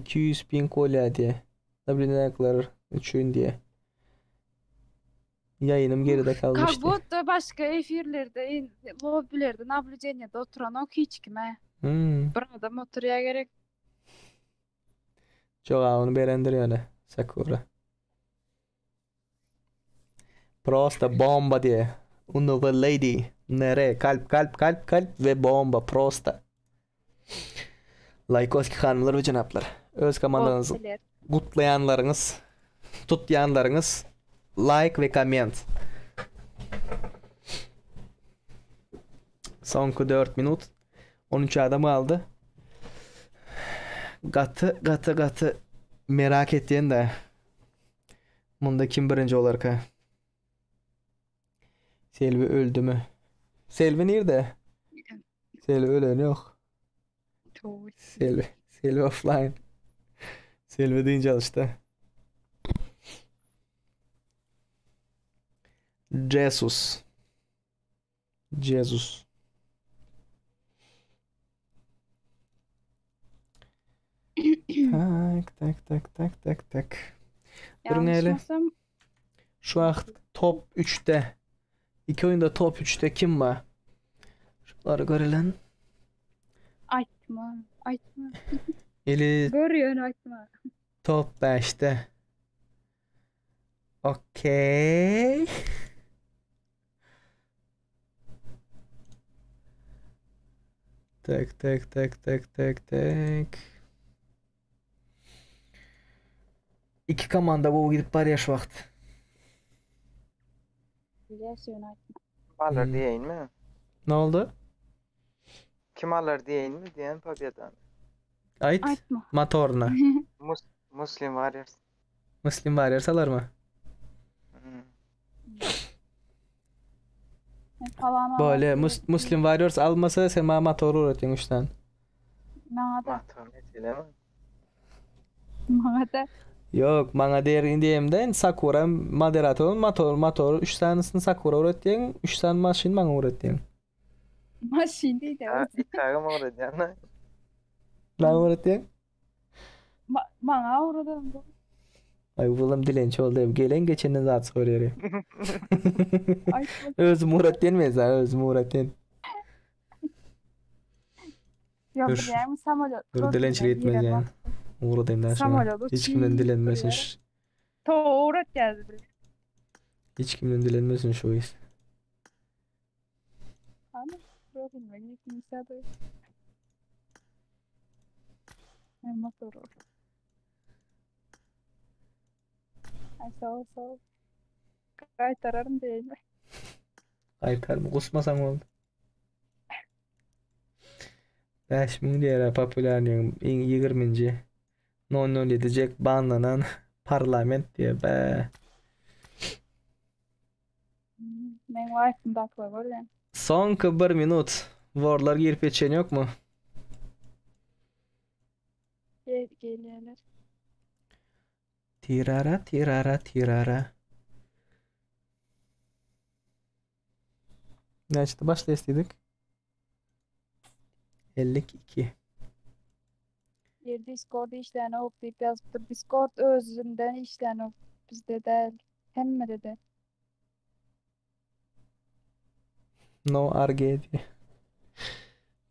200 ping bolýar diýe. Dublindäkiler üçin diýe. Ýaýynym geride kalmyş Как diýe. budto başga efirlerde, in- lobbilerde nablýudeniýede oturanok hiç kime. Hmm. Bir adam oturýar gerek. Jogabyny berendir ýöne Sakura. Prosta bomba diýe. Unowa lady. Nere kalp kalp kalp kalp we bomba prosta. Laýkoski hanymlar we jenaplar. Öz komandaňyzy gutlaýanlaryňyz, tutýanlaryňyz laýk we komment. Soňky 4 minut. 13 adam galdy. Gaty gaty gaty merak etýän-de. Munda kim birinji bolarka? Selbi öldümi? Selbi nirde? Selbi ölen ýok. Selbi, Selbi offline. Selbi dynç alyşda. Jesus. Jesus. Tak, tak, tak, tak, tak, tak. Duruň näle? Ýalňyşmasam Şu wagt top 3-de. Iki oýunda top 3-de kim bar? Şulary görelen. aýtma, aýtma. Ili Gör ýöne aýtma. top 5-de. Okey. Tek tek tek tek tek tek. Iki komanda gowy gidip barýar şu wagt. Bilýäs ýöne aýtma. Kim alar Hmm. diýeýinmi? Ne oldu? Kim alar diýeýinmi diýen pobedany. Aýt. Aýtma. Motoryna. Mus Muslim Warriors. Muslim Warriors alarmy? Hmm. Falan Bolýa. Mus Muslim Warriors almasa sen maňa motor ugratýaň üç sany. Maňa-da. Motor meselemi? Maňa-da. Ýok, maňa derin diýemde indi Sakura moderator motor motor üç sanysyny Sakura ugratýaň, üç sany maşyn maňa ugratýaň. Maşyn diýdi. Ha, itagam ugradýan. Näme ugratýaň? Maňa ugradan bu. Aý bulam dilençi boldy. Gelen geçenden zat soraýar. Özüm ugratýan men sana, özüm ugratýan. Ýok, Dur. bilýärmi samolýot. Dur dilençilik etmez ýa. Ugradaýyn da şuna. Samolýot Hiç kimden dilenmesin. To ugratýar bil. Hiç kimden dilenmesin şu iş. Hany, profilime girip Men motor. Ay sag ol, sag ol. Gaýtararyn diýeýin. Gaýtarma, gusmasaň boldy. 5000 diýer populýarnyň iň 20-nji. 007 Jack banlanan parlament diýe bä. Meň wife-ym daklar görýän. Soňky bir minut. Worlar girip ýetişen ýokmy? Gel gelýärler. Tirara tirara tirara. Näçede başlaýas diýdik? 52. Bir Discord işlänok diýip ýazypdyr. Discord özünden işlänok. Bizde däl. Hemmede de. No RG diýip.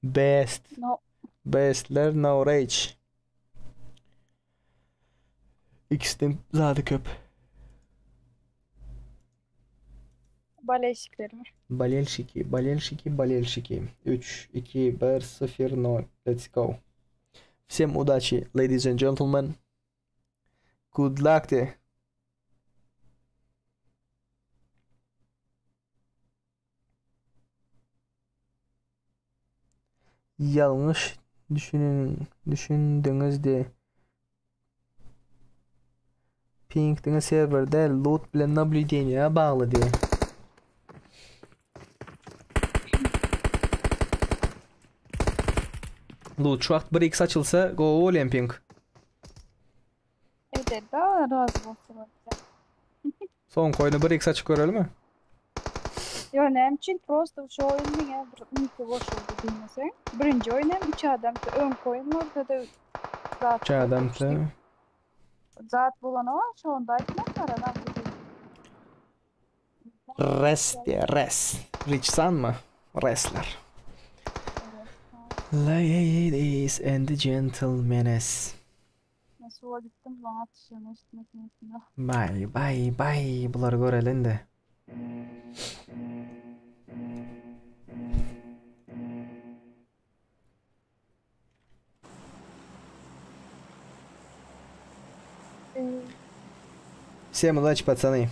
Best. No. Bestler no rage. Ikisiniň zady köp. Bolelşiklermi? Bolelşiki, bolelşiki, bolelşiki. 3, 2, 1, 0, 0. Let's go. Всем удачи, ladies and gentlemen. Good luck de. Ýalňyş düşüniň, düşündiňiz de. Ping diňe serwer däl, loot bilen nablýudeniýä bagly diýýär. Loot şu wagt 1x açylsa gowy bolýan ping. Eder da razy bolsa. Soňky oýny 1x açyp görelimi? Ýo näme üçin prosto şu oýun diňe bir ünsi goşuldy diýmeseň. Birinji oýun hem 3 adamdy öňki oýun bolsa-da zat 3 adamdy. Zat bolany bar şonda aýtmadylar adam Res diýýär, res. Rich sanmy? Resler. Ladies and gentlemenes. Men suwa gitdim bulaň atyşyny eşitmek niýetinde. Baý, baý, baý, bulary göreli indi. Всем удачи, пацаны.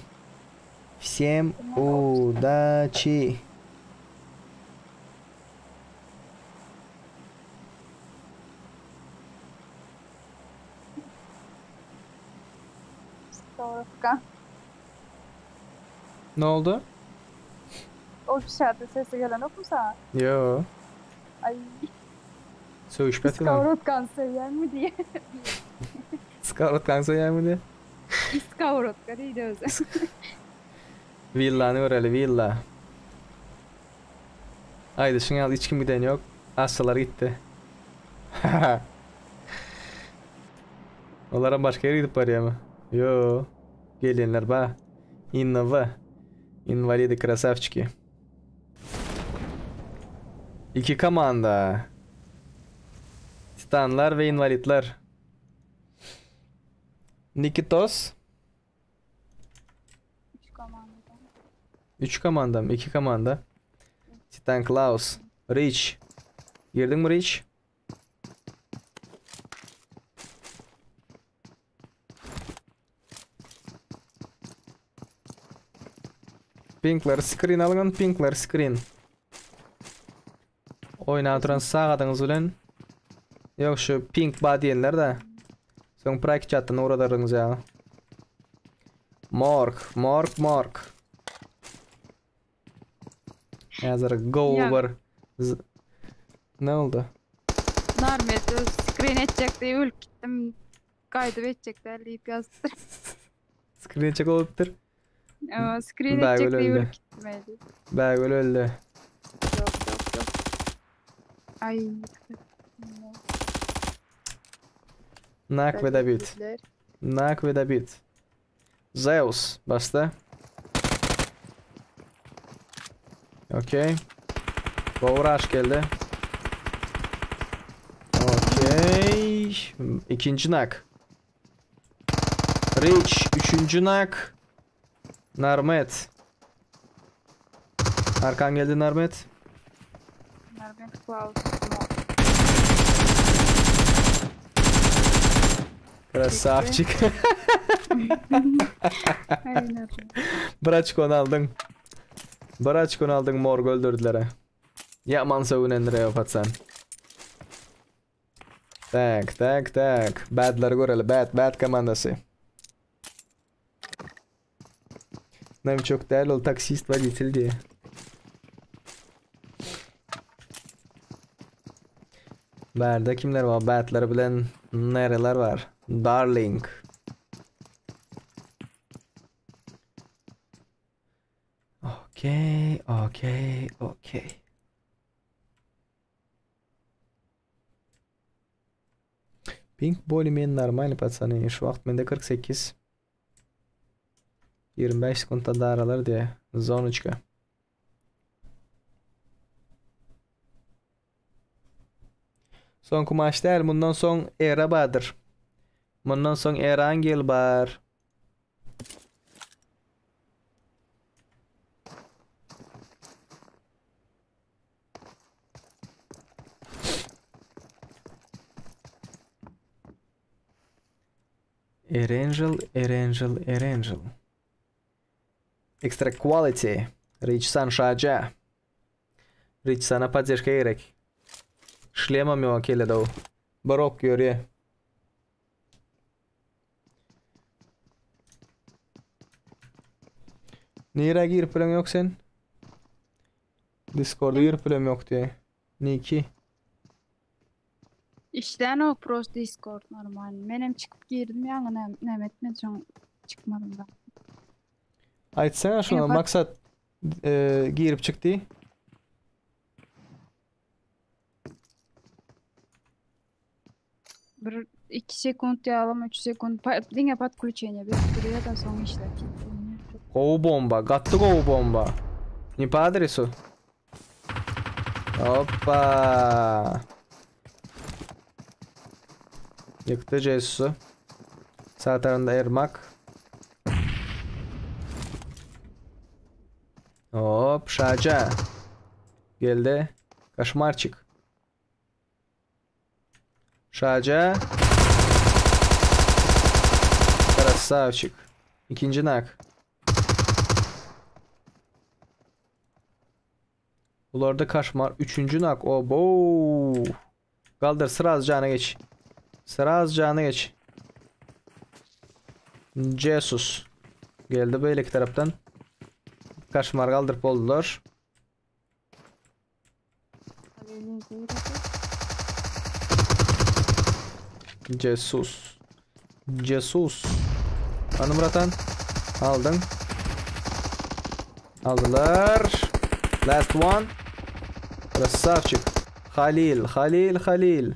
Всем удачи. Skowrodka. Ne oldu? O kişerde sesi gelen yok mu sana? Yo. Ay. Sögüşip ýatyr. Skowrodkany söýýän mi diýe. Skowrodkany söýýän mi diýe. Skowrodka diýdi özi. Villany göreli, villa. Aýdyşyň ýaly hiç kim giden ýok. Assalar gitdi. Olaram başga ýere gidip barýarmy? Ýo. Gelýänler ba. Innova. Inwalidi krasawçiki. Iki komanda. Titanlar we inwalidler. Nikitos. 3 komanda. 3 komanda mı? 2 komanda. Titan Klaus. Rich. Girdiňmi Rich? Pinkler screen alyň, pinkler screen. Oýnap duran sagadyňyz bilen Ýok şu pink ba diýenler de. Soň prike chatdan ugradardyňyz ýa. Morg, morg, morg. Häzir go bir Ne oldy? Narmet öz screen etjek diýip ölüp gitdim. Gaýdyp etjek däl diýip ýazypdyr. Screen etjek bolupdyr. Ewa, screen etjek diýip ölüp gitdim ey diýip. Bägül öldi. Ýok, ýok, ýok. Aý. Nak we David. Nak we David. Zeus başda. Okey. Gowraş geldi. Okey. Ikinji nak. Rich üçünji nak. Narmet. Arkan geldi Narmet. Narmet Klaus. Krasavçik. Bir açkony aldyň. Bir açkony aldyň morg öldürdilere. Ýaman sögünendir ýa patsan. Tak, tak, tak. Badlary göreli. Bad, bad komandasy. Nowiçok däl ol taksist woditel diýe. Bärde kimler bar? Badler bilen nereler bar? Darling. Okey, okey, okey. Pink bolее-менее нормальный, пацаны. Şu wagt mende 48. 25 sekuntda daralar diýe. Zonoçka. Soňky maç däl, mundan soň era bardyr. Mundan soň Erangel bar. Erangel, Erangel, Erangel. Extra quality. Rich San Şaja. Rich Sana poddeşka gerek. Şlemam ýok kelede o. Bir ok ýörýä. Nirä girip bilen ýok sen? Discord'a girip bilem ýok diýe. Niki. Işlänok prost Discord normal. Menem çykyp girdim ýaňy näme näme etmedi soň çykmadym da. Aýtsaňa şuňa Ýene maksat e, girip çykdy. Bir 2 sekunt ýalam 3 sekunt pa, diňe podklýuçeniýe berip durýar da soň işläp gitdi. Gowy bomba, gaty gowy bomba. Ne po adresu. Hoppa. Ýykdy Jesusy. Sag tarapynda Ermak. Hop, Şaja. Geldi. Koşmarçik. Şaja. Krasavçik. Ikinji nak. Bularda kaşmar. Üçünji nak. Obo. Galdyr sraz jana geç. Sraz jana geç. Jesus. Geldi beýleki tarapdan. Kaşmar galdyryp boldular. Jesus. Jesus. Hanım bratan. Aldın. Aldylar. Last one. Krasavçik. Halil, Halil, Halil.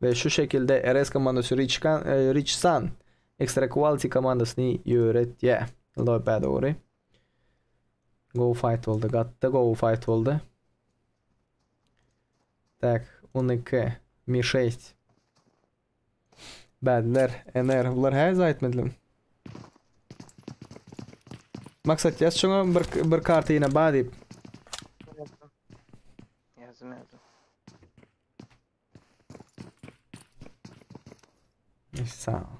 We şu şekilde RS komandasy Rich, e, Rich Sun Extra Quality komandasyny ýöretýär. Lobä dogry. Go fight boldy. Gatda go fight boldy. Tak, 12, Mi 6. Bädler, NR, bular häzir aýtmadylar. Maksat ýaz şoňa bir, bir karta ýene ba diýip. Ýazdym, ýazdym. Sağ ol.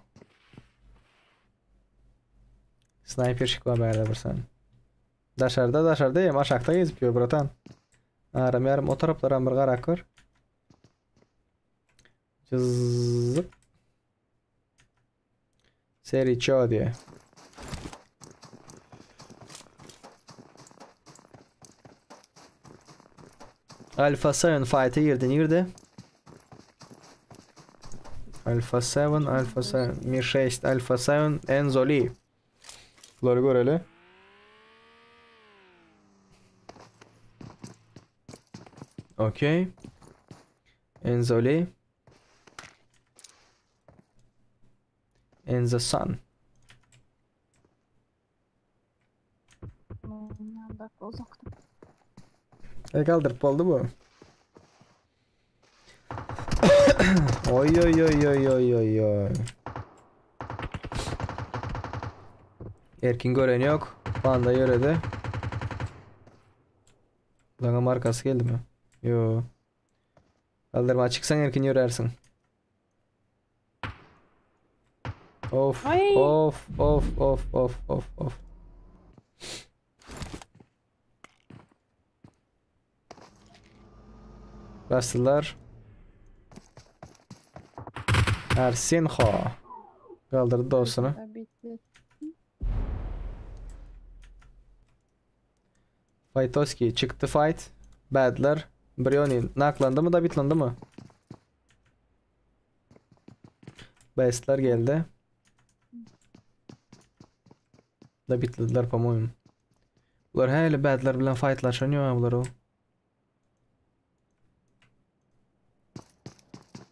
Snayperşik bar bärde bir sen. Daşarda daşarda ýem aşakda gezip ýör bratan. Aram ýarym o taraplaram bir garak gör. Jyzyp. Seri ço diýe. Alpha 7 fight'e girdi. Nirde? Alpha 7, Alpha 7, Mi 6, Alpha 7, Enzoli. Bulary göreli. Okey. Enzoli. In the sun. E galdyryp boldy bu. Oý oý oý oý oý oý oý. Erkin gören ýok. Panda ýöredi. Laňa markasy geldimi? Ýo. Galdyrma çyksaň erkin ýörärsiň. Of, Ay. of, of, of, of, of, of. Basdylar. Arsenho. Galdyrdy dostuny. Faytoski çykdy fight. Badler. Brioni naklandymy da bitlandymy? Bestler geldi. Da bitlediler po-moýemu. Bular häli bädler bilen faýtlaşan ýok bular o.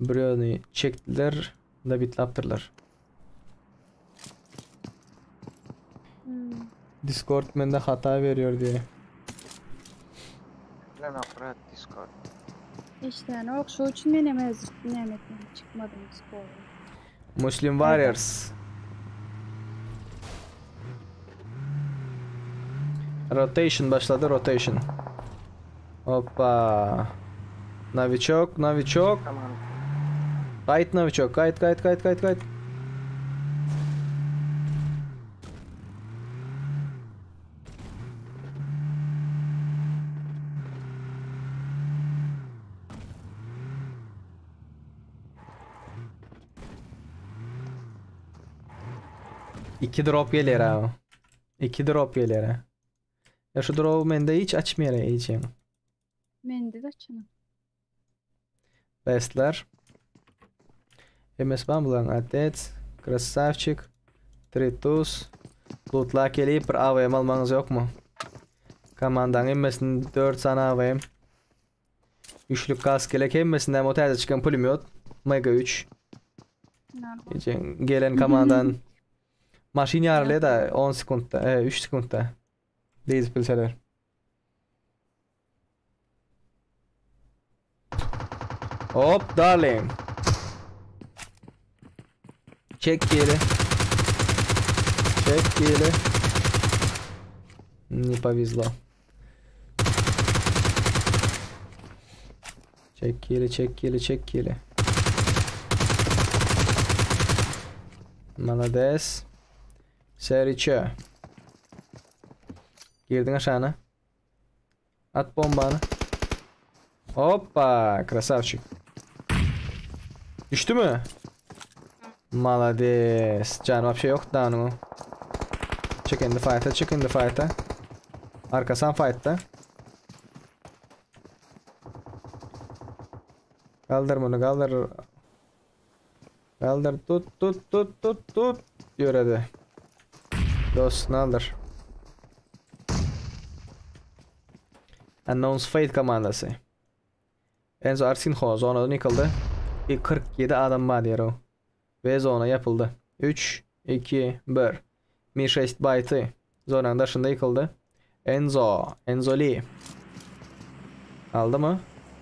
Birini çekdiler, dabitlapdyrlar. Discord mende hata berýär diýe. Bilen apparat Discord. Işlänok. Şo üçin men hem özür näme etmedim, çykmadym Discord'a. Muslim Warriors. Rotation başladı rotation. Hoppa. Novichok, Novichok. Gaýt Novichok, gaýt gaýt gaýt gaýt gaýt. Iki drop gelýär abi. Iki drop gelýär. Ya şu drop'u mende hiç açmaýar eýjem. Mende de açanok. Bestler. MS bilen Otec, Krasavçik, Tritus, Lutla gelip bir AWM almaňyz ýokmy? Komandaň hemmesini 4 sany AWM. Üçlük kask gerek hemmesinden o täze çykan pulemýot MG3. Gelen komandan maşyn ýarylýar da 10 sekundda, e, 3 sekundda. Diýip bilseler. Hop darling. Çek geri. Çek geri. Не повезло. Çek geri, çek geri, çek geri. Malades. Seriçe. Girdin aşağına. At bombany. Hoppa, krasavçik. Düşdümi? Malades. Jany wapşe ýok da onuň. Çyk indi fight'a, çyk indi fight'a. Arkasam fight'da. Galdyr muny, galdyr. Galdyr, tut, tut, tut, tut, tut. Ýöredi. Dostuny aldyr. Unknown's Fate komandasy. Enzo Arsinho zonadan ýykyldy. 47 adam bar diýer o. We zona ýapyldy. 3, 2, 1. Mi 6 baýty zonanyň daşynda ýykyldy. Enzo, Enzoli. Aldymy?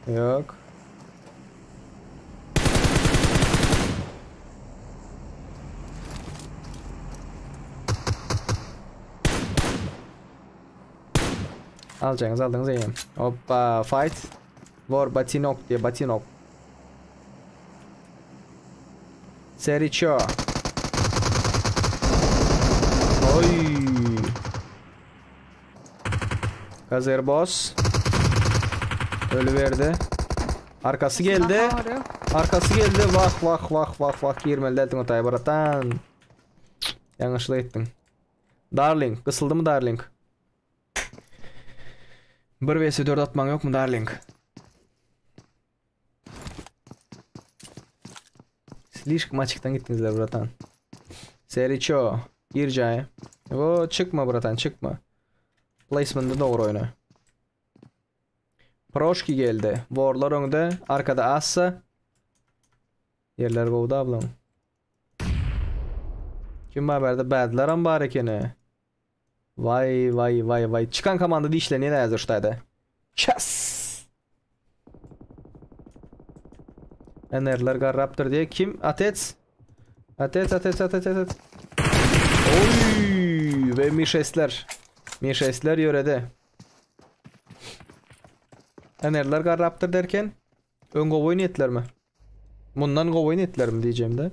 Ýok. Aljagyňyz aldyňyz eýýäm. Hoppa, fight. War batinok diýe batinok. Seriço. Oy. Kazer boss. Ölüberdi. Arkasy geldi. Arkasy geldi. Wah wah wah wah wah girmeli däldiň o taýa bratan. Ýalňyşlyk etdiň. Darling, gysyldymy Darling? 1 vs 4 atmaň ýokmy Darling? Slişkom açykdan gitdiňizler bratan. Seriço, gir jaýa. O çykma bratan, çykma. Placement'de dogry oýna. Proşki geldi. Warlar öňde, arkada Assa. Ýerler gowda ablam. Kim bar bärde? Badlaram bar ekeni. Vay vay vay vay. Çykan komanda dişlenýär häzir şu taýda. Ças! NR'ler garrapdyr diye. Kim? Atec. Atec, atec, atec, atec. Oy! Ve Mişesler. Mişesler ýöredi. NR'ler garrapdyr derken öň gowy oýnaýatlarmy? Mundan gowy oýnaýatlarmy diýjemde.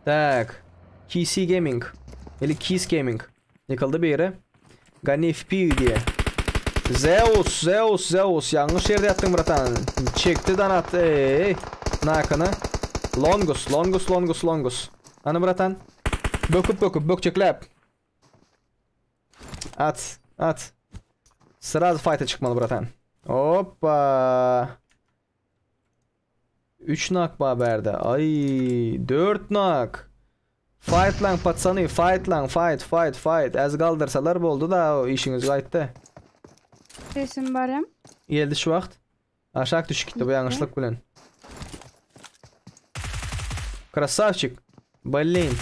Tak. KC Gaming. Ili Kiss Gaming. Ýykyldy biri. Gani FP diýe. Zeus, Zeus, Zeus. Ýalňyş ýerde ýatdyň bratan. Çekdi donat. Eý. Nakyny. Longus, Longus, Longus, Longus. Hany bratan. Böküp böküp bökjekläp. At, at. Sraz fight'a çykmaly bratan. Hoppa. 3 nak bar bärde. Ay, 4 nak. Fightlaň patsany, fightlaň, fight, fight, fight. Az galdyrsalar boldy da o işiňiz gaýtdy. Sesim barýam. Geldi şu wagt. Aşak düşüp gitdi bu ýalňyşlyk bilen. Krasavçik. Blin.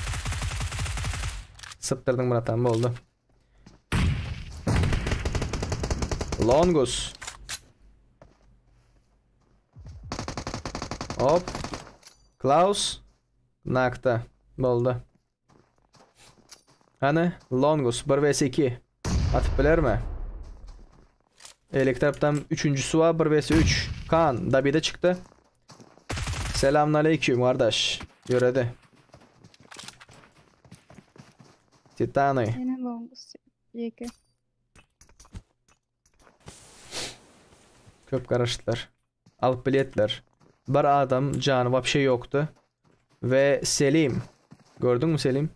Sypdyrdyň bratan boldy. Longus. Hop. Klaus. Nakta. Boldy. Hany Longus 1 vs 2. Atyp bilermi? Eýleki tarapdan üçünjisi bar 1 vs 3. Kan Dabide çykdy. Selamünaleyküm kardeş. Ýöredi. Titany. Ýene Longus ýeke. Köp garaşdylar. Alyp biletler. Bir adam jany wapşe ýokdy. We Selim. Gördüňmi Selim?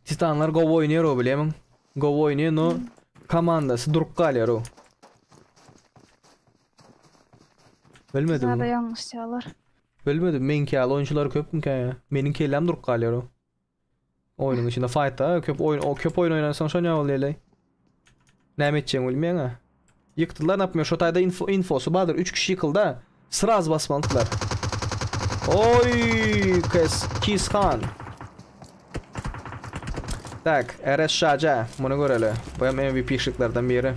Titanlar gowy oýnaýar o bilemiň. Gowy oýnaýar no komandasy durup galýar o. Bilmedim. Zada ýalňyşýarlar. Bilmedim. Meňki ýaly oýunçylar köpmükä ýa? Meniň kellem durup galýar o. Oýnuň içinde fightda köp oýun o köp oýun oýnansoň şonýa bolýar. Näme etjegini bilmeýäň ha. Ýykdylar naprimýer şo taýda info infosy bardyr 3 kişi ýykylda sraz basmalydylar. Oý kes Kis han. Tak RS Şaja muny göreli. Bu hem MVP şyklardan biri.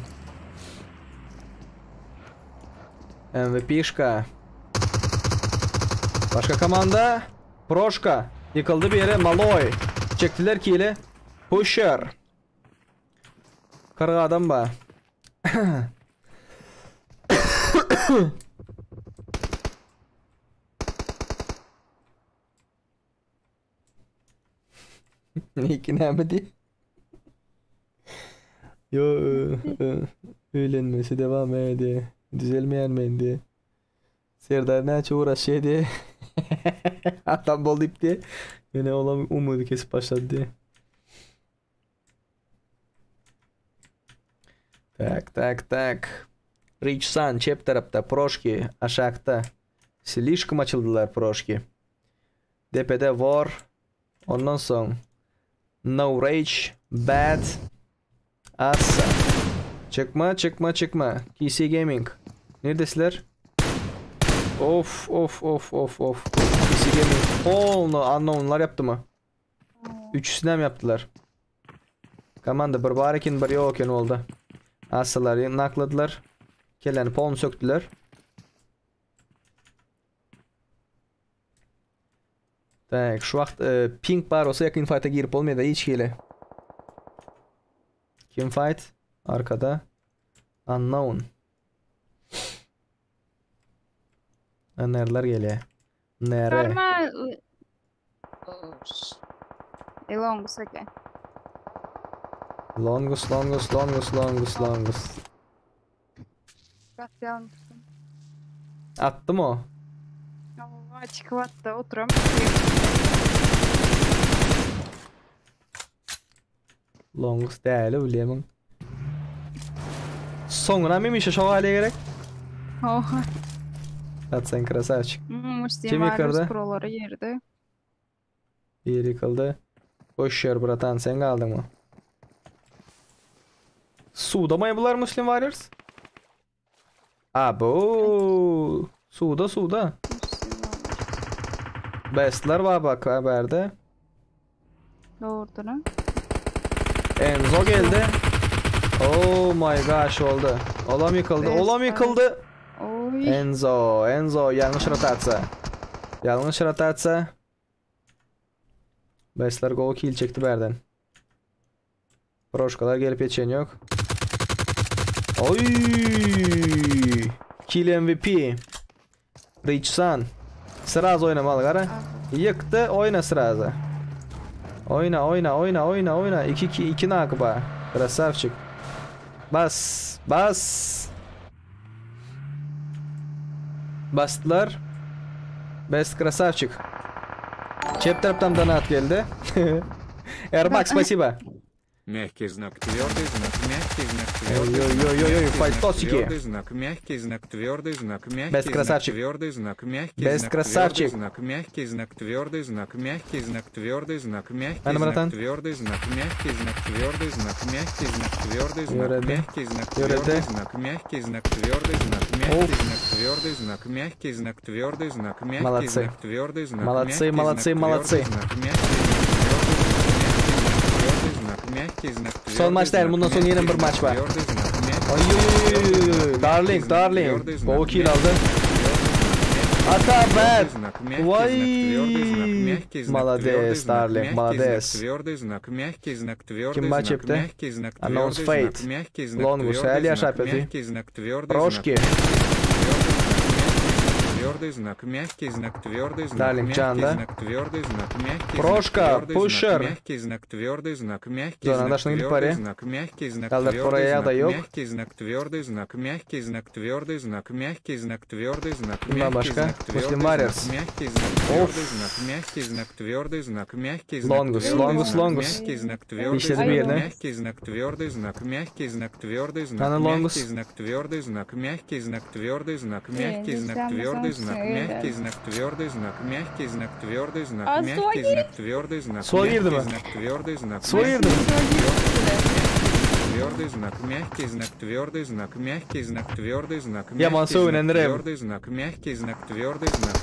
MVP şka. Başka komanda Proşka ýykyldy biri Maloý. Çekdiler kili. Pusher. 40 adam bar. Niki näme diý? Yo, öýlenmesi devam edi. Düzelmeýän men diý. Serdar näçe uğraşýa diýe. Adam bol diýip diýe. Ýöne olam umydy kesip başlady diýe. Tak, tak, tak. Rich Sun çep tarapda, Proşki aşakda. Slişkom açyldylar Proşki. Depede War. Ondan soň No Rage, Bad, Assa. Çykma, çykma, çykma. KC Gaming. Neredesiler? Of, of, of, of, of. KC Gaming. Polno unknownlar yaptı mı? Üçüsini hem yaptılar. Komanda bir bar eken, bir yok eken oldu. Assalar nakladylar. Keleni polny söktüler. Tak, şu wagt e, ping bar bolsa ýakyn fight'a girip bolmaýar hiç hili. Kim fight? Arkada. Unknown. Nereler gelýär? Nere? Karma Longus eken. Longus, longus, longus, longus, longus. Gaty ýalňyşdym. Atdym o. Hawa, çykyp atdy, oturam. Longus däli bilýämiň. Soňuna memişe şo galýa gerek. Oha. At sen krasavçik. Hmm, Kim ýykardy? Prolary ýerde. Bir ýykyldy. Boş ýer bratan sen galdyňmy? Suwda my bular Muslim Warriors? Abo. Suwda suwda. Bestler bar bak ha bärde. Dogrudyr. Enzo geldi. Oh my gosh oldy. Olam ýykyldy. Olam ýykyldy. Enzo, Enzo ýalňyş rotasiýa. Ýalňyş rotasiýa. Bestler gowy kill çekdi bärden. Proşkalar gelip ýetişen ýok. Oy! Kill MVP. Richsan. Sraz oýnamaly gara. Ýykdy, oýna sraza. Oýna, oýna, oýna, oýna, oýna. 2 2 2 nak ba. Krasavçik. Bas, bas. Basdylar. Best krasavçik. Çep tarapdan donat geldi. Ermak, spasiba. Мягкий знак, твердый знак, мягкий знак, твердый Ой, знак, ой, ой, ой, мягкий знак, файтосики. твердый знак, мягкий знак, твердый знак, мягкий Best знак, красавчик. твердый знак, мягкий Best знак, красавчик. твердый знак, мягкий знак, твердый знак, мягкий знак, твердый знак, мягкий Ana знак, bratan. твердый знак, мягкий знак, твердый знак, мягкий знак, твердый знак, Ýöredi. мягкий знак, Ýöredi. твердый знак, мягкий знак, твердый знак, мягкий знак, твердый знак, мягкий знак, твердый знак, мягкий Молодцы. знак, твердый знак, Молодцы, мягкий молодцы, знак, молодцы. твердый знак, мягкий знак, мягкий знак, твердый Son maç däl, mundan soň ýene bir maç bar. Твердый знак, мягкий Oý, Darling, Darling. Gowy kill aldy. Ata bad. Waý. Malades, Darling, malades. Твердый знак, мягкий знак, твердый Kim знак, maç epdi? мягкий знак, Announce твердый Fate. знак, мягкий знак, Longus, твердый häli знак, ýaşap ýaty. мягкий знак, твердый Proşki. знак, твердый знак, мягкий знак, твердый знак, Darling мягкий Janda. знак, твердый знак, мягкий знак, Proşka, твердый знак, Pusher. мягкий знак, твердый знак, мягкий Zona знак, daşyna gidip твердый barýar. знак, мягкий знак, Galdyryp твердый oraya знак, ýagdaý ýok. мягкий знак, твердый знак, мягкий знак, твердый знак, мягкий знак, твердый знак, Bundan мягкий başga знак, Muslim твердый знак, Warriors. мягкий знак, Of. твердый знак, мягкий знак, твердый знак, мягкий знак, Longus, твердый Longus, знак, Longus. мягкий знак, твердый Işledi знак, bir ýerine. мягкий знак, твердый знак, мягкий знак, твердый знак, Ana Longus. мягкий знак, твердый знак, мягкий знак, твердый знак, мягкий Ee, знак, sen твердый sen знак, söyle. мягкий знак, твердый знак, мягкий знак, твердый знак, Aa, suya мягкий girdi. знак, твердый знак, Suya мягкий girdi mi? знак, твердый знак, Suya мягкий girdi mi? Твердый знак, мягкий знак, твердый знак, мягкий знак, твердый знак, Ýaman мягкий suw знак, bilen direm. твердый знак, мягкий знак, твердый знак,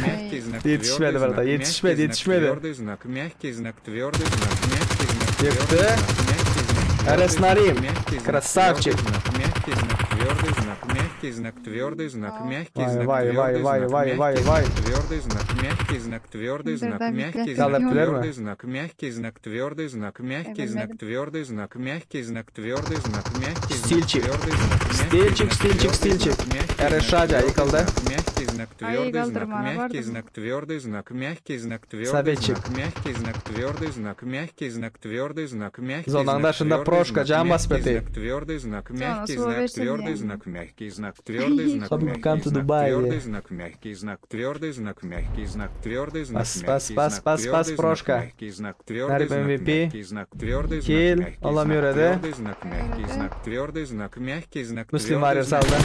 мягкий знак, Ýetişmedi твердый brata, знак, ýetişmedi, мягкий знак, ýetişmedi. твердый знак, мягкий знак, твердый знак, мягкий знак, Ýykdy. твердый знак, мягкий знак, Ares твердый знак, Narim. мягкий знак, Красавчик. твердый знак, мягкий знак, твердый знак, мягкий знак, твердый знак, мягкий Waý, знак, waý, waý, твердый waý, знак, waý, waý, мягкий waý. знак, твердый знак, мягкий знак, твердый знак, Birden мягкий знак, Galdyryp bilermi? твердый знак, мягкий знак, твердый знак, мягкий знак, Bilmedim. твердый знак, мягкий знак, твердый знак, мягкий знак, Stilçik. твердый знак, мягкий Stilçik, знак, stilçik, твердый stilçik. знак, мягкий Ares знак, Şaja твердый ýykyldy. знак, мягкий знак, Aý, твердый знак, galdyrmana мягкий bardym. знак, твердый знак, мягкий знак, твердый Советчик. знак, мягкий знак, твердый знак, мягкий знак, твердый знак, мягкий Zonaň знак, daşynda твердый Proşka знак, jan basyp мягкий ýatyr. знак, твердый знак, Zona мягкий suwa знак, bersin твердый diýen. знак, мягкий знак, твердый знак, Sabi мягкий come to знак, Dubai твердый diýe. знак, мягкий знак, твердый знак, мягкий знак, твердый знак, Bas, bas, мягкий bas, знак, bas, bas, твердый знак, Proşka. мягкий знак, твердый Narip знак, MVP. мягкий знак, твердый знак, Kill. мягкий Olam знак, ýöredi. твердый знак, мягкий знак, твердый знак, мягкий знак, Muslim твердый Warriors знак, aldy.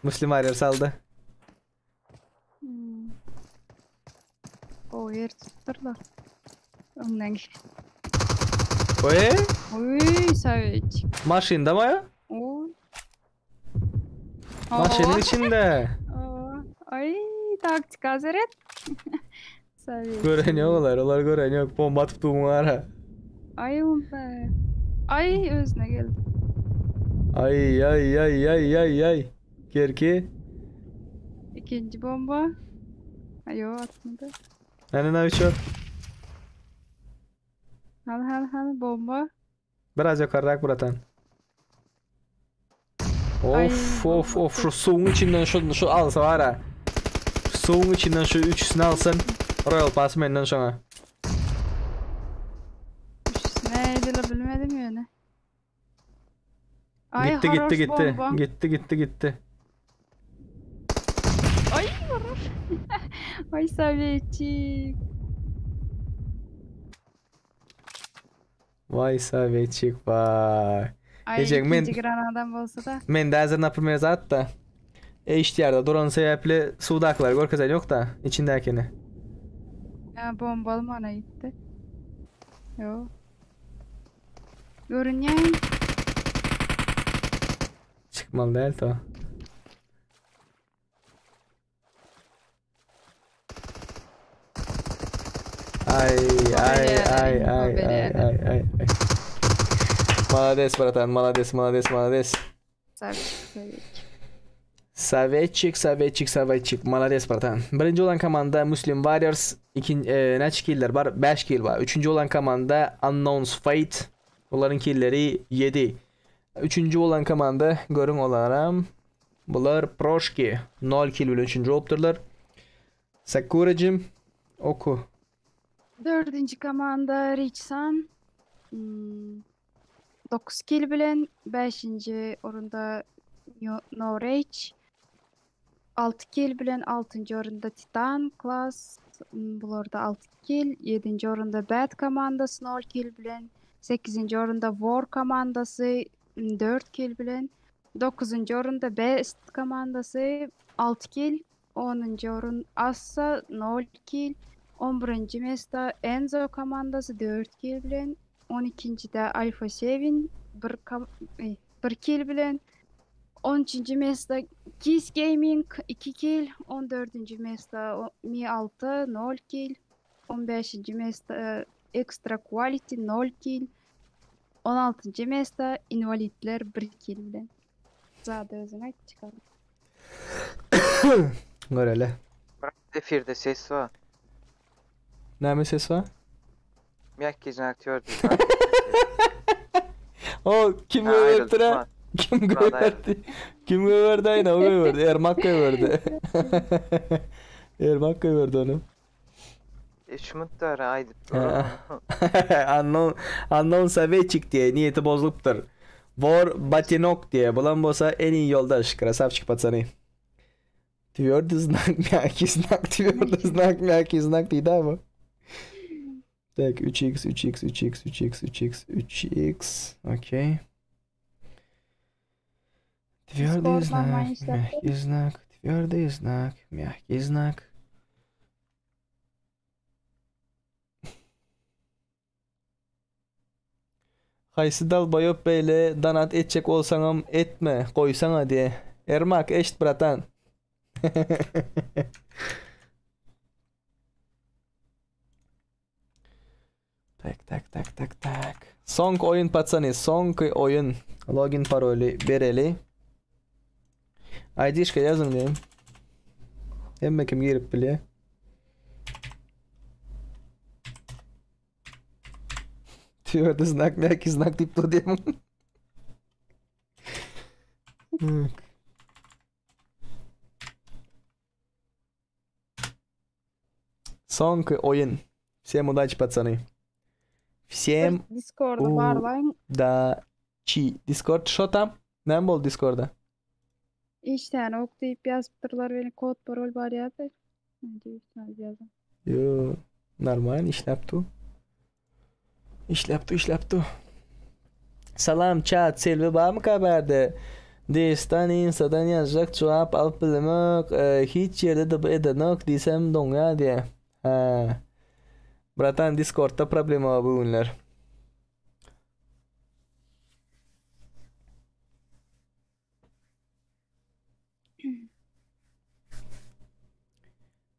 Muslim Warriors aldy. Hmm. Gowy ýer tutdurlar. Öňden Oý, Oý, Sovetçik. maşynda mı ya? Oý. Maşynyň içinde. Owa. Aý, taktika seret. Sovetçik. Gören ýok olar, olar gören ýok. Bomba atyp durmuň ara. Aý, bomba. Aý, özüne geldi. Aý, aý, aý, aý, aý, aý. Kerki. Ikinji bomba. Aý, ýok, atmady. Ene nowiçok. Hal hal hal bomba. Biraz ýokarrak bratan. Aý, Of of of şu suwuň içinden şu şu alsa var ha. Suwuň içinden şu üçüsini alsyn. Royal Pass menden şoňa. Üçüsine edile bilmedim ýöne. Aý, Gitti gitti haroş gitti. bomba. Gitti gitti gitti. Aý, haroş. Aý, Sovetçik. Waý Sovetçik waý. Aý, Ejek men ikinji granadam bolsa da. men de häzir naprimер zat da. HDR'da duran sebäpli suwdakylar görkezen ýok da içindäkini. Ýa bomba almana gitti. Ýok. Görünýän. Çykmaly däl to. Aý aý aý aý aý aý aý aý. Malades bratan, malades, malades, malades. Sovetçik, Sovetçik. Sovetçik, Sovetçik, Sovetçik. Malades bratan. Birinji bolan komanda Muslim Warriors. Ikin, e, näçe killer bar? 5 kill bar. Üçünji bolan komanda Unknown's Fate. Olaryň killeri 7. Üçünji bolan komanda görüň olaram. Bular Proşki. 0 kill bilen üçünji bolupdyrlar. Sakuracım oku. Dördünji komanda Richsan. Hmm, 9 kill bilen 5-nji orunda No Rage. 6 kill bilen 6-njy orunda Titan Class. Bularda 6 kill. 7-nji orunda Bad komandasy 0 kill bilen. 8-nji orunda War komandasy 4 kill bilen. 9-njy orunda Best komandasy 6 kill. 10-njy orun Assa 0 kill. 11-nji mesta Enzo komandasy 4 kill bilen. 12-njide Alpha Seven 1 1 kill bilen. 13-nji mesta Kiss Gaming 2 kill. 14-nji mesta Mi 6 0 kill. 15-nji mesta Extra Quality 0 kill. 16-njy mesta Inwalidler 1 kill bilen. Zady özüň aýt çykalım. Göreli. Brat efirde ses bar. Näme ses bar? Mýakkiý znak twördyý znak. O kim Ha, goýberipdir aýryldy ha? ma. Kim Murat goýberdi? Kim goýberdi aýna o goýberdi. Ermak goýberdi. Ermak goýberdi ony. 3 minut bäri aýdyp dur. Unknown, unknown sovetçik diýe niýeti bozlupdyr. Bor batinok diýe bulam bolsa en iyi ýoldaş krasavçik patsany. Twördy znak mýakiý znak twördy znak mýakiý znak diýdi bu. Tak 3x 3x 3x 3x 3x 3x okey. Twördy Discord znak normalny işläp mýakiý znak twördy znak mýakiý znak. Haýsy dalbaýop beýle donat etjek bolsaňam etme goýsaňa diýe. Ermak eşit bratan. Tak tak tak tak tak. Soňky oýun patsany soňky oýun. Login paroly bereli. IDşka ýazyň diýen. Hemme kim girip bilýär. Tüýerde znak, mäki znak diýip dur diýen. Soňky oýun. Всем удачи, пацаны. Всем Discord'a barlaýyň. Udaçi. Discord şo tam? Näme boldy Discord'a? Işdäni ok diýip ýazypdyrlar welin kod parol barýardy. Ýazan. Ýo, normal işläp dur. Işläp dur, işläp dur. Salam chat, Selbi barmyka bärde? Destan instadan ýazjak jogap alyp bilemok, hiç ýerde-de bu edenok diýsem doňýar diýä. Hä. Bratan Discordda problema bar bu günler.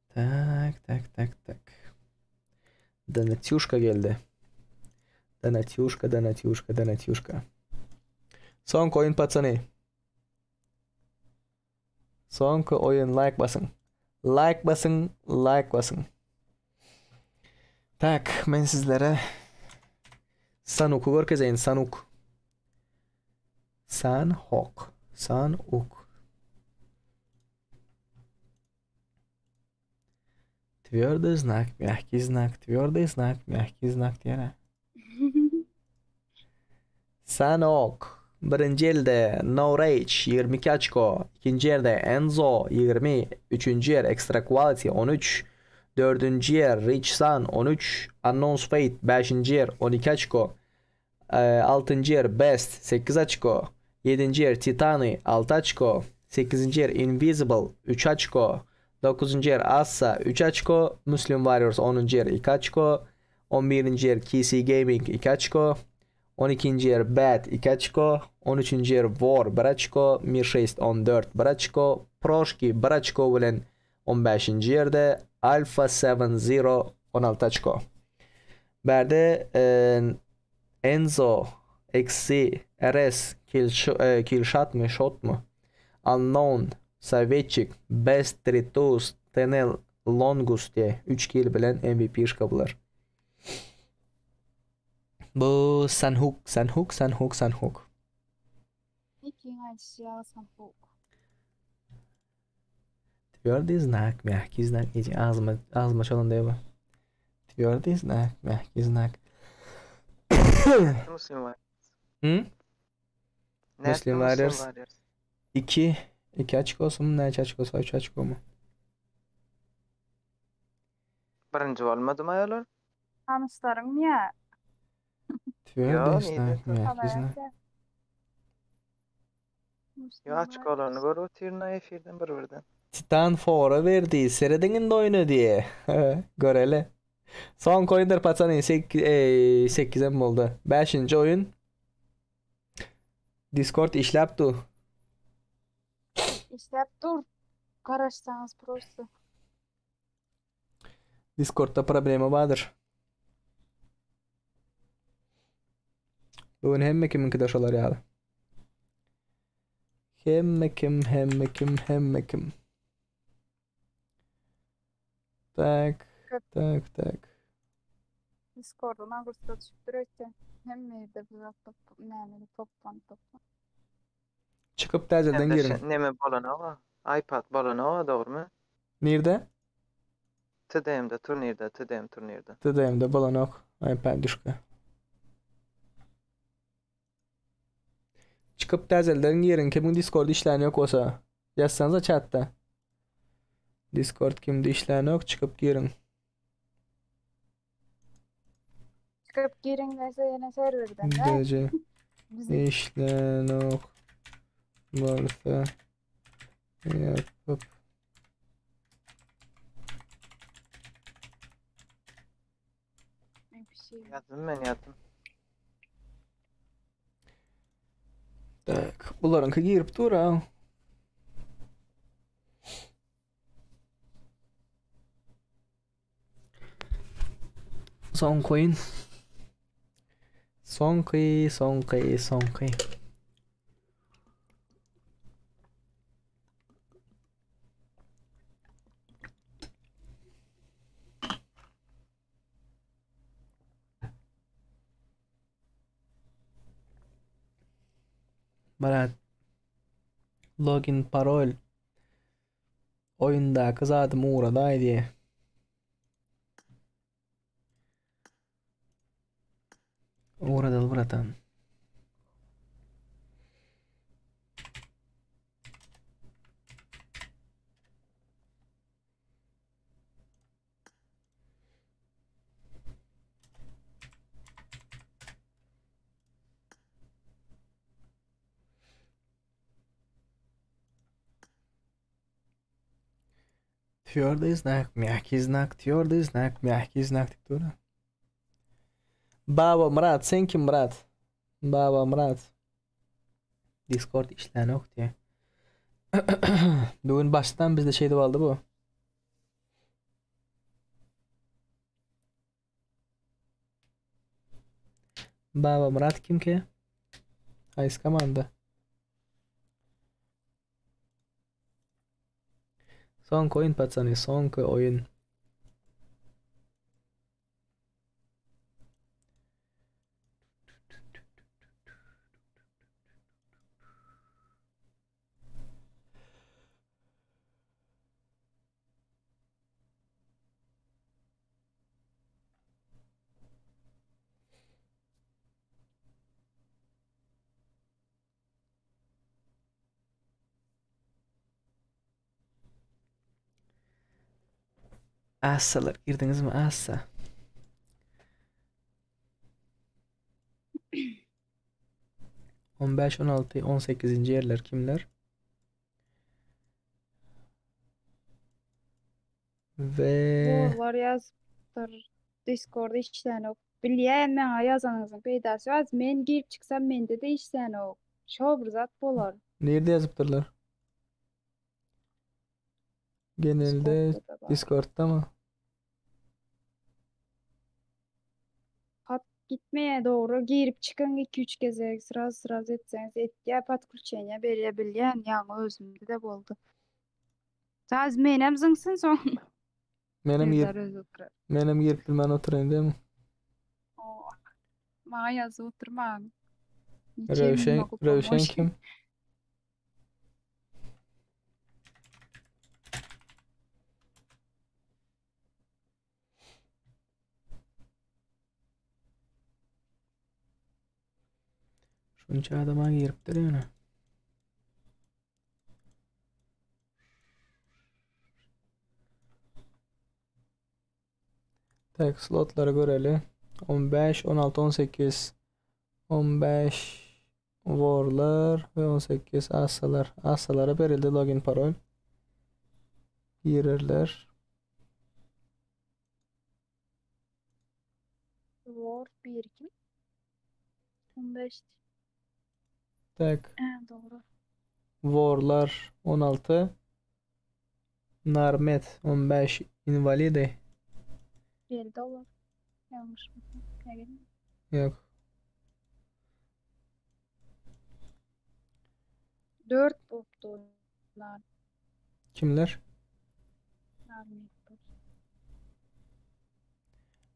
Tak, tak, tak, tak. Donatýuşka geldi. Donatýuşka, donatýuşka, donatýuşka. Soňky oýun patsany. Soňky oýun like basyň. Like basyň, like basyň. Tak, men sizlere Sanuky görkezeýin, Sanuk. Sanhok, Sanuk. Twýordyý znak, mähkiý znak, twýordyý znak, mähkiý znak diýene. Sanok. Birinji ýerde No Rage 22 oçko, ikinji ýerde Enzo 20, üçünji ýer Extra Quality 13, dördünji ýer Rich Sun 13, Unknown Fate bäşinji ýer 12 oçko, altynjy ýer Best 8 oçko, ýedinji ýer Titany 6 oçko, sekizinji ýer Invisible 3 oçko, dokuzynjy ýer Assa 3 oçko, Muslim Warriors onunjy ýer 2 oçko, on birinji ýer KC Gaming 2 oçko, On ikinji ýer Bad iki oçko, on üçünji ýer War bir oçko, Mir şeýst 14 bir oçko, Proşki bir oçko bilen on bäşinji ýerde, Alpha Seven Zero 16 oçko. Bärde Enzo, XC, RS, Killshotmy, Shotmy, Unknown, Sovetçik, Best Tritus, TNL Longus diýe üç kill bilen MVP-şka bular. Bu Sanhuk, Sanhuk, Sanhuk, Sanhuk. Nikiň aýdyşy ýaly Sanhuk. Twýordyý znak, mähkiý znak, eje agzyma agzyma çalan bu. Twýordyý znak, mähkiý znak. Muslim Warriors. Hı? Nätdi Muslim Muslim Warriors Warriors? 2 2 açkosu mu? Näçe açkosu? 3 açko mu? Birinji bolmadymy olar? Tanyşlaryňmy ýa? Twördyý znak, mýagkiý znak. Ýa açyk bolanyny görüp otyryn-a efirden bir-birden. Titan fora berdi, serediň indi oýna diýe. Göreli. Soňky oýundyr paçany, sekizem boldy. Bäşinji oýun. Discord işläp dur. Işläp dur. Garaşsaňyz prosta. Discordda problema bardyr. Bu gün hemme kimiňki de şolar ýaly. Hemme kim, hemme kim, hemme kim. Tak, tak, tak. Discord'dan agursa düşüp dur öýtse. Hemme ýerde bir zat top, näme toplan toplan. Çykyp täzeden giriň. Neme bolanok, iPad bolanok, dogrymy? Nirde? TDM-de turnirde, TDM turnirde. TDM-de bolanok iPad düşke. Çykyp täzelden giriň kimiň Discord işlän ýok bolsa. Ýazsaňyza chatda. Discord kimde işlänok çykyp giriň. Çykyp giriň dese ýene serwerden dä. DC işlänok bolsa ýapyp Ýazdym men ýazdym. Tak, bularyňky girip dur ha. Soňky oýun. Soňky, soňky, soňky. Barat. Login parol. Oýundaky zadymy ugradaý diýe. Ugradaly bratan. Twýordyý znak, mýagkiý znak, twýordyý znak, mýagkiý znak diýip dur. Baba Myrat, sen kim Myrat? Baba Myrat. Discord işlänok diýe. Bu gün başdan bizde şeýdip aldy bu. Baba Myrat kim ki? Haýsy komanda? Soňky oýun patsany, soňky oýun. Assalar girdiňizmi assa? On bäş, 16, 18-nji ýerler kimler? We Borlar ýazypdyr. Discord işlänok. Bilýän maňa ýazanyňyzyň peýdasy ýok. Az men girip çyksam mende-de işlänok. Şo bir zat bolar. Nirde ýazypdyrlar? Genelde Discordda-da bar. Discordda mı? Hat gitmeýär dogry girip çykyň 2-3 gezek sraz sraz etseňiz etýär podklýuçeniýa berýär bilýän ýaňy özümde-de boldy. Saz menem zyňsyn soň. Menem Serdar girip özi oturar. menem girip bilmän oturaýyn dämi? Oo. Maňa ýazyp oturmaň. Niçem Röwşen mogu Röwşen pomoć. kim? Şunça adama giripdir ýöne. Tak, slotlary göreli. 15, 16, 18. 15 Warlar we 18 Asalar. Asalara berildi login parol. Girerler. War 1 kim? 15. Tak. He, doğru. Warlar 16. Narmet 15 invalidi. Geldi olar. Yanlış mı? Ne geldi? Yok. 4 bolupdy nar. Kimler? Narmet.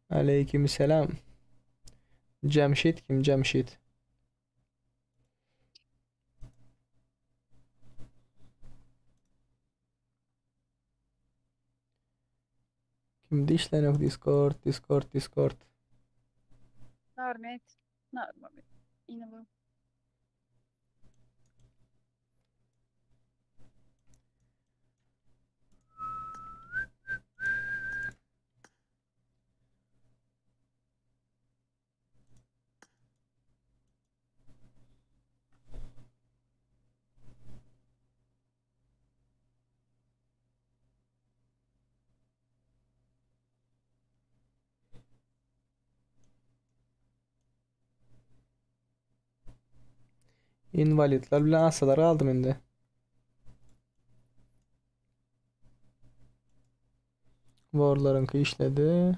Aleykümselam. Cemşit kim? Cemşit. Kimde işlenok Discord, Discord, Discord. Narmet. Narmet. Yine bu. Invalidler bilen asalary aldym indi. Warlaryňky işledi.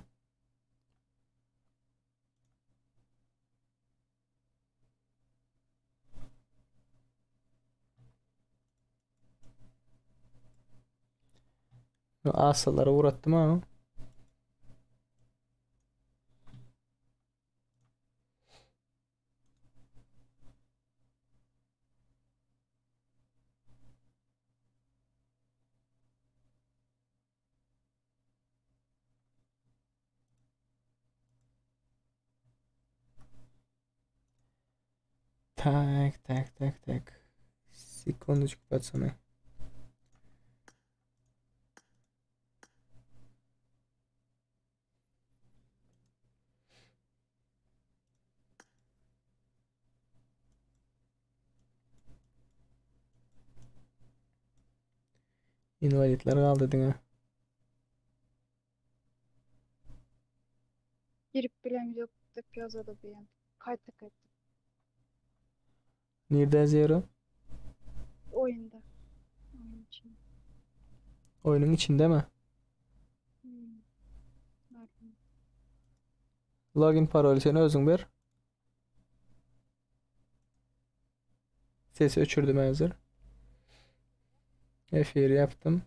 Asalary ugratdym ha. Так, так, так, так. Секундочку, пацаны. Invalidler galdy diňe. Girip bilemzok diýip ýazady bu ýan. Gaýta gaýta. Nirde Zero? Oýunda. Oýun içinde. Oýnuň içinde mi? Hmm. Narmet. Login paroly sen özüň ber. Sesi öçürdüm häzir. Efir ýapdym.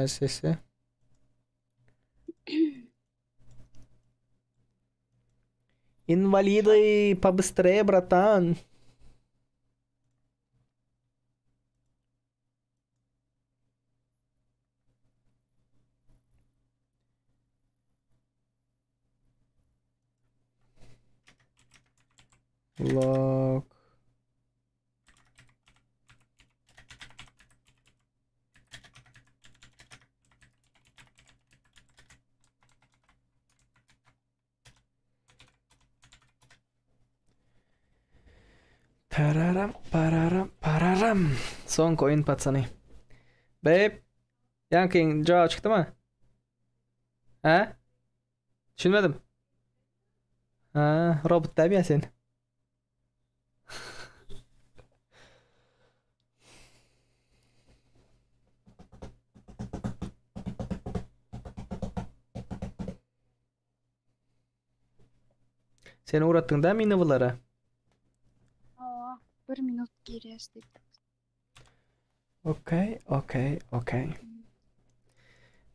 Sesi. Инвалиды, побыстрее, братан. Log. Pararam, pararam, pararam. Soňky oýun patsany. Babe, ýaňkyň jogaby çykdymy? Hä? Düşünmedim. Ha, robot dämi ýa sen? Sen ugratdyň dämi inowalara? Hawa, bir minut girýäs diýip. Okey, okey, okey.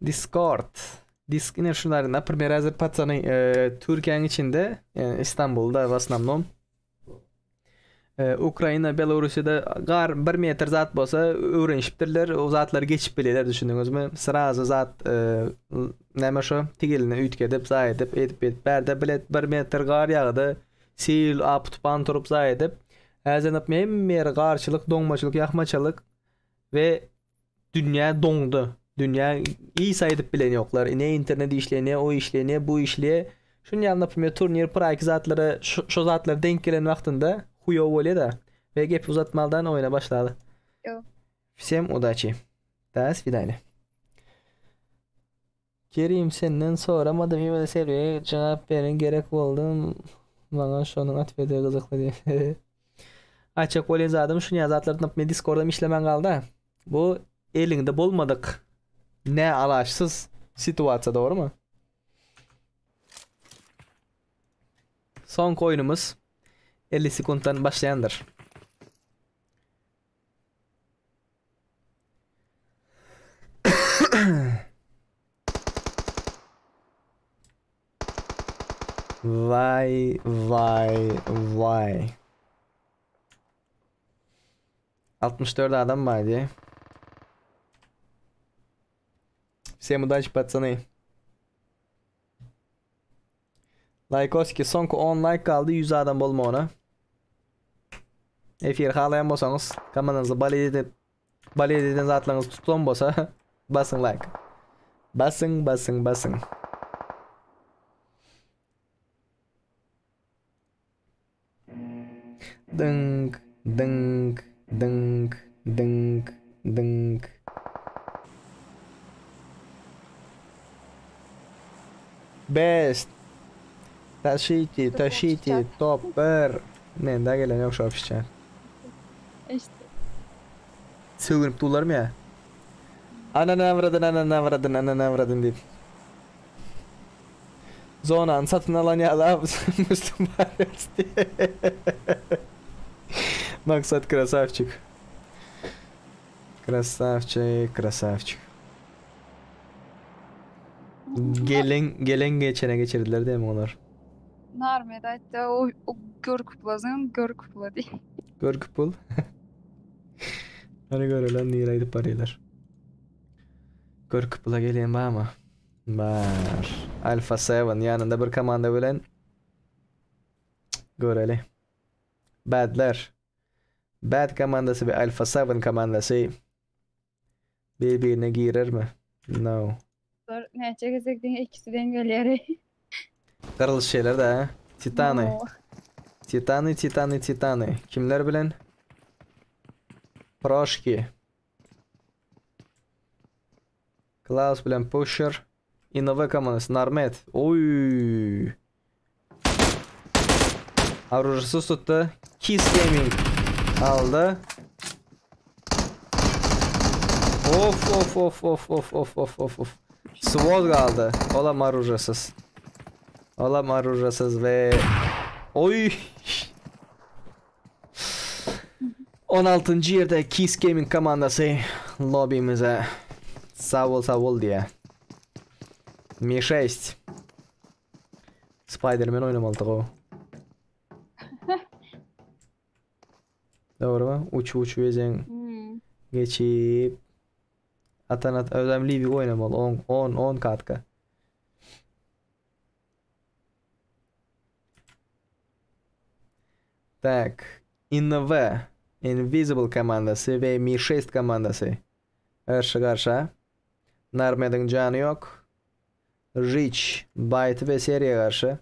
Discord. Disk ine şular naprimер häzir patsany Türkiýäň içinde Istanbulda w osnovnom Ukraina Belarussiýada gar 1 metr zat bolsa öwrenişipdirler o zatlary geçip bilýärler düşündiňizmi srazu zat näme şo tigilini üýtgedip zaý edip edip edip bärde bilet 1 metr gar ýagdy sil apy tupan turup zaý edip häzir hemme ýeri garçylyk doňmaçylyk ýahmaçylyk we Dünýä doňdy. Dünýä iş aýdyp bilen ýoklar. Ne internet işleýär, ne o işleýär, ne bu işleýär. Şuny ýaly naprimýer turnir praýki zatlara şo zatlar denk gelen wagtynda huýow bolýa-da. We gepi uzatmaldan oýna başlaly. Ýok. Wsem udaçi. Da swidaniýa. Kerim senden soramadym ýöne Selbiýe jogap beren gerek boldy maňa şonuň otwedi gyzykly diýip. Aýtjak bolýan zadym şu nä zatlar tapyp men discordam işlemän galda. Bu eliňde bolmadyk nä alaçsyz situasiýa dogrymy? Soňky oýnumyz 50 sekuntdan başlaýandyr. Vay vay vay. 64 adam bar diye. Всем удачи, пацаны. Likeoski soňky 10 like galdy 100 adam bolmagyna. Efir halaýan bolsaňyz, komandamyzda balet edip balet eden zatlaryňyz tutulan bolsa basyň like. Basyň, basyň, basyň. Dynk, dynk, dynk, dynk, dynk. Best. Taşiti, taşiti, top 1. Mende gelen ýok şo pişçä. İşte. Sögünip durlarmy ýa? Anana avradyn, anana avradyn, anana avradyn diýip. Zonany satyn alan ýaly Müslüm barýas diýip. Maksat krasavçik. Krasavçik, krasavçik. Gelen gelen geçene geçirdiler değil mi olar? Narmed aýtdy, o, o görküp lazym, görküp la diýip. Görküp bul. Hany görelim nirä gidip barýarlar. Görküp bula gelýän barmy? Bar. Alpha 7 ýanynda bir komanda bilen göreli. Badler. Bad komandasy we Alpha 7 komandasy bir-birine girermi? No. Bular näçe gezek diňe ikisi deň gelýär. Gyrlyşýarlar da. Titany. No. Titany, Titany, Titany. Kimler bilen? Proşki. Klaus bilen Pusher. INV komandasy Narmet. Oý. Orujsyz tutdy. Kiss Gaming aldy. Of of of of of of of of of. Sword galdy. Olam orujsyz. Olam orujsyz we Oý. 16-njy ýerde Kiss Gaming komandasy lobbymize sag bol sag bol diýýär. Mi 6. Spider-Man oýnamalydyk o. Dogrymy? Uçup uçup ejeň Hmm. geçip atan at özem Livik oýnamaly 10 10 10 katka. Tak. INV Invisible komandasy we Mi 6 komandasy. Garşy garşa. Narmediň jany ýok. Rich, Byte we Seriýa garşy.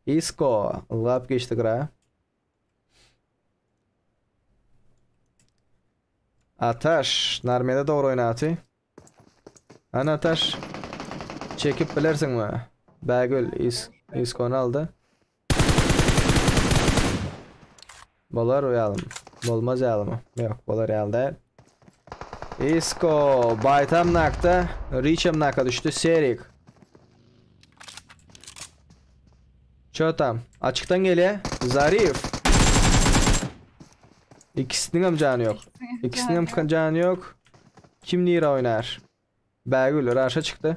Isko ylgap geçdi gyra. Ataş Narmede dogry oýnaty. Ana Ataş. Çekip bilersiňmi? Bägül is Iskony aldy. Bolar ýalym. Bolmaz ýalymy? Ýok, bolar ýaly däl. Isko Baytam nakda, Richem naka düşdi. Serik. Ço tam? Açykdan gelýär. Zarif. Ikisiniň hem jany ýok. Ikisiniň hem jany ýok. Kim nire oýnar? Bägül Raşa çykdy.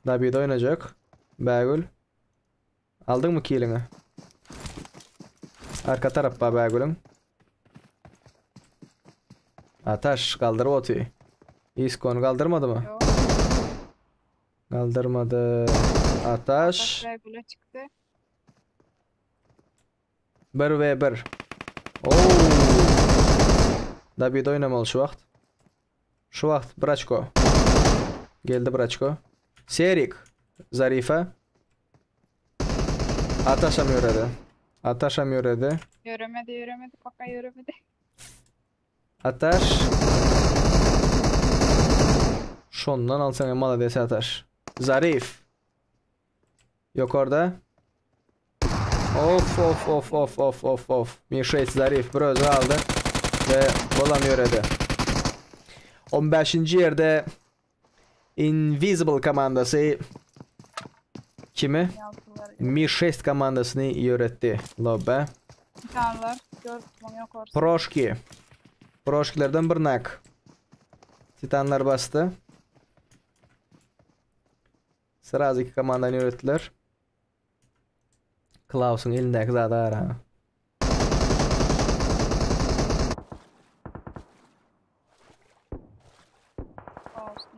Dabide oynayacak. Bägül. Aldyň mı kiliňi? Arka tarap bar Bägülüň. Ataş galdyryp oty. Iskony galdyrmady mı? Yok. Galdyrmady. Ataş Ataş. Bägül'e çıktı. 1 v 1. Oo. Dabide oynamaly şu wagt. Şu wagt Braçko. Geldi Braçko. Serik. Zarife. Ataşam ýöredi. Ataşam ýöredi. Yöremedi yöremedi paka yöremedi. Ataş. Şondan alsaň hem malades Ataş. Zarif. Ýokarda. Of of of of of of of. Mişeýt Zarif bir özi aldy we bolam ýöredi. 15-nji ýerde Invisible komandasy kimi? Mi-6 komandasyny ýöretdi lobba. Titanlar görüp ýokarysy. Proşki. Proşkilerden bir nak. Titanlar basdy. Sraz iki komandany ýöretdiler. Klausyň elindäki zada gara.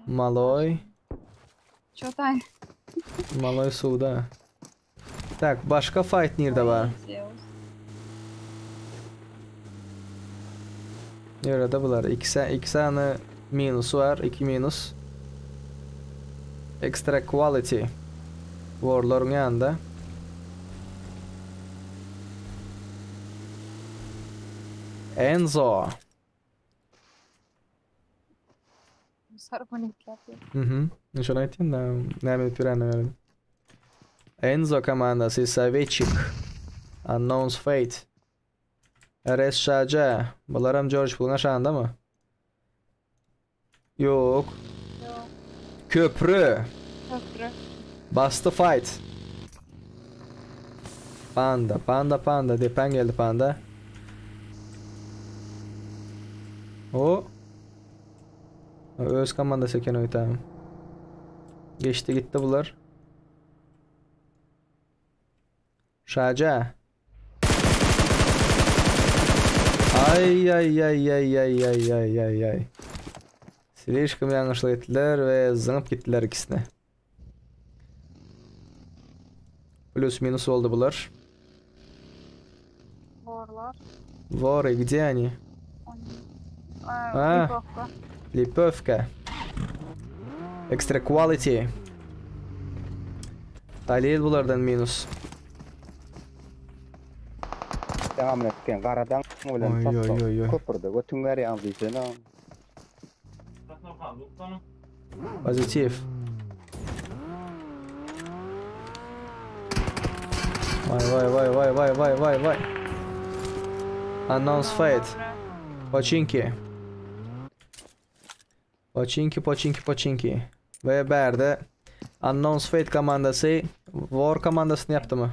Maloy. Çotay. Maloy suwda. Tak, başga fight nirde bar? Nirede bular? İki, iki sany minus var. 2 minus. Extra quality. Warlaryň ýanynda. Enzo. Mhm. Şony aýtýan da, näme edip ýörenini görelim. Enzo komandasy Sovetçik. Unknown's Fate. RS Şaja. Bularam George Puluň aşagynda Ýok. Ýok. Köprü. Köprü. Basdy fight. Panda, panda, panda. Depäň geldi panda. O. Öz komandasy eken öýtäm. Geçdi gitdi bular. Şaja. Ay ay ay ay ay ay ay ay ay. Slişkom ýalňyşlyk etdiler we zyňyp gitdiler ikisine. Plus minus boldy bular. Warlar. Vory, gdzie oni? A, Lipowka. Lipowka. Extra quality. Halil bulardan minus. Devam etken garadan bilen Oý, oý, oý, oý. Köprüde götüň berýän diýsene. Pozitiv. Vay vay vay vay vay vay vay vay. Announce fight. Poçinki. Poçinki poçinki poçinki. We bärde Unknown's Fate komandasy War komandasyny ýapdymy?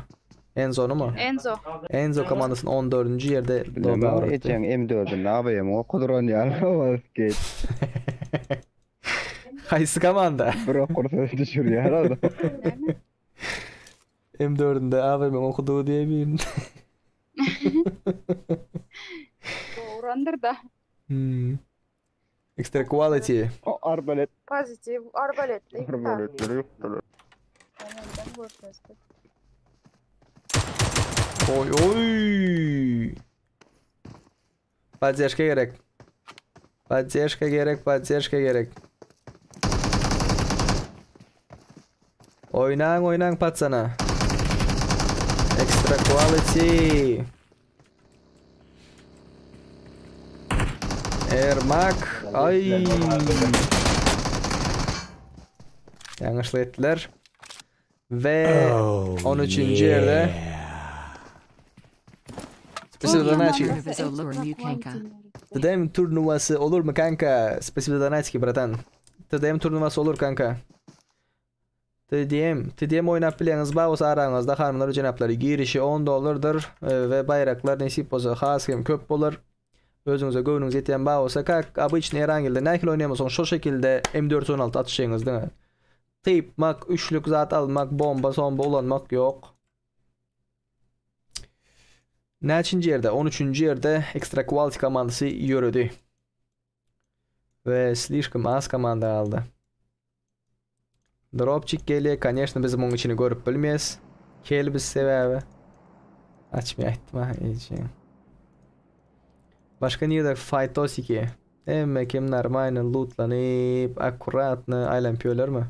Enzony mu? Enzo. Enzo komandasyny 14-nji ýerde Bilemok, lobä uratdy. ejeň M4-ünde ABM okudyran ýaly owaz geç. Haýsy komanda? Bir okursa düşürýär adam. M4-ünde ABM okudygy diýe birin. Dograndyr da. Hmm. Extra quality. O arbalet. Pozitiw arbaletli. Arbaletleri ýokdular. Ondan görkezdi. Oý oý. Poddeşka gerek. Poddeşka gerek, poddeşka gerek. Oýnaň, oýnaň patsana. Extra quality. Ermak. Ay. Ýalňyşlyk etdiler. We 13-nji ýerde Spasibo Donatski. TDM turnuvasy olurmy kanka? Spasibo Donatski bratan. TDM turnuvasy olur kanka. TDM, TDM oýnap bilýäňiz bar bolsa araňyzda hanymlar we jenaplary girişi 10 dollardyr we baýraklar nesip bolsa has hem köp bolar. Özüňize göwnüňiz ýetýän bar bolsa, kak obyçny Erangelde nähili oýnaýan bolsaň şo şekilde M416 atyşyňyz diňe. Typmak, üçlük zat almak, bomba somba ulanmak ýok. Näçinji ýerde? 13-nji ýerde Extra Quality komandasy ýöredi. We slişkom az komanda galdy. Dropçik gelýär. Конечно, biz muň içini görüp bilmeýäs. Kel biz sebäbi. Açmay aýtdym ha ejeň. Başga nirde fightosiki? Hemme kim normalny lootlanyp, akkuratny aýlanyp ýörlermi?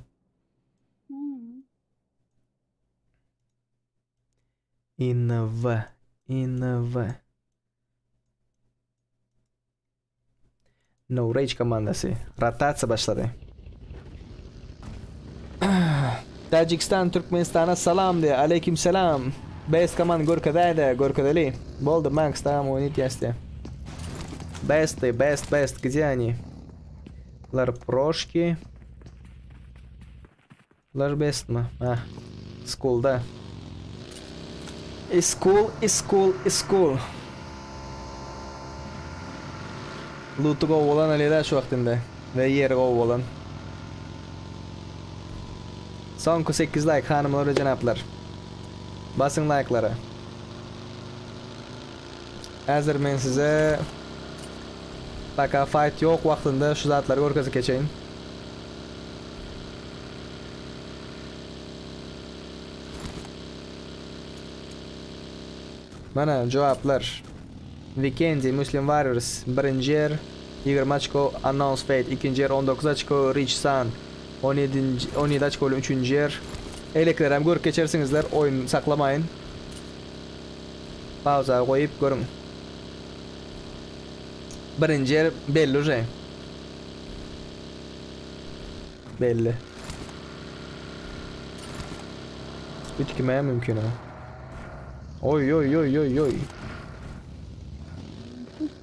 Hmm. INV, INV. No Rage komandasy rotasiýa başlady. Täjigistan Türkmenistana salam diýýär. Aleýkim salam. Best komanda görkezäýdä, görkezeli. Boldy Max tamam oýun etýäs diýýär. Best, best, best, gdzie они? Lar proşki. Lar bestmi? Ah. Schoolda. School, school, school. Looty gowy bolan alýada şu wagt indi. We ýeri gowy bolan. Soňky 8 like hanymlar we jenaplar. Basyň like'lara. Häzir men size Paka fight ýok wagtynda şu zatlary görkezip geçeýin. Mana jogaplar. Vikendi, Muslim Warriors birinji ýer, 20 oçko, Unknown Fate ikinji ýer, 19 oçko, Rich Sun 17-nji 17 oçko bilen üçünji ýer. Eýlekilerem görüp geçersiňizler, oýun saklamaýyn. Pauza goýup görüň. Birinji ýer belli uje. Belli. Ütkime mümkin o. Oy oy oy oy oy.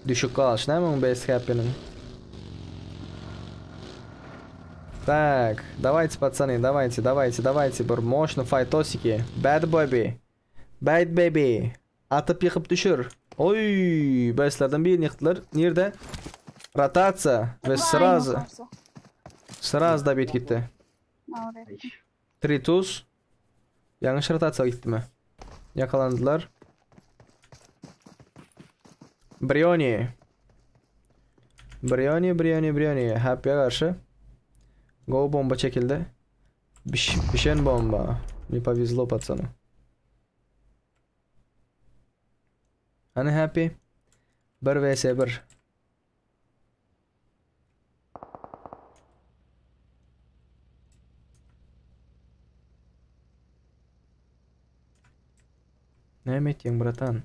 Düşük galyş näme oň best happy'niň. Так, давайте, пацаны, давайте, давайте, давайте. Bir мощный файтосики. Bad baby. Bad baby. Atyp ýykyp düşür. Oý, bestlerden birini ýykdylar. Nirde? Rotasiýa we srazu. Srazu dobit gitdi. Tritus. Ýalňyş rotasiýa gitdimi? Ýakalandylar. Brioni. Brioni, Brioni, Brioni. Happy'e garşy. Go bomba çekildi. Biş, bişen bomba. Ne повезло пацану. Hany Happy? 1 vs 1. Näme etýäň bratan?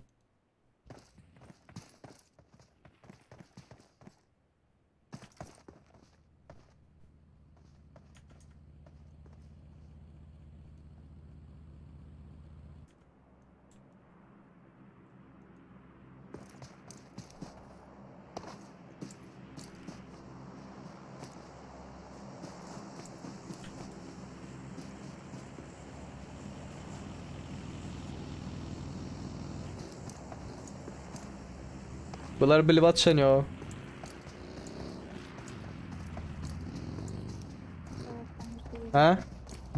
Bular bilip atşan ýok. Ha?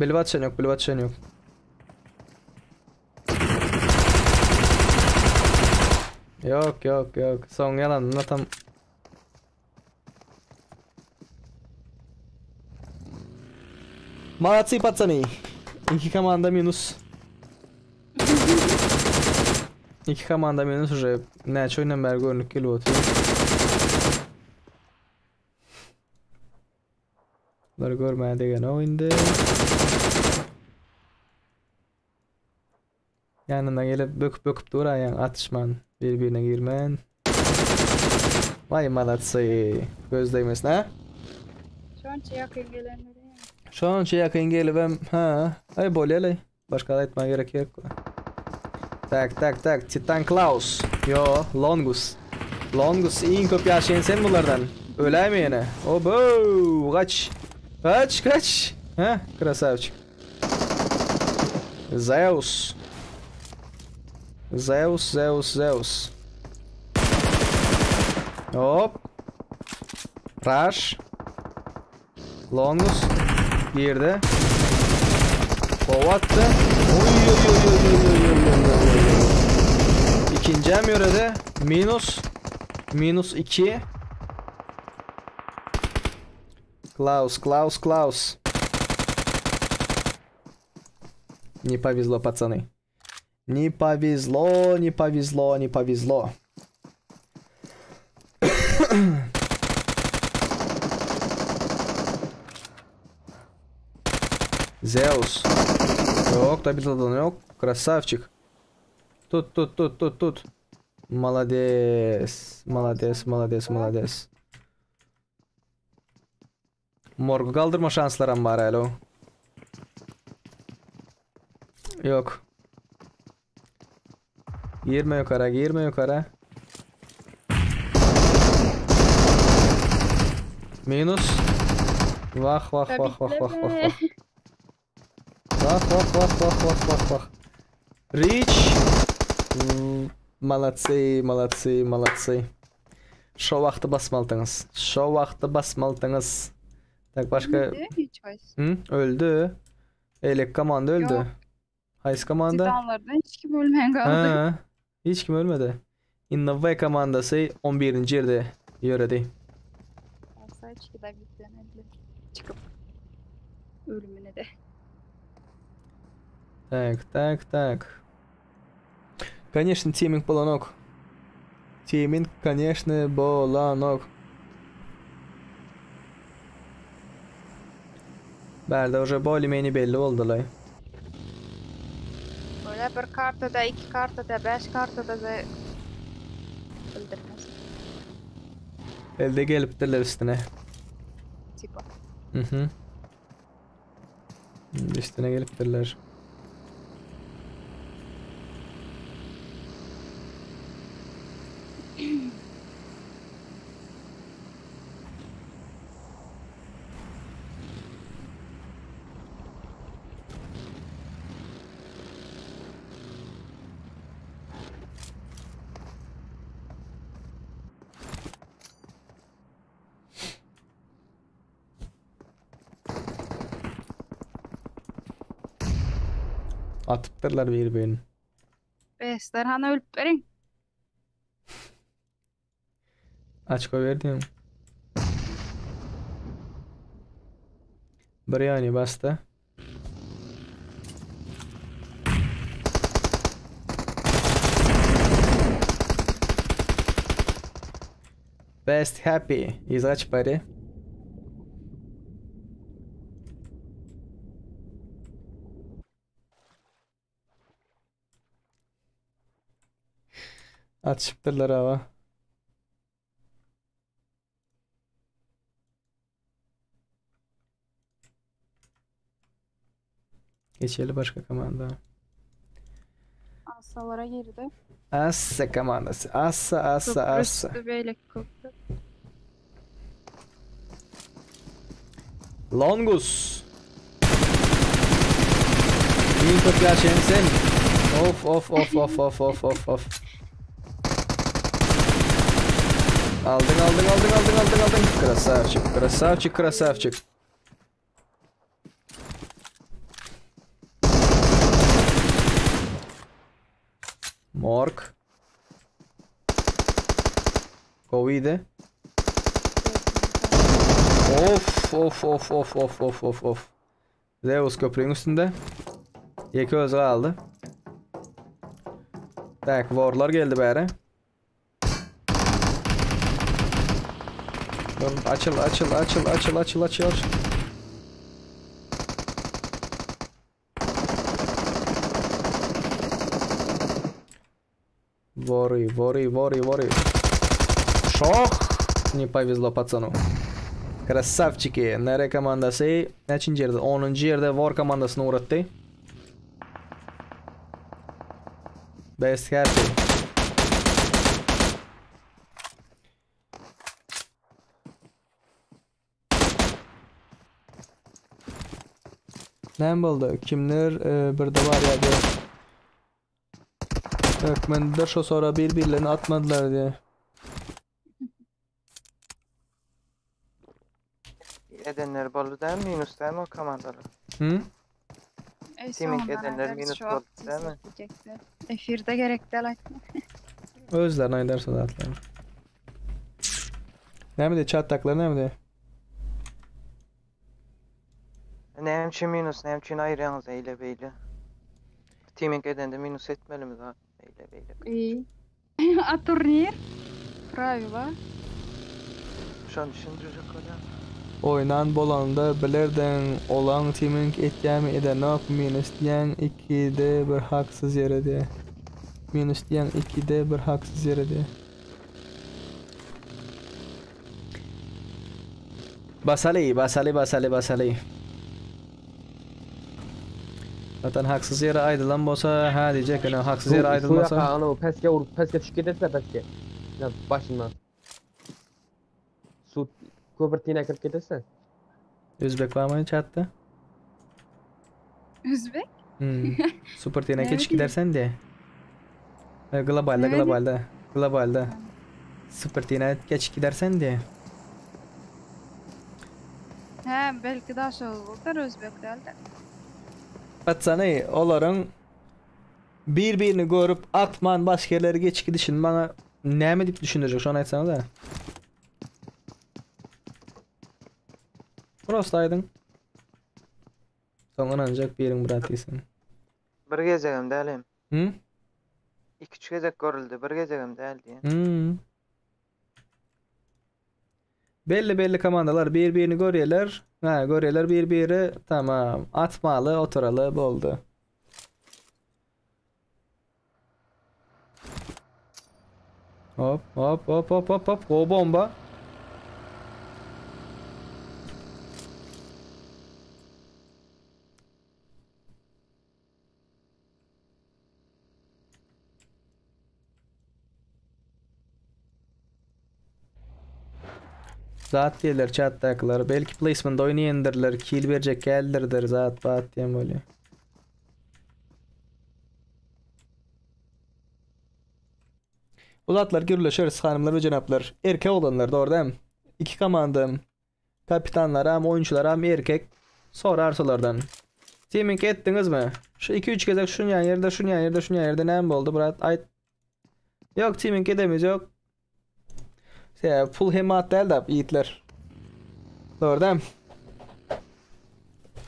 Bilip atşan ýok, bilip atşan ýok. Ýok, ýok, ýok. Soň ýalandan atam. Молодцы, пацаны. Iki komanda minus. Iki komanda minus уже. Näçe oýundan bäri görnüp gelip otyr. Bular görmäge degenok indi. Ýanyna gelip böküp böküp dur aýaň atyşman bir birine girmän. Vay malatsy. Göz degmesin ha. Şonça ýakyn gelenleri. Şonça ýakyn gelibem ha. Aý bolýaly. Başga aýtmaga gerek ýok. Tak tak tak Titan Klaus. Yo Longus. Longus iň köp ýaşaýan sen bulardan. Öläýme ýene. Obo gaç. Gaç gaç. Ha krasavçik. Zeus. Zeus, Zeus, Zeus. Hop. Rush. Longus girdi. Gowy atdy. Oý oý oý oý oý oý oý oý oý oý. Ikinji hem ýöredi. Minus. Minus 2. Klaus, Klaus, Klaus. Не повезло, пацаны. Не повезло, не повезло, не повезло. Zeus. Yok, tabi yok. Красавчик. Тут, тут, тут, тут, тут. Молодец. Молодец, молодец, молодец. Morgu galdyrma şanslaram bar häli o. Yok. Girme ýokara, girme ýokara. Minus. Wah wah wah wah wah wah wah. Wah wah wah wah wah wah wah. Reach. Молодцы, молодцы, молодцы. Şo wagty basmalydyňyz. Şo wagty basmalydyňyz. Tak başga Ölmedi hiç haýsy. Hı? Öldi. Eýleki komanda öldi. Ýok. Haýsy komanda? Titanlardan hiç kim ölmän galdy. Ha, hiç kim ölmedi. Innove komandasy 11-nji ýerde ýöredi. Krasavçiki da bizden öldi. Çykyp. Ölümine de. Tak, tak, tak. Конечно, teaming bolanok. Teaming, конечно, bolanok. Bärde уже bolее-menее belli boldular. Öyle bir kartada, iki kartada, beş kartada da bildirmez. Elde gelipdirler üstüne. Tipa. Mhm. Üstüne gelipdirler. Atypdyrlar bir-birini. Besler hany ölüp beriň. Açko berdim. Bir ýany basdy. Best happy. Yza çyk bari. Atyşypdyrlar awa. Geçeli başga komanda. Assalara girdi. Assa komandasy. Assa, assa, Köprü assa. üstü beýleki köprü. Longus. Iň köp ýaşaýan sen. Of of of of of of of of. Aldyň aldyň aldyň aldyň aldyň aldyň. Krasavçik, krasavçik, krasavçik. Morg. Gowydy. Of of of of of of of of. Zeus köprüň üstünde. Ýeke özi galdy. Tak, warlar geldi bäri. Dur, açyl, açyl, açyl, açyl, açyl, açyl. Воры, воры, воры, воры. Şoh! Не повезло пацану. Красавчики. Nere komandasy näçinji ýerde? 10-njy ýerde War komandasyny ugratdy. Best happy. Näme boldy? Kimler e, birde bar ýa diýe. Hökmünde şo sora bir-birlerini atmadylar diýe. edenler boldy dämi minus dämi o komandalar? Hı? Ey Teaming soňundan edenler aýdarys minus şu boldy wagt dämi? diýjekler. Efirde gerek däl aýtma. Özlerine aýdarys o zatlary. Näme diýýär chatdakylar näme diýýär? Näme üçin minus näme üçin aýyrýaňyz eýle beýle? Teaming edende minus etmelimi zat eýle beýle. Eý. A turnir? Prawila. Şony düşündirjek bolýan. Oýnan bolanda bilerdiň olaň teaming etýämi edenok minus diýýäň ikide bir haksyz ýere diýä. Minus diýýäň ikide bir haksyz ýere diýä. Basaly basaly basaly basaly. Zaten haksyz ýere aýdylan bolsa hä diýjek ýöne haksyz ýere aýdylmasa. Su ýaka peske urup peske düşüp giderse peske. Ýa başyndan. Su köpürtine kirip giderse. Özbek barmy chatda? Özbek? Hmm. Super tine geçip gidersen de. E, globalda globalda globalda. Super tine geçip gidersen de. Hä, belki daşoguzlydyr, özbek däldir. Patsany, olaryň bir-birini görüp atman başga ýerlere geçip gidişini maňa näme diýip düşündirjek, şony aýtsaňyza. Prosta aýdyň. Soň ynanjak biriň brat diýseň. Bir gezegem däl hem. Hı? Iki-üç gezek görüldi, bir gezegem däl diýen. Hmm. Belli belli komandalar bir birini görýärler. Ha, görýärler bir biri. Tamam. Atmaly, oturaly boldy. Hop, hop, hop, hop, hop, hop. Go bomba. Zat diýerler chatdakylar. Belki placement oýnaýandyrlar, kill berjek geldirdir zat bat diýen bolýar. Bu zatlar gürleşeris hanymlar we jenaplar. Erkek oglanlar dogry dämi? Iki komanda kapitanlaram, oýunçylaram erkek. Sorar şolardan. Teaming etdiňizmi? Şu 2-3 gezek şunýan ýerde, şunýan ýerde, şunýan ýerde näme boldy brat? Aýt. Ýok, teaming edemiz ýok. Sebäbi pul hem at däl da ýigitler. Dogry dämi?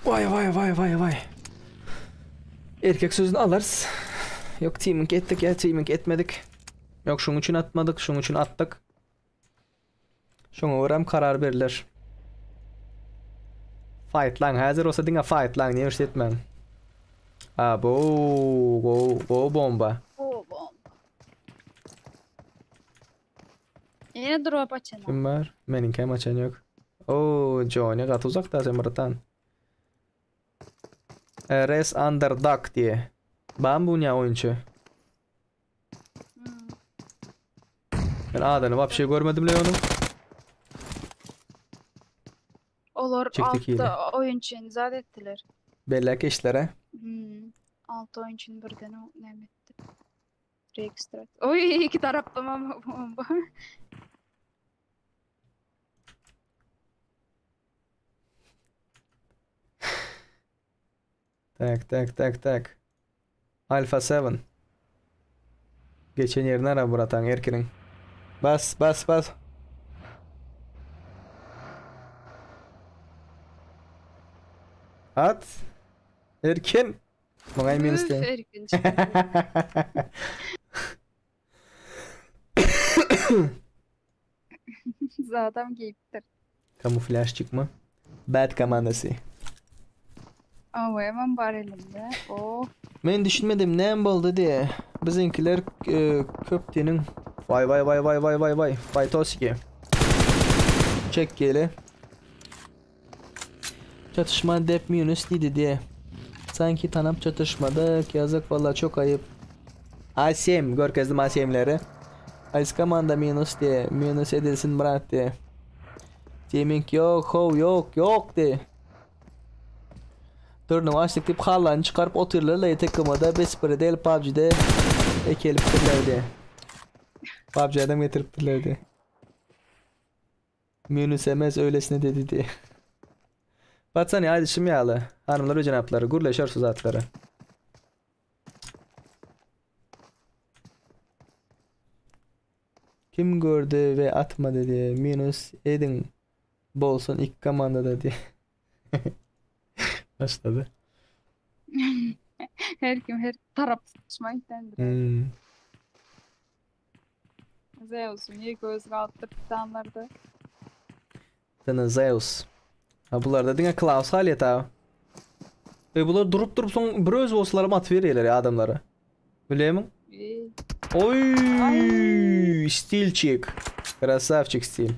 Vay vay vay vay vay. Erkek sözüni alarys. Ýok teaming etdik ýa teaming etmedik. Ýok şuň üçin atmadyk, şuň üçin atdyk. Şoňa görä karar beriler. Fightlaň, häzir bolsa diňe fightlaň, niýe bir etmäň. Abo, go, go bomba. Go bomba. Ýene drop açan. Kim bar? Meniňkem açan ýok. Oo, Johnny gaty uzakda sen bratan. RS Underdog diýe. Bam bu ne oýunçy? Men adyny wapşe görmedim le onuň. Olar Çekdi alty oýunçyny zat etdiler. Bellek işlere. Hmm. Alty oýunçyny birden o näme etdi. Registrat. Oý iki tarapdan bomba. Tak tak tak tak. Alpha 7. Geçen ýerini ara bratan Erkiniň. Bas bas bas. At. Erkin. Muňa minus Üf, diýen. Erkin çykdy. Zadam geýipdir. Kamuflyaž çykma. Bad komandasy. AWM bar elimde. Oh. Men düşünmedim näme boldy diýe. Biziňkiler e, köpdiniň Vay vay vay vay vay vay vay. Faytoski. Çek geli. Çatışma dep minus diýdi diýe. Sanki tanap çatışmadık. Yazık valla çok ayıp. ASM görkezdim ASM'leri. Ice komanda minus diýe. Minus edilsin Murat diýe. Teaming yok, ho yok, yok diýe. Turnuva açdyk diýip halany çykaryp otyrlar la takymada 5-1 däl PUBG-de ekelipdirler diýe. PUBG adam getiripdirler diýe. Minus emez öylesine dedi diýe. Patsany aýdyşym ýaly, hanymlar we jenaplar, gürleşeris şu zatlary. Kim gördi we atmady diýe minus ediň bolsun iki komandada diýe. Başlady. Her kim her tarap tutuşma gitdendir. Hmm. Zeus'un iyi göz galdyr titanlarda. Dine Zeus. Ha bularda diňe Klaus galýar ta. E bular durup durup soň bir öz bolsalar atyp berýärler ya adamlara. Bilemiň? Oy, stilçik. Krasavçik stil.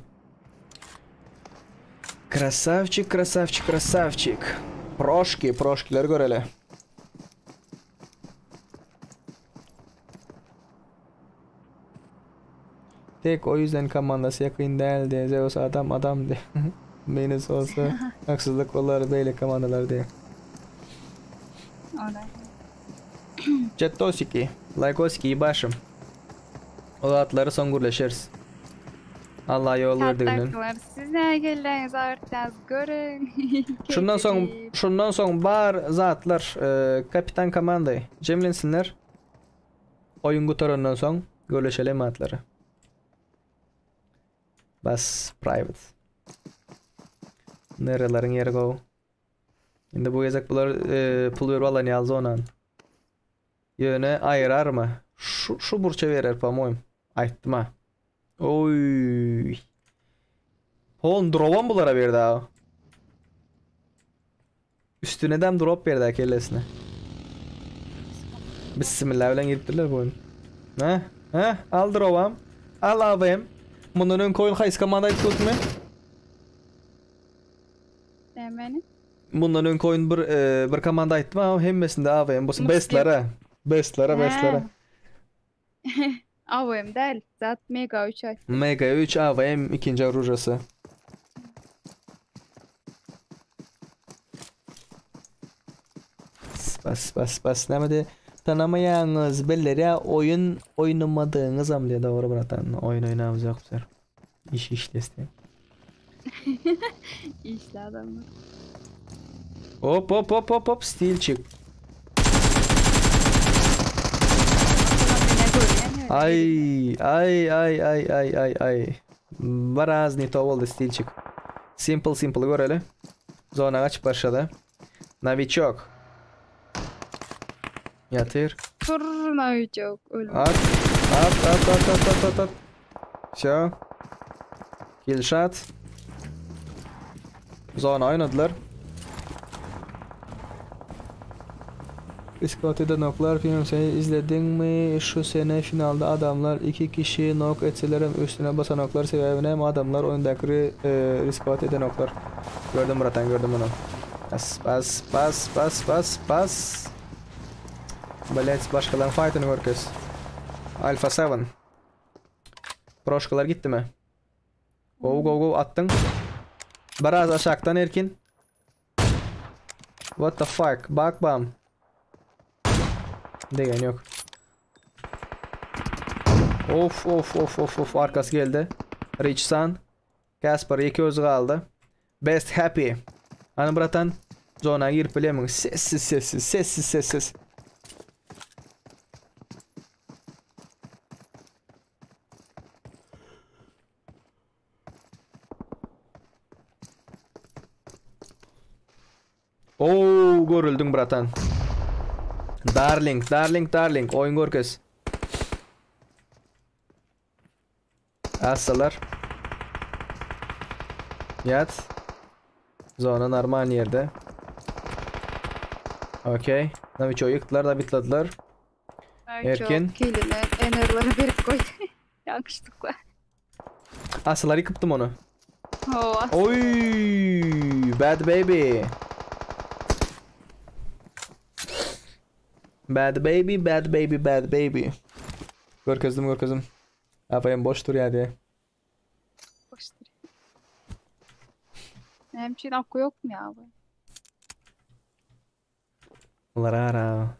Krasavçik, krasavçik, krasavçik. Proşki, proşkileri göreli. Tek o yüzden komandasy ýakyn däldi. Zeus adam adamdy. Minus bolsa haksyzlyk bolar beýle komandalar diýe. Ola. Jetosiki, laýkosiki başym. O zatlary soň gürleşeris. Allah ýol berdiginden. Tatdaklar siz näme geldiňiz agyrtýaňyz görüň. Şundan soň şundan soň bar zatlar e, kapitan komandy jemlensinler. Oýun gutarandan soň gürleşelim atlary. Bas private. Nereleriň ýeri gowy. Indi bu gezek bular e, pul berip alan ýaly zonan. Ýöne aýyrarmy? Şu, şu burça berer, po-moýem. Aýtdym ha. Oý. Hon dropam bulara berdi ha. Üstüne dem drop berdi kellesine. Bismillah bilen giripdirler bu oyun. Ha? Ha? Al dropam. Al AVM. Mundan öňki oýun haýsy komanda aýdyp durdymy? Nämeni? Mundan öňki oýun bir e, bir komanda aýtdym ha hemmesinde AVM bolsun. Bestlere. Bestlere, bestlere. AVM däl. Zat Mega 3 aýtdy. Mega 3 AVM ikinji orujasy. Bas bas bas näme diýe? Tanamaýaňyz bildirýä oýun oýnamadygyňyzam diýe dogry bratan. Oýun oýnamyz ýok bizler. Iş işles diýe. Işli adamlar. Hop hop hop hop hop stilçik. Ay ay ay ay ay ay ay. Biraz ne to boldy stilçik. Simple simple göreli. Zona gaçyp başlady. Noviçok. Ýatyr. Tur noviçok ölüm. At at at at at at at at. Vse. Killshot. Zona oýnadylar. Iskotida noklar film seni izlediňmi şu sene finalda adamlar iki kişi nok etselerem üstüne basanoklar sebäbi näme adamlar oýundaky riskowat edenoklar. Gördüm bratan gördüm muny. Bas bas bas bas bas bas. Blять başgalaryň faýtyny görkez. Alfa 7. Proşkalar gitdimi? Gowy gowy gowy atdyň. Biraz aşakdan erkin. What the fuck? Bak bam. Degen yok. Of of of of of arkasy geldi. Rich Sun. Casper ýeke özi galdy. Best Happy. Hany bratan? Zona girip bilemiň? Sessiz sessiz sessiz sessiz. Oo, görüldüň bratan. Darling, darling, darling. Oýun görkez. Assalar. Ýat. Zona normal ýerde. Okey. Naviço ýykdylar da bitladylar. Erkin. Kiline enerleri berip goýdy. Ýalňyşlykla. Assalar ýykypdym ony. Hawa. Oý, bad baby. Bad baby, bad baby, bad baby. Görkezdim, görkezdim. APM boş durýar diýe. Boş durýar. Näme üçin akku ýokmy ýa bu? Larara.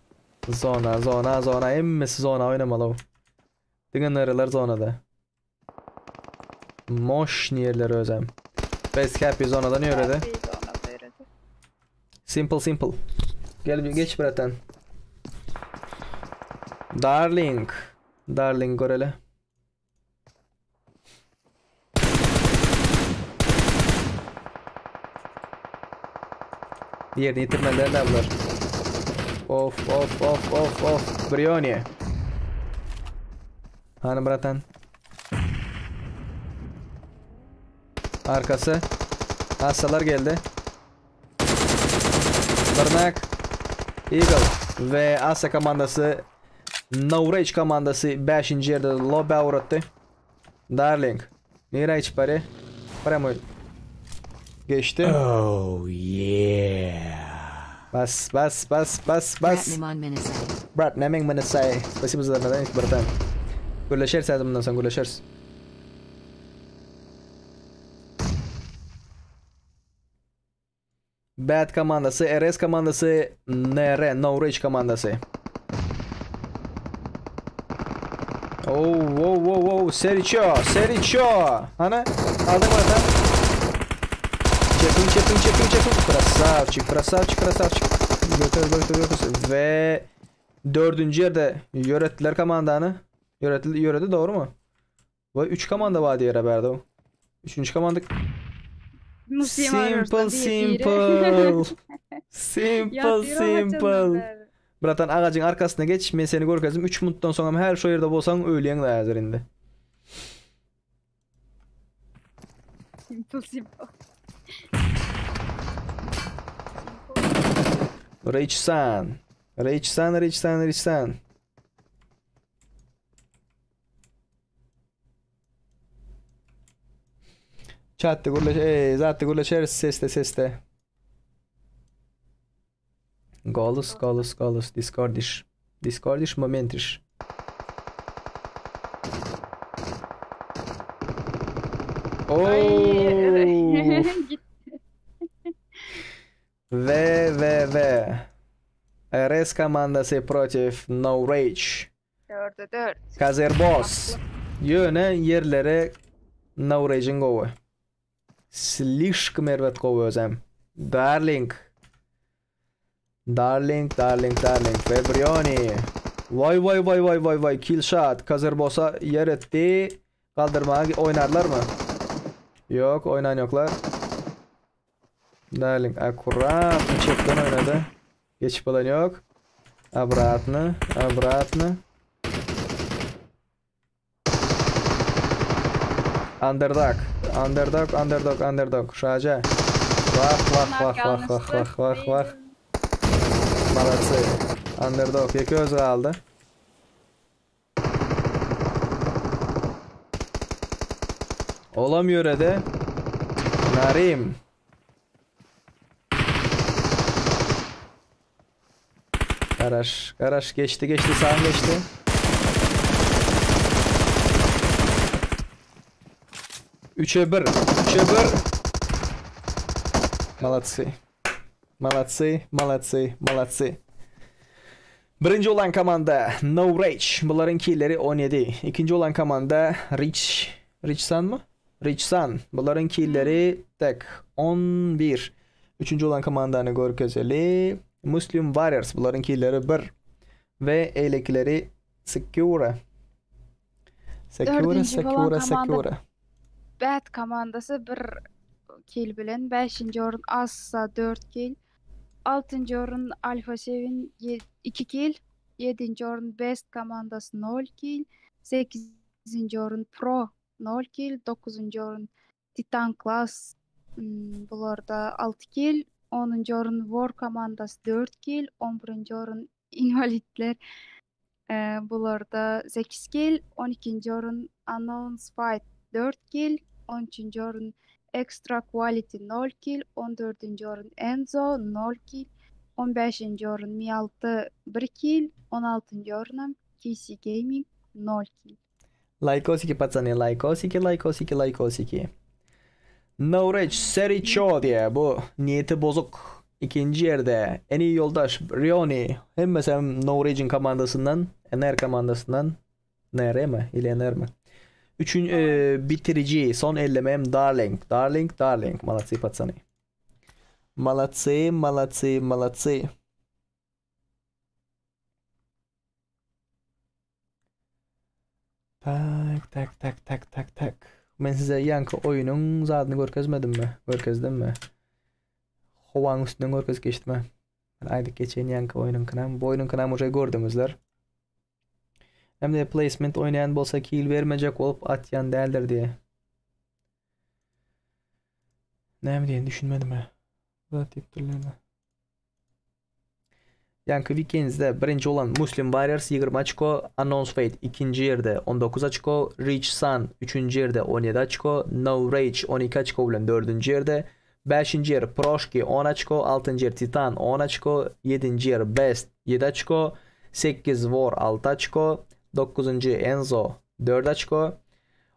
Zona, zona, zona. Hemmesi zona oýnamaly. Diňe nyrlar zonada. Moşny ýerler özem. Best Happy zonadan ýöredi. Happy zonada ýöredi. Simple simple. Gel bir geç bratan. Darling. Darling göreli. Yerini yitirmediler de bular. Of of of of of. Brioni. Hani bratan. Arkasy. Hassalar geldi. Barnak. Eagle we Assa komandasy No Rage komandasy 5-nji ýerde lobä ugratdy. Darling. Nirä geçip barýar? Prямой. Geçdi. Oh yeah. Bas bas bas bas bas. Brat nemeň menesay. Spasibo za donate bratan. Gürleşeris häzir mundan soň gürleşeris. Bad komandasy, RS komandasy, NR, No Rage komandasy. Oh, wow, wow, wow, Seriço, Seriço. Hany, aldyň bratan. Çepiň, çepiň, çepiň, çepiň. Krasavçik, krasavçik, krasavçik. Göter, göter, göter. Ve dördünji ýerde ýöretdiler komandany. Ýöretdi, ýöredi dogrymy? Vay 3 komanda bar diýer bärde o. Üçünji komanda Simple simple. Simple simple. Bratan agajyň arkasyna geç, men seni görkezdim. 3 minutdan soň hem her şo ýerde bolsaň ölýäň da häzir indi. Simple simple. Rich San. Rich San, Rich San, Rich San. Chatda gürleş, eý, zatda gürleşeris sesde sesde. Golus, golus, golus, Discordiş. Discordiş momentiş. Ay, Oo. V V V. RS komandasy protiv No Rage. Dörde dört. Kazerbos. Ýöne ýerleri No Rage-iň gowy. Slişkom erbet gowy özem. Darling. Darling, Darling, Darling. Febrioni. Waý waý waý waý waý waý kill shot. Kazerbosa ýer etdi. Galdyrmaga oýnarlarmy? Ýok, oýnan ýoklar. Darling akkuratny çepden oýnady. Geçip bolan ýok. Obratny, obratny. Underdog, underdog, underdog, underdog. Şaja. Wah, wah, wah, wah, wah, wah, wah, wah. Молодцы. Underdog ýeke özi galdy. Olam ýöredi. Narim. Garaş, garaş geçdi, geçdi, sağ geçdi. Üçe bir, üçe bir. Молодцы. Молодцы, молодцы, молодцы. Birinji bolan komanda No Rage. Bularyň killeri 17. Ikinji bolan komanda Rich Rich Sunmy? Rich Sun. Bularyň killeri tek 11. Üçünji bolan komandany görkezeli. Muslim Warriors. Bularyň killeri 1. We eýlekileri Secure. Secure, Dördünji bolan Secure, komanda Secure. Bad komandasy 1 kill bilen, bäşinji orun Assa 4 kill, altynjy orun Alfa Seven 2 kill, ýedinji orun Best komandasy 0 kill, sekizinji orun Pro 0 kill, dokuzynjy orun Titan Class bularda 6 kill, onunjy orun War komandasy 4 kill, on birinji orun Inwalidler Bularda sekiz kill, on ikinji orun Unknowns Fight dört kill, on üçünji orun Extra Quality nol kill, on dördünji orun Enzo nol kill, on bäşinji orun Mi alty bir kill, on altynjy orunam KC Gaming nol kill. Laýkosiki patsany laýkosiki laýkosiki laýkosiki. No Rage Seri Cho diýýär bu niýeti bozuk ikinji ýerde en iyi ýoldaş Rioni hemmesem No Rage-iň komandasyndan NR komandasyndan NR mi ili NR mi Üçün e, bitiriji son elleme hem Darling Darling Darling Malatsy patsany. Malatsy, malatsy, malatsy. Tak, tak, tak, tak, tak, tak. Men size ýaňky oýnuň zadyny görkezmedimmi? Görkezdimmi? Howaň üstünden görkezip geçdim. Men aýdyp geçeýin ýaňky oýnuňkynam. Bu oýnuňkynam uje gördüňizler. Hem-de placement oýnaýan bolsa kill bermejek bolup atýan däldir diýe. Näme diýen düşünmedim. Zat diýipdirler. Ýaňky Weekendsde birinji bolan Muslim Warriors 20 oçko, Unknown Fate ikinji ýerde 19 oçko, Rich Sun üçünji ýerde 17 oçko, No Rage 12 oçko bilen dördünji ýerde, bäşinji ýer Proşki 10 oçko, altynjy ýer Titan 10 oçko, ýedinji ýer Best 7 oçko, sekiz War 6 oçko, dokuzynjy Enzo 4 oçko,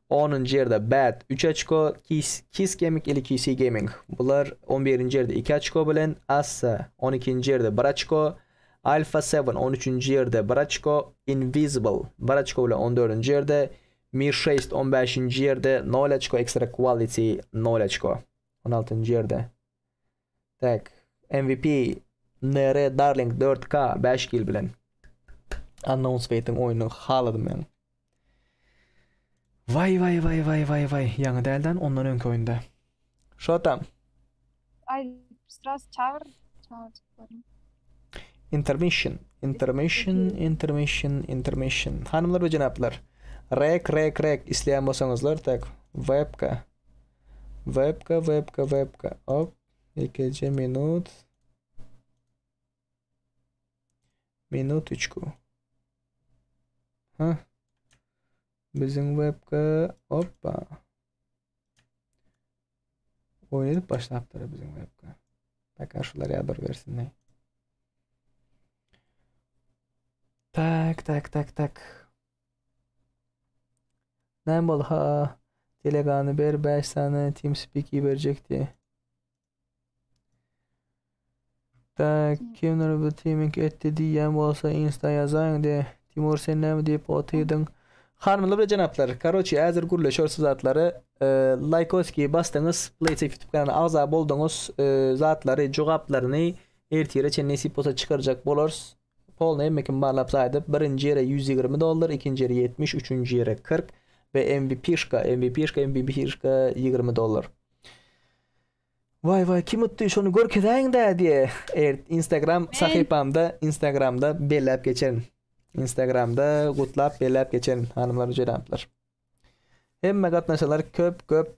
Onunjy ýerde Bad üç oçko, Kiss, Kiss Gaming ili KC Gaming. Bular on birinji ýerde iki oçko bilen, Assa on ikinji ýerde bir oçko, Alpha Seven on üçünji ýerde bir oçko, Invisible bir oçko bilen on dördünji ýerde, Mi şeýst on bäşinji ýerde nol oçko, Extra Quality nol oçko. On altynjy ýerde. Tak, MVP NR Darling 4K 5 kill bilen. Unknown Space-iň oýnuny haladym men. Vay vay vay vay vay vay. Ýaňy dälden ondan öňki oýunda. Şotam. Ay sraz çagyr. Çagyrjyklaryny. Intermission, intermission, intermission, intermission. Hanymlar we jenaplar. Rek, rek, rek isleýän bolsaňyzlar tak webka. Webka, webka, webka. Hop. Ýekeje minut. Minutочку. Ha. Biziň webka, hoppa. Oýun edip başlapdyr biziň webka. Paka şular ýa bir bersinler. Tak, tak, tak, tak. Näme boldy ha? Telegany ber 5 sany TeamSpeak iberjek diye. Tak, kimdir bu teaming etdi diýýän bolsa insta ýazaýyň diye. Timur sen näme diýip otyrdyň? Hanymlar we jenaplar, karoçi häzir gürleşeris şu zatlary. Laýkoski basdyňyz, PlaySafe YouTube kanalyna agza bolduňyz, zatlary, jogaplaryny ertire çenli nesip bolsa çykarjak bolarys. Polny hemme kim barlap saýdyp, birinji ýere 120 dollar, ikinji ýere 70, üçünji ýere 40 we MVP-şka, MVP-şka, MVP-şka 20 dollar. Waý waý kim utdy şony görkezäýiň-dä diýe. Eger Instagram sahypamda, Instagramda belläp geçerin. Instagramda gutlap belläp geçerin hanymlar we jenaplar. Hemme gatnaşanlar köp köp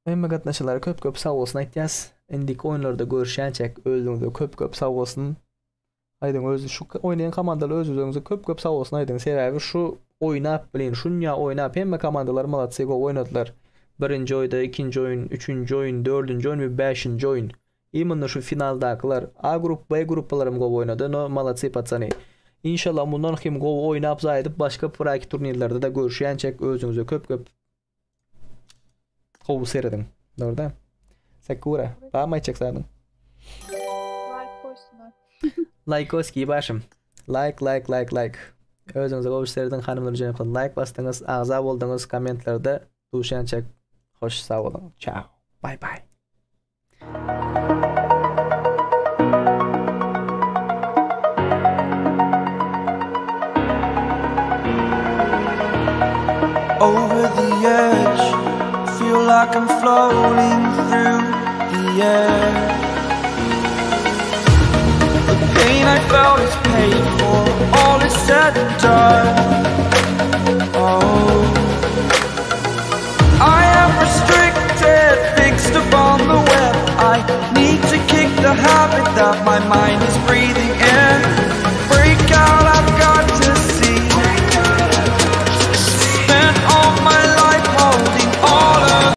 Hemme gatnaşanlara köp köp sag bolsun aýtýas. Indiki oýunlarda görüşýänçäk özüňize köp köp sag bolsun. Aýdyň öz şu oýnaýan komandalar öz özüňize köp köp sag bolsun aýdyň. Sebäbi şu oýnap bilen şunýa oýnap hemme komandalar malatsy gowy oýnadylar. Birinji oýda, ikinji oýun, üçünji oýun, dördünji oýun we bäşinji oýun. Imенно şu finaldakylar A grup B gruppalaram gowy oýnady no malatsy patsany. Inşallah mundan hem gowy oýnap zaýadyp başga praki turnirlerde-de görüşýänçäk özüňize köp köp Gowy serediň. Dogry däl. Sakura, barmy aýtjak zadyň? Like goýsunlar. Laýkoskiý başym. Like like like like. Özüňize gowy serediň hanymlar jenaplar like basdyňyz, agza bolduňyz kommentlerde duşýançak hoş sag boluň. Çao. Bye bye. Over the edge, feel like I'm floating through the air. The pain I felt is paid for, all is said and done. Oh, I am restricted, fixed upon the web. I need to kick the habit that my mind is breathing.